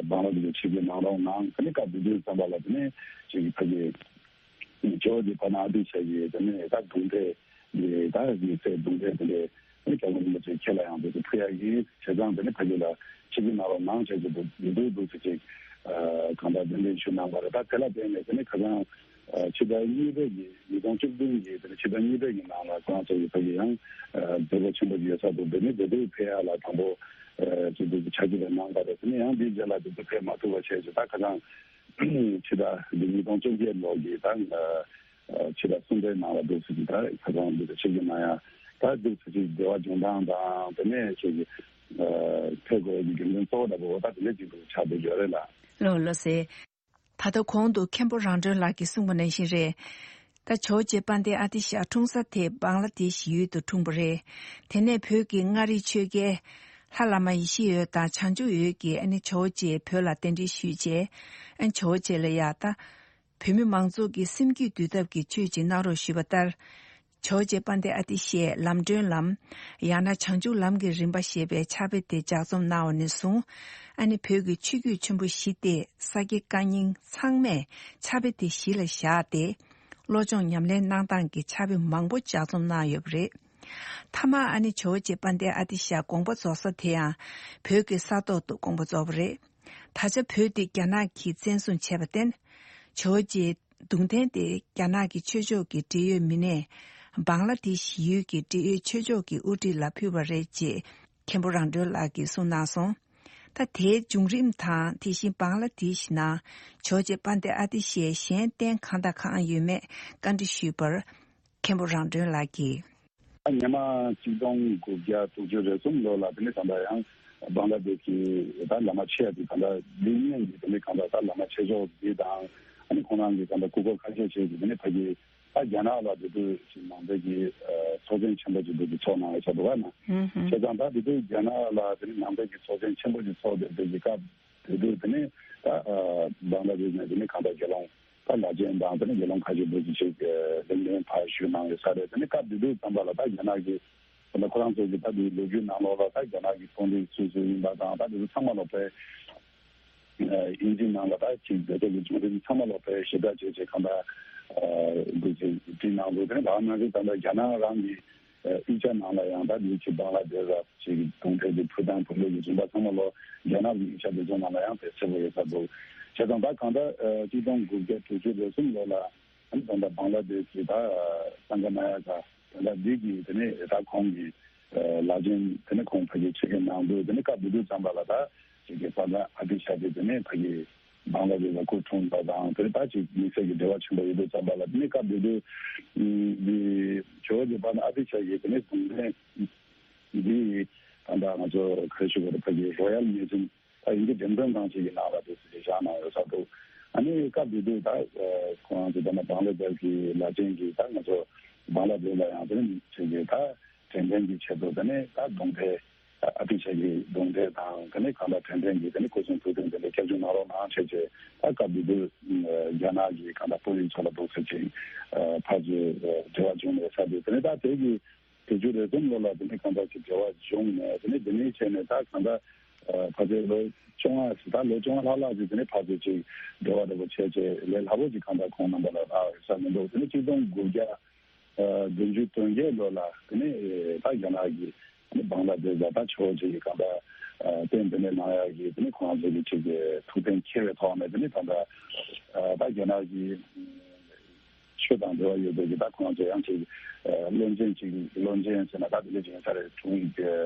བང་ལ་དེ་གི་ཆིབས་བསྒྱུར་གནང་རོགས་གནང་། དེ་ནི་སྐབས་དེ་དུས་ཙམ་པ་ལ་དེ་ནི་ཅིག་ཕ་གི་ཇོ་ཇེ་པན་ཨ་ཏི་ཤ་གི་དེ་ནི་ད་རྡུང་རྡེག་གི་ད་དམིགས་བསལ་རྡུང་རྡེག་དེ་འདྲའི་ནི་སྐྱབས་མགོན་རིན་པོ་ཆེ་ཁྱེད་ལ་ཡང་དེ་ཚོ་ཕུལ་ཡག་ཡིན། བྱས་ཙང་དེ་ནི་ཕ་གི་ལ་ཆིབས་བསྒྱུར་གནང་རོགས་གནང་བྱས་ཀྱི་འདུག་འདུག་འདུག་ཟེར་ཅིག་གང་ལྟར་གདན་འདྲེན་ཞུས་གནང་བ་རེད། ད་དེ་ལ་བརྟེན་ནས་དེ་ནི་ཁ་སང་ཕྱི་ཟླ་གཉིས་པའི་གི་ཉིས་སྟོང་བཅུ་བདུན་གི་དེ་ནི་ཕྱི་ཟླ་གཉིས་པའི་གི་ནང་ལ་ཁོང་ཚོ་ཡི་ཕ་གི་ཡང་མཛད་སྒོ་ཆེན་པོ་ཞིག་ཡོད་ས་འདུག་དེ་ནི་དེ་དུས་ཕེབས་ཡག་ལ་དང་པོ་ཅིག་འདུག་ཕྱག་ཕྱི་རེ་གནང་བ་རེད། དེ་ནི་ཡང་འདིའི་རྗེས་ལ་དེ་ཚོ་ཕེབས་མ་ཐུབ་པ་བྱས་ཅིག་ད་ཁ་སང་ཕྱི་ཟླ་འདི་ཉིས་སྟོང་བཅོ་བརྒྱད་ལོ་གི་ད་ཕྱི་ཟླ་གསུམ་པའི་ནང་ལ་འདུག་ཟེར་གྱི། ད་ཁ་སང་འདི་ཚོ་ཆིབས་བསྒྱུར་གནང་ཡ་ད་འདུག་ཟེར་གྱི་འབྲེལ་བ་འབྱུང་སྟངས་དང་། དེ་ནས་ཆེད་ཀྱི་ཕེབས་དགོས་ཀྱི་རྒྱུ་མཚན་གཙོ་བོ་འདྲ་པོ་ད་དེ་འདྲ་ཅིག་འདུག་ཆགས་བསྡད་ཡོད་རེད་ལ། ལགས་ལགས་སེ། ད་ལྟ་གོང་དུ་མཁན་པོ་རང་གྲོལ་ལགས་ཀྱིས་གསུངས་པ་ནང་བཞིན་རེད། ད་ཇོ་ཇེ་པན་ཏེ་ཨ་ཏི་ཤ་འཁྲུངས་ས་དེ་བང་ལ་དེ་ཤི་ཡུལ་དུ་འཁྲུངས་པ་རེད། དེ་ནས་བོད་ཀྱི་མངའ་རིས་ཆོས་རྒྱལ་ལྷ་བླ་མ་ཡེ་ཤེས་འོད་དང་བྱང་ཆུབ་འོད་ཀྱིས་ཨ་ནི་ཇོ་ཇེ་བོད་ལ་གདན་འདྲེན་ཞུས་རྗེས། ཨ་ཇོ་ཇེ་ལ་ཡ་ད་བོད་མི་མང་ཚོགས་ཀྱི་སེམས་རྒྱུད་འདུལ་ཐབས་ཀྱི་ཆོས་ཅིག་གནང་རོགས་ཞུས་པ་ལྟར། ཇོ་ཇེ་པན་ཏེ་ཨ་ཏི་ཤས་ལམ་སྒྲོན་ལམ། ཡང་ན་བྱང་ཆུབ་ལམ་གྱི་རིམ་པ་ཞེས་པའི་ཕྱག་དཔེ་དེ་ལྗགས་རྩོམ་གནང་བ་ནས་བཟུང་། ཨ་ནི་བོད་ཀྱི་ཆོས་བརྒྱུད་ཆེན་པོ་བཞི་སྟེ་ས་སྐྱ་བཀའ་རྙིང་ཚང་མས་ཕྱག་དཔེ་དེ་གཞི་ལ་བཞག་སྟེ། བློ་སྦྱོང་ཉམས་ལེན་གནང་སྟངས་ཀྱི་ཕྱག་དཔེ་མང་པོ་ལྗགས་རྩོམ་གནང་ཡོད་པ་རེད། མཐའ་མ་ཨ་ནི་ཇོ་ཇེ་པན་ཏེ་ཨ་ཏི་ཤ་དགོངས་པ་རྫོགས་ས་དེ་ཡང་བོད་ཀྱི་ས་ཐོག་ཏུ་དགོངས་པ་རྫོགས་པ་རེད། ད་ཆ་བོད་འདི་རྒྱ་ནག་གིས་བཙན་བཟུང་བྱས་པར་བརྟེན། ཇོ་ཇེ་གདུང་རྟེན་དེ་རྒྱ་ནག་གི་ཆོས་ཕྱོགས་ཀྱི་འབྲེལ་ཡོད་མི་སྣས་བང་ལ་དེ་ཤི་ཡུལ་གྱི་འབྲེལ་ཡོད་ཆོས་ཕྱོགས་ཀྱི་དབུ་ཁྲིད་ལ་ཕུལ་བ་རེད་ཅེས་མཁན་པོ་རང་གྲོལ་ལགས་ཀྱིས་གསུངས་གནང་སོང་། ད་དེའི་བྱུང་རིམ་དང་། དེ་བཞིན་བང་ལ་དེ་ཤི་ནང་ཇོ་ཇེ་པན་ཏེ་ཨ་ཏི་ཤའི་གཞན་རྟེན་གང་དང་གང་ཡོད་མེད་བཀའ་འདྲི་ཞུས་པར། མཁན་པོ་རང་གྲོལ་ལགས་ཀྱིས། ཉི་མ་གཅིག་སྟོང་དགུ་བརྒྱ་དྲུག་ཅུ་རེ་གསུམ་ལོ་ལ་དེ་ནས་གང་ལྟར་ཡང་བང་ལ་དེ་ཤི་ད་བླ་མ་ཆེ་ཡ་དེ་གང་ལྟར་འདི་ཉིད་ཀྱི་དེ་ནས་གང་ལྟར་ད་བླ་མ་ཆེ་ཤོས་འདི་དང་། ཨ་ནི་ཁོང་རང་གི་གང་ལྟར་སྐུ་འཁོར་ཁ་ཤས་ཤིག་གིས་དེ་ནས་ཕ་གི་ད་རྒྱ་ནག་ལ་དེ་དུས་ནང་པའི་གི་ཚོགས་ཆེན་ཆེན་པོ་ཅིག་འདུག་གི་ཚོགས་གནང་ཡོད་ས་འདུག་བ་ན། ཧུམ་ཧུམ། བྱས་ཙང་ད་དེ་དུས་རྒྱ་ནག་ལ་དེ་ནས་ནང་པའི་གི་ཚོགས་ཆེན་ཆེན་པོ་ཅིག་ཚོགས་བསྡད་པའི་གི་སྐབས་དེ་དུས་དེ་ནས་ད་བང་ལ་དེ་ནས་དེ་ནས་གང་ལྟར་དགེ་སློང་ད་བླ་ཆེན་དང་དེ་ནས་དགེ་སློང་ཁ་ཤས་འདུག་ཅིག་ཅིག་ལེགས་སྨོན་ཕར་ཞུས་གནང་ཡོད་ས་རེད། དེ་ནས་སྐབས་དེ་དུས་ཙམ་པ་ལ་ད་རྒྱ་ནག་གི་ད་ཁོ་རང་ཚོ་གི་ད་དེའི་ལོ་རྒྱུས་ནང་ལོགས་ལ་ད་རྒྱ་ནག་གི་དཔོན་རིགས་སུ་སུ་ཡིན་པ་དང་། ད་དེ་ཚོ་ཚང་མ་ལོག་པའི་ཨིན་ཇི་ནང་ལ་ད་ཅིག་བོད་དོན་གྱི་བྱུང་རིམ་ཚང་མ་ལོག་པའི་ཞིབ་ཕྲ་བྱས་བྱས་གང་ལྟར་འདུག་ཅིག་བྲིས་གནང་འདུག་དེ་ནས་ད་ནང་བཞིན་ད་ལྟ་རྒྱ་ནག་རང་གི་དབུས་ཆ་ནང་ལ་ཡང་ད་དེའི་ཅིག་བང་ལ་དེ་ར་ཅིག་གདུང་འཕྲལ་གྱི་ཕུ་དང་ཕུ་ལོ་གི་རིམ་པ་ཚང་མ་ལོ་རྒྱ་ནག་གི་དབུས་ཆ་དེ་ཚོ་ནང་ལ་ཡང་དེ་གསལ་པོ་ཡོད་ས་འདུག་བྱས་ཙང་ད་གང་ལྟར་གཅིག་སྟོང་དགུ་བརྒྱ་དྲུག་ཅུ་རེ་གསུམ་ལོ་ལ་ཨ་ནི་ད་ལྟ་བང་ལ་དེ་ཅིག་ད་སངྒ་ན་ཡ་ག་ད་ལྟ་འདི་གི་དེ་ནས་ད་ཁོང་གི་ལ་ཅན་དེ་ནས་ཁོང་ཕ་གི་ཆེད་མཁན་གནང་འདུག་དེ་ནས་སྐབས་དེ་དུས་ཙམ་པ་ལ་ད་ཅིག་གི་པ་ད་ཨ་ཏི་ཤ་དེ་དེ་ནས་ཕ་གི་བང་ལ་དེ་ལ་སྐུ་འཁྲུངས་པ་དང་། དེ་ནས་ད་ཅིག་དམིགས་བསལ་གྱི་འབྲེལ་བ་ཆེན་པོ་ཡོད་དུས་ཙམ་པ་ལ་དེ་ནས་སྐབས་དེ་དུས་འདི་ཇོ་བོ་རྗེ་པ་ད་ཨ་ཏི་ཤ་གི་དེ་ནས་གདུང་རྟེན་འདི་ད་ལྟ་ང་ཚོ་ག་རེ་ཞུ་དགོས་རེད། ཕ་གི་རོ་ཡལ་མིའུ་ཛིམ་ད་ཡིན་གྱི་འགྲེམས་སྟོན་ཁང་ཅིག་གི་ནང་ལ་དེ་ཚོ་ཅིག་བཞག་གནང་ཡོད་ས་འདུག་ཨ་ནི་སྐབས་དེ་དུས་ད་ཁོང་ཚོ་ད་ནི་བང་ལ་དེབ་ཀྱི་ལ་ཅན་གྱི་ད་ང་ཚོ་བང་ལ་དེབ་ལ་ཡང་དེ་ནས་ཅིག་གི་ད་དྲན་རྟེན་གྱི་ཆེད་དུ་དེ་ནས་ད་གདུང་འཕྲལ་ཨ་ཏི་ཤ་གི་གདུང་འཕྲལ་དང་། དེ་ནས་གང་ལྟར་དྲན་རྟེན་གྱི་དེ་ནས་སྐུ་གསུང་ཐུགས་རྟེན་དེ་འདྲ་སྐྱབས་བཅོལ་གནང་རོགས་གནང་བྱས་བྱས། ད་སྐབས་དེ་དུས་རྒྱ་ནག་གི་གང་ལྟར་དཔོན་རིགས་ཚོ་ལ་འདུག་ཟེར་ཅིག་ཕར་ཚུར་འབྲེལ་བ་བྱུང་ནས་ས་དེ་དེ་ནས་ད་དེ་གི་དུས་ཚོད་རེ་གསུམ་ལོ་ལ་དེ་ནས་གང་ལྟར་ཅིག་འབྲེལ་བ་བྱུང་ནས། དེ་ནས་དེ་ནས་བྱས་ནས་ད་གང་ལྟར་ཕལ་ཆེར་ལོ་བཅོ་ལྔ་ད་ལོ་བཅོ་ལྔ་ལྷག་ལྷག་ཅིག་དེ་ནས་ཕལ་ཆེར་ཅིག་འབྲེལ་བ་འདྲ་པོ་བྱས་བྱས་ལས་སླ་པོ་ཅིག་གང་ལྟར་ཁོང་རྣམ་པ་ལ་རག་ཡོད་ས་མི་འདུག་དེ་ནས་གཅིག་སྟོང་དགུ་བརྒྱ་བདུན་ཅུ་དོན་བརྒྱད་ལོ་ལ་དེ་ནས་ད་རྒྱ་ནག་གི་བང་ལ་དེ་ཟ་ད་ཆོས་ཅིག་གི་གང་ལྟར་རྟེན་དེ་ནས་གནང་ཡག་གི་དེ་ནས་ཁོང་ཚོ་གི་ཅིག་གི་ཐུགས་གཏན་འཁེལ་བའི་ཐོག་ནས་དེ་ནས་ད་ལྟ་ད་རྒྱ་ནག་གི་ཆོས་དང་འབྲེལ་བ་ཡོད་པའི་གི་ད་ཁོང་ཚོ་ཡང་ཅིག་བློན་ཆེན་ཅིག་བློན་ཆེན་ཟེར་ན་ད་དེ་འདྲ་ཅིག་ཡིན་ས་རེད། དྲུང་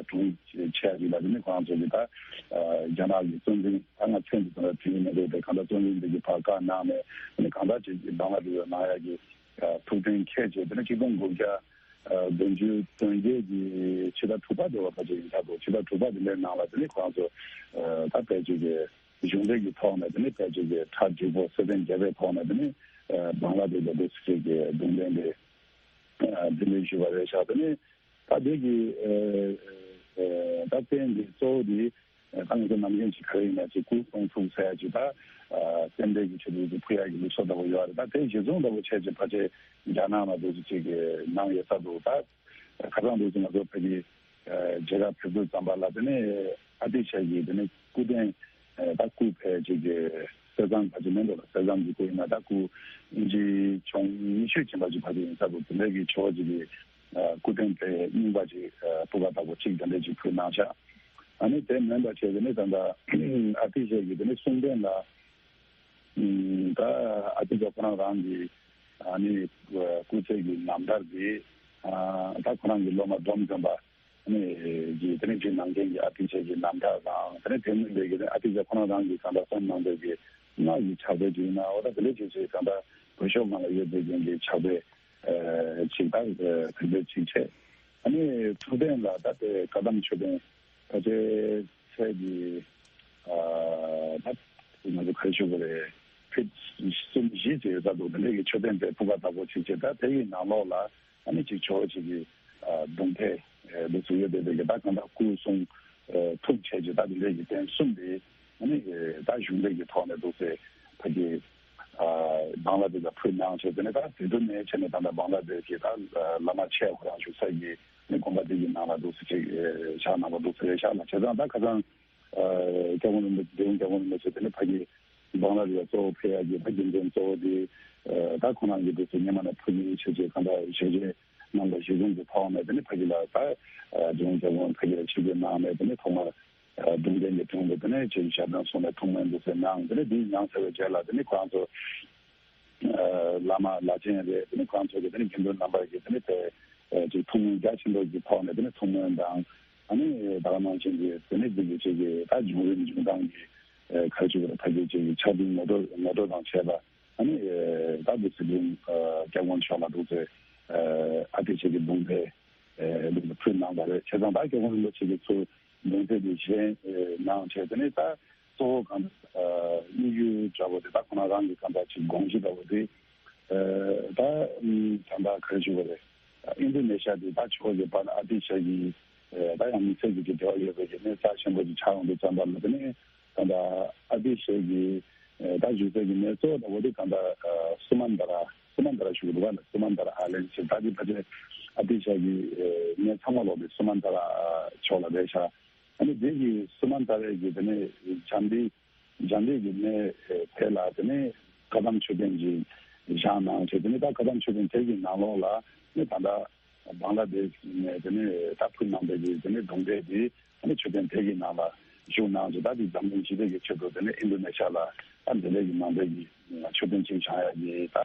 དྲུང་ཆེ་ཡ་ཅིག་ལ་དེ་ནས་ཁོང་ཚོ་གི་ད་རྒྱ་ནག་གི་གཙོ་འཛིན་ད་ང་མཚན་དེ་ཚོ་ལ་དྲན་གྱི་མི་འདུག་དེ་གང་ལྟར་གཙོ་འཛིན་དེ་གི་ཕར་བཀའ་གནང་ནས་དེ་ནས་གང་ལྟར་ཅིག་བང་ལ་དེ་ཚོ་གནང་ཡག་གི་ཐུགས་གཏན་འཁེལ་བྱས། དེ་ནས་གཅིག་སྟོང་དགུ་བརྒྱ་ བདུན་ཅུ་དོན་བརྒྱད་ཀྱི་ཕྱི་ཟླ་དྲུག་པ་དེ་བ་ཕལ་ཆེར་ཡིན་ཆགས་འདུག་ཕྱི་ཟླ་དྲུག་པ་དེ་འདྲའི་ནང་ལ་དེ་ནི་ཁོ་རང་ཚོ་ད་ཕལ་ཆེར་གྱི་གཞུང་འབྲེལ་གྱི་ཐོག་ནས་དེ་ནི་ཕལ་ཆེར་གྱི་གྲ་འགྲིག་པོ་སྲ་བརྟན་རྒྱས་པའི་ཐོག་ནས་དེ་ནི་བང་ལ་དེ་ལ་འདུག་སེ་ཀྱི་རྡུང་ལེན་དེ་འདི་ལས་ཞུ་བ་རེད་ཤག་དེ་ནི་ད་དེ་གི་ད་རྟེན་གྱི་གཙོ་བོ་དེ། ད་ང་ཚོ་ནམ་རྒྱུན་གྱི་ག་རེ་ཡིན་ན་ཅིག་སྐུ་གསུང་ཐུགས་ཟེར་ཡ་ཅིག་ད། རྟེན་འབྲེལ་གྱི་ཆེད་དུ་ཅིག་ཕུལ་ཡ་གི་ལུགས་སྲོལ་ལྟ་བུ་ཡོད་རེད། ད་དེ་གཞི་བཟུང་ལྟ་བུ་བྱས་ཅིག་ཕལ་ཆེར་རྒྱ་ནག་ལ་འདུག་ཅིག་གི་གནང་ཡོད་ས་འདུག་ད་ཁ་སང་འདུག་ཅིག་ང་ཚོ་ཕ་གི་མཇལ་ཁ་ཕེབས་དུས་ཙམ་པ་ལ་དེ་ནས་ཨ་ཏི་ཤ་གི་དེ་ནས་སྐུ་རྟེན་ད་སྐུ་ཕལ་ཅིག་གི་གསེར་ཟངས་ཕལ་ཆེར་མེད་འགྲོ་ལ་གསེར་ཟངས་ཀྱི་སྐུ་ཡིན་ན་ད་སྐུ་ཨིན་ཇི་ཆུང་ཉི་ཤུ་ཕྱིན་པ་ཅིག་ཕལ་ཆེར་ཡིན་ས་འདུག་དེ་འདྲ་གི་ཆེ་བ་ཅིག་གི་སྐུ་རྟེན་དེ་རྙིང་པ་ཅིག་སྤུ་ག་ལྟ་བུ་གཅིག་དེ་འདྲ་ཅིག་ཕུལ་གནང་ཤག་ཨ་ནི་དེ་མིན་པ་བྱས་ཏེ་ནི་ད་ལྟ་ཨ་ཏི་ཤ་གི་དེ་ནི་གསུང་རྟེན་ལ་ད་ཨ་ཏི་ཤ་ཁོ་རང་རང་གི་ཨ་ནི་སྐུ་ཚེ་གི་རྣམ་ཐར་གྱི་ད་ཁོ་རང་གི་སློབ་མ་འབྲོམ་སྟོན་པ་ཨ་ནི་གི་དེ་ནི་ཅིག་ནང་བསྟན་གྱི་ཨ་ཏི་ཤ་གི་རྣམ་ཐར་དང་དེ་ནི་དེ་མིན་པའི་གི་ཨ་ཏི་ཤ་ཁོ་རང་རང་གི་ད་ལྟ་གསུང་གནང་བའི་གི་སྔགས་ཀྱི་ཕྱག་དཔེ་ཅིག་ཡིན་ན་འོ་ད་དེ་འདྲ་ཅིག་ཅིག་ད་ལྟ་བོད་ཤོག་སྒང་ལ་ཡོད་པའི་གི་ཕྱག་དཔེ། ཅིག་ད་དེ་འདྲ་ཅིག་བྱས། ཨ་ནི་ཐུགས་རྟེན་ལ་ད་དེ་བཀའ་གདམས་མཆོད་རྟེན་ད་ཆེ་ཚད་ཀྱི་ད་ང་ཚོ་ག་རེ་ཞུ་དགོས་རེད། ཕིཊ་གསུམ་བཞི་ཅིག་ཡོད་ས་འདུག་དེ་འདྲ་གི་མཆོད་རྟེན་དེ་སྤུ་ག་དག་པོ་ཅིག་བྱས། ད་དེ་ཡི་ནང་ལོགས་ལ་ཨ་ནི་ཅིག་ཆོ་ཅིག་གི་གདུང་ཐལ་འདུག་ཚུགས་ཡོད་དེ་དེ་གི་ད་གང་ལྟར་སྐུ་གསུང་ཐུགས་བྱས་ཀྱི་ད་དེ་འདྲ་གི་རྟེན་གསུམ་དེ། ཨ་ནི་ད་གཞུང་འབྲེལ་གྱི་ཐོག་ནས་འདུག་སེ་ཕ་གི་བང་ལ་དེ་ལ་ཕུལ་གནང་བྱས་དེ་ནས་ད་དེ་དུ་ནས་བྱས་ནས་ད་ལྟ་བང་ལ་དེ་གི་ད་བླ་མ་ཆེ་ཁོ་རང་བཞུགས་ས་གི་ནི་དགོན་པ་དེ་གི་ནང་ལ་འདུག་སེ་ཅིག་བཞག་གནང་བ་འདུག་སེ་རེད་ཤག་ལ་བྱས་ཙང་ད་ཁ་སང་སྐྱབས་མགོན་རིན་པོ་ཆེ་དེ་ནས་ཕ་གི་བང་ལ་དེ་ལ་གཙོ་བོ་ཕེབས་ཡ་གི་ད་རྒྱུ་མཚན་གཙོ་བོ་དེ་ད་ཁོ་རང་གི་འདུག་སེ་སྔོན་མ་ནས་ཕུལ་ཡིན་བྱས་ཅིག་གང་ལྟར་ཞལ་བཞེས་གནང་བ་གཞི་བཟུང་གི་ཐོག་ནས་དེ་ནས་ཕ་གི་ལ་ད་རྒྱུན་སྐྱབས་མགོན་ཕ་གི་ལ་ཆིབས་བསྒྱུར་གནང་ནས་དེ་ནས་ཐོག་མར། གདུང་རྟེན་གྱི་དྲུང་དུ་དེ་ནས་ཆོས་ཀྱི་ཞབས་བརྟན་གསུངས་ནས་ཐུགས་སྨོན་འདུག་སེ་གནང་། དེ་ནས་འདི་མྱངས་ཚར་བའི་རྗེས་ལ་དེ་ནས་ཁོ་རང་ཚོ་བླ་མ་བླ་ཆེན་རེད། དེ་ནས་ཁོ་རང་ཚོ་གི་དེ་ནས་དགེ་འདུན་རྣམ་པ་གི་དེ་ནས་དེ་ཅིག་ཐུགས་སྨོན་རྒྱ་ཆེན་པོ་གི་ཐོག་ནས་དེ་ནས་ཐུགས་སྨོན་དང་ཨ་ནི་ད་ག་ནང་བཞིན་གྱི་དེ་ནས་འདི་གི་ཅིག་གི་ད་བྱུང་རིམ་བྱུང་སྟངས་ཀྱི་ག་རེ་ཅིག་གི་ཕ་གི་ཅིག་གི་ཕྱག་དྲིན་ངོ་སྤྲོད་ངོ་སྤྲོད་དང་བཅས་པ་ཨ་ནི་ད་འདི་སྲིད་སྐྱོང་སྐྱབས་མགོན་མཆོག་ལ་འདུག་སེ་ཨ་ཏི་ཤ་གི་གདུང་ཐལ་འདུག་སེ་ཕུལ་གནང་བ་རེད། བྱས་ཙང་ད་སྐྱབས་མགོན་རིན་པོ་ཆེ་གི་ཚུལ། གདུང་ཐལ་དེ་བཞེས་གནང་བྱས་དེ་ནས་ད་གཙོ་བོ་གང་ལྟར་དམིགས་ཡུལ་འདྲ་བོ་དེ་ད་ཁོ་ན་རང་གི་གང་ལྟར་ཅིག་དགོངས་གཞི་འདྲ་བོ་དེ་ད་ད་ལྟ་ག་རེ་ཞུ་དགོས་རེད། ཨིན་ཌོ་ནེ་ཤ་དེ་ད་ཆོས་ཀྱི་དཔལ་ཨ་ཏི་ཤ་གི་ད་ཡང་མི་ཚེ་གི་ཅིག་འབྲེལ་བ་ཡོད་པའི་གི་གནས་རྩ་ཆེན་པོ་ཅིག་ཆགས་ཡོང་དུས་ཙམ་པ་ལ་དེ་ནས་གང་ལྟར་ཨ་ཏི་ཤ་གི་ད་བཞུགས་སའི་གི་གནས་གཙོ་བོ་འདྲ་བོ་དེ་གང་ལྟར་སུ་མན་ད་ར་སུ་མན་ད་ར་ཞུ་གི་འདུག་ག་ལ་སུ་མན་ད་ར་ཨའི་ལན་ཞེས་ད་དེ་ཕལ་ཆེར་ཨ་ཏི་ཤ་གི་གནས་ཚང་མ་ལོག་དེ་སུ་མན་ད་ར་ཕྱོགས་ལ་རེད་ཤག་ཨ་ནི་དེ་གི་སུ་མན་ད་རའི་གི་དེ་ནས་འཇམ་དཔལ་འཇམ་དཔལ་གྱི་གནས་དེ་ལ་དེ་ནས་བཀའ་གདམས་མཆོད་རྟེན་གྱི་བཞེངས་གནང་བྱས་དེ་ནས་ད་བཀའ་གདམས་མཆོད་རྟེན་དེ་གི་ནང་ལོགས་ལ་ནི་ད་ལྟ་བང་ལ་དེ་ནས་དེ་ནས་ད་ཕུལ་གནང་བའི་གི་དེ་ནས་གདུང་འདྲེ་དེ་ནི་མཆོད་རྟེན་དེ་གི་ནང་ལ་བཞུགས་གནང་བྱས་ད་དེ་འཛམ་གླིང་སྤྱི་བདེ་གི་ཆེད་དུ་དེ་ནས་ཨིན་ཌོ་ནེ་ཤ་ལ་ད་འདི་འདྲ་གི་ནང་པའི་གི་མཆོད་རྟེན་ཅིག་བཞེངས་ཡ་གི་ད་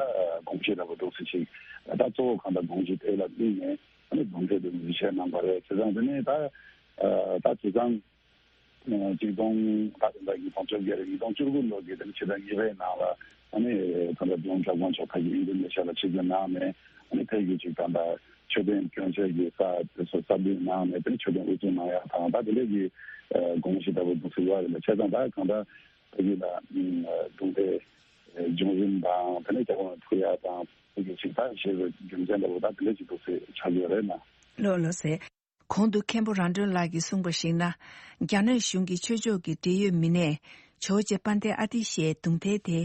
དགོངས་གཞི་འདྲ་པོ་འདུག་སེ་ཅིག་ད་གཙོ་བོ་གང་ལྟར་དགོངས་གཞི་དེ་ལ་བསྟུན་ནས་ཨ་ནི་གདུང་འདྲེ་དེ་ནས་བཞེངས་གནང་བ་རེད། བྱས་ཙང་དེ་ནས་ད་ད་དེང་སང་། གཅིག་སྟོང་ད་ལྟ་ཉིས་སྟོང་བཅོ་བརྒྱད་རེད། ཉིས་སྟོང་བཅུ་དགུ་ལོ་གི་དེ་ནི་ཕྱི་ཟླ་གཉིས་པའི་ནང་ལ་ཨ་ནི་ད་ལྟ་ལྗོངས་སྐྱབས་མགོན་མཆོག་ཕ་གི་ཨིན་ཌོ་ནེ་ཤ་ལ་ཆིབས་བསྒྱུར་གནང་ནས་ཨ་ནི་ཕ་གི་ཅིག་ད་ལྟ་མཆོད་རྟེན་སྐྱོན་ཆ་གི་ས་དེ་ཚོ་གསར་བསྐྲུན་གནང་ནས་དེ་ནི་མཆོད་རྟེན་དབུ་འཛུགས་གནང་ཡག་དང་ད་དེ་འདྲ་གི་དགོངས་གཞི་ལྟ་བུ་འདུག་སེ་ཡོད་རེད་ལ། བྱས་ཙང་ད་གང་ལྟར་ཕ་གི་ལ་གདུང་འདྲེ་བྱུང་རིམ་དང་དེ་ནི་སྐྱབས་མགོན་ཕུལ་ཡག་དང་ཕ་གི་ཅིག་ད་ཞེས་པའི་རྒྱུ་མཚན་ལྟ་བུ་ད་དེ་འདྲ་ཅིག་འདུག་སེ་ཆགས་ཡོད་རེད་ན། ལགས་ལགས་སེ། གོང་དུ་མཁན་པོ་རང་གྲོལ་ལགས་ཀྱིས་གསུངས་པར་གཞིགས་ན། རྒྱ་ནག་གཞུང་གི་ཆོས་ཕྱོགས་ཀྱི་འབྲེལ་ཡོད་མི་སྣས་ཇོ་བོ་རྗེ་དཔལ་ལྡན་ཨ་ཏི་ཤའི་གདུང་ཐལ་དེ་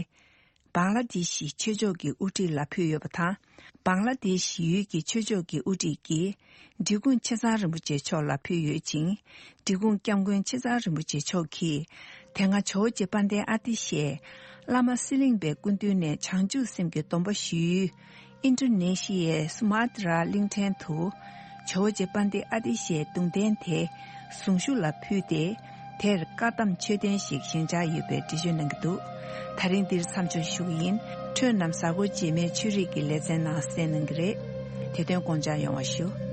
བང་ལ་དེ་ཤི་ཆོས་ཕྱོགས་ཀྱི་དབུ་ཁྲིད་ལ་ཕུལ་ཡོད་པ་དང་། བང་ལ་དེ་ཤི་ཡུལ་གྱི་ཆོས་ཕྱོགས་ཀྱི་དབུ་ཁྲིད་ཀྱིས་འབྲི་གུང་ཆེ་ཚང་རིན་པོ་ཆེ་མཆོག་ལ་ཕུལ་ཡོད་ཅིང་། འབྲི་གུང་སྐྱབས་མགོན་ཆེ་ཚང་རིན་པོ་ཆེ་མཆོག་གིས་དེ་སྔ་ཇོ་བོ་རྗེ་དཔལ་ལྡན་ཨ་ཏི་ཤས་བླ་མ་གསེར་གླིང་པའི་སྐུ་མདུན་ནས་བྱང་ཆུབ་སེམས་ཀྱི་སྡོམ་པ་ཞུས་ཡུལ། ཨིན་ཌོ་ནེ་ཤི་ཡའི་སུ་མ་ཏྲ་གླིང་ཕྲན་དུ། ཇོ་བོ་རྗེ་དཔལ་ལྡན་ཨ་ཏི་ཤའི་གདུང་རྟེན་དེ་གཟུངས་གཞུག་ལ་ཕུལ་ཏེ། དེར་བཀའ་གདམས་མཆོད་རྟེན་ཞིག་བཞེངས་འཆར་ཡོད་པའི་འགྲེལ་བརྗོད་གནང་གི་འདུག་ད་རིང་འདིར་མཚམས་འཇོག་ཞུ་གི་ཡིན། འཕྲོས་རྣམས་གཟའ་འཁོར་རྗེས་མའི་ཆོས་རིག་གི་ལེ་ཚན་ནང་གསན་གནང་གི་རེད། དེ་དོན་དགོངས་འཇགས་ཡོང་བ་ཞུ།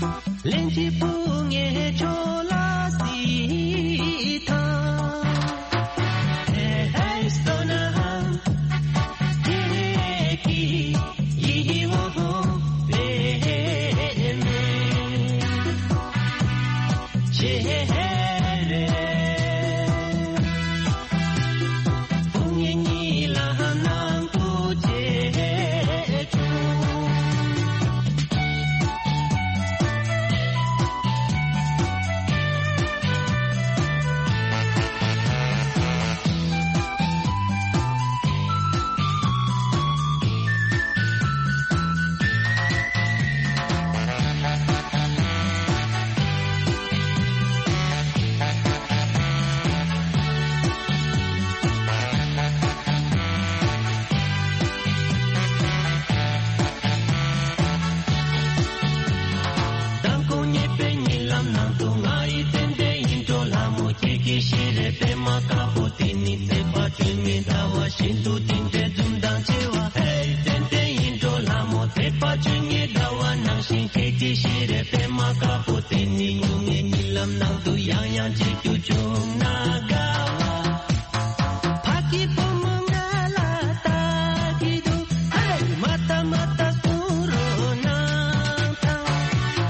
ལན་གཅིག་པུ་ངས་ཁྱོད་ལ་སྲིད་ཐང་། ཧེ་ཧེ་སོ་ན་ཧང་། ཁྱེད་ཀྱི་ཡིད་འོང་བའི་མེ་ཆེ་རེད། བུ་ངེད་གཉིས་ལ་ནང་དུ་བྱེད་བྱུང་། མདང་དགོང་ཉལ་བའི་གཉིད་ལམ་ནང་དུ་ང་ཡི་ཙན་དན་ཡིད་འཕྲོག་ལྷ་མོ་ཁྱེད་ཀྱི་ཞལ་རས་པད་མ་དཀར་པོ་དེ་ནི་བརྩེགས་པ་སྒྲོན་མེའི་ཟླ་བ་བཞིན་དུ་དེ་འདྲའི་འཛུམ་མདངས་ཆེ་བ། ཧེ་ཙན་དན་ཡིད་འཕྲོག་ལྷ་མོ་བརྩེགས་པ་སྒྲོན་མེའི་ཟླ་བ་ནང་བཞིན་ཁྱེད་ཀྱི་ཞལ་རས་པད་མ་དཀར་པོ་དེ་ནི་ངུ་ངའི་གཉིད་ལམ་ནང་དུ་ཡང་ཡང་མཇལ་རྒྱུ་བྱུང་ན་དགའ་བ། ཕ་གི་བུ་མོ་ང་ལ་ལྟ་གི་འདུག་ཧེ། མ་ལྟ་མ་ལྟ་གསུང་རོགས་གནང་དང་།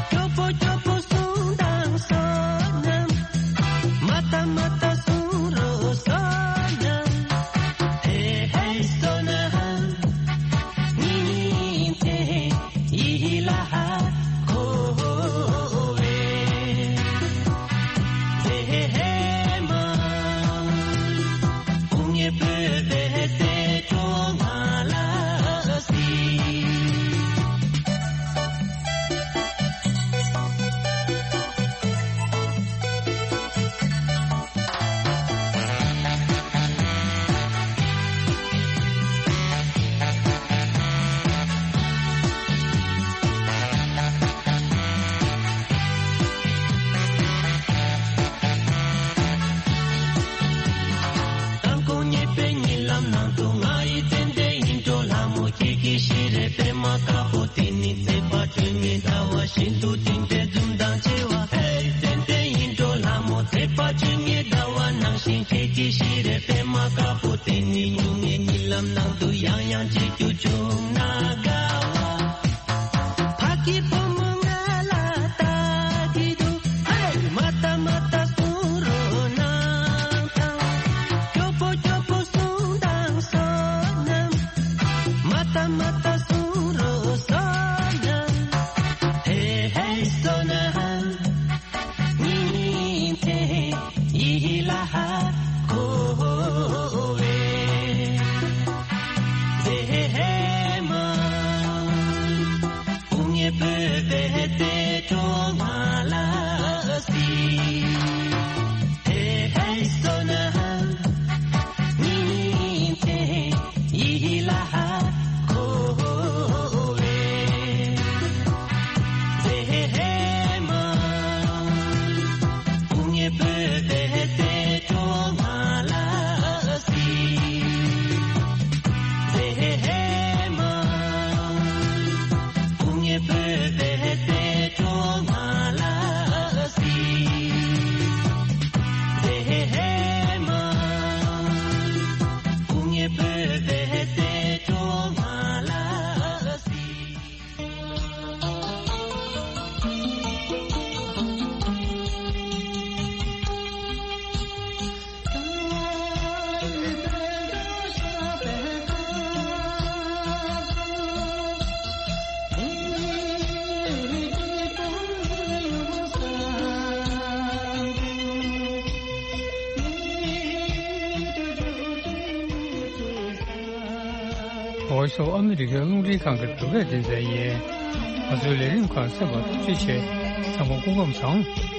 སྐྱོ་པོ་སྐྱོ་པོ་གསུང་དང་བསོད་ནམས། མ་ལྟ་མ་ལྟ་གསུང་རོགས་བསོད་ནམས། ཧེ་ཧེ་བསོད་ནམས། ཉིན་མཚན་ཡིད་ལ་འཁོར་བའི་མཛེས་མ། སྐུ་ངལ་བོད་པའི་རྩེ་གྲོགས་ང་ལ་སྲིད། མདང་དགོང་ཉལ་བའི་གཉིད་ལམ་ནང་དུ་ང་ཡི་ཙན་དན་ཡིད་འཕྲོག་ལྷ་མོ་ཁྱེད་ཀྱི་ཞལ་རས་པད་མ་དཀར་པོ་དེ་ནི་བརྩེགས་པ་སྒྲོན་མེའི་ཟླ་བ་བཞིན་དུ་དེ་འདྲའི་འཛུམ་མདངས་ཆེ་བ། ཧེ་ཙན་དན་ཡིད་འཕྲོག་ལྷ་མོ་བརྩེགས་པ་སྒྲོན་མེའི་ཟླ་བ་ནང་བཞིན་ཁྱེད་ཀྱི་ཞལ་རས་པད་མ་དཀར་པོ་དེ་ནི་ངུ་ངའི་གཉིད་ལམ་ནང་དུ་ཡང་ཡང་མཇལ་རྒྱུ་བྱུང་ན་དགའ་བ། ཕ་གི་བུ་མོ་ང་ལ་ལྟ་གི་འདུག་ཧེ། མ་ལྟ་མ་ལྟ་གསུང་རོགས་གནང་དང་། སྐྱོ་པོ་སྐྱོ་པོ་གསུང་དང་བསོད་ནམས། མ་ལྟ་མ་ལྟ་གསུང་རོགས་བསོད་ནམས། ཧེ་ཧེ་བསོད་ནམས། ཉིན་མཚན་ཡིད་ལ་འཁོར་བའི་མཛེས་མ། སྐུ་ངལ་བོད་པའི་རྩེ་གྲོགས་ང་ལ་སྲིད། ཧེ་ཧེ་བསོད་ནམས། ཉིན་མཚན་ཡིད་ལ་འཁོར་བའི་མཛེས་མ། སྐུ་ངལ་བོད་པའི་རྩེ་གྲོགས་ང་ལ་སྲིད། མཛེས་མ། སྐུ་ངལ་བོད་པའི་རྩེ་གྲོགས་ང་ལ་སྲིད། མཛེས་མ། སྐུ་ངལ་བོད་པའི་རྩེ་གྲོགས་ང་ལ་སྲིད། འོ་ཤོ་ཨ་མི་རི་ཀའི་རླུང་འཕྲིན་ཁང་གི་འབྲུག་སྐད་སྡེ་ཚན་ཡིན། ང་ཚོའི་ལས་རིམ་ཁག་གསན་པར་ཐུགས་རྗེ་ཆེ། ཚང་མ་སྐུ་ཁམས་བཟང་།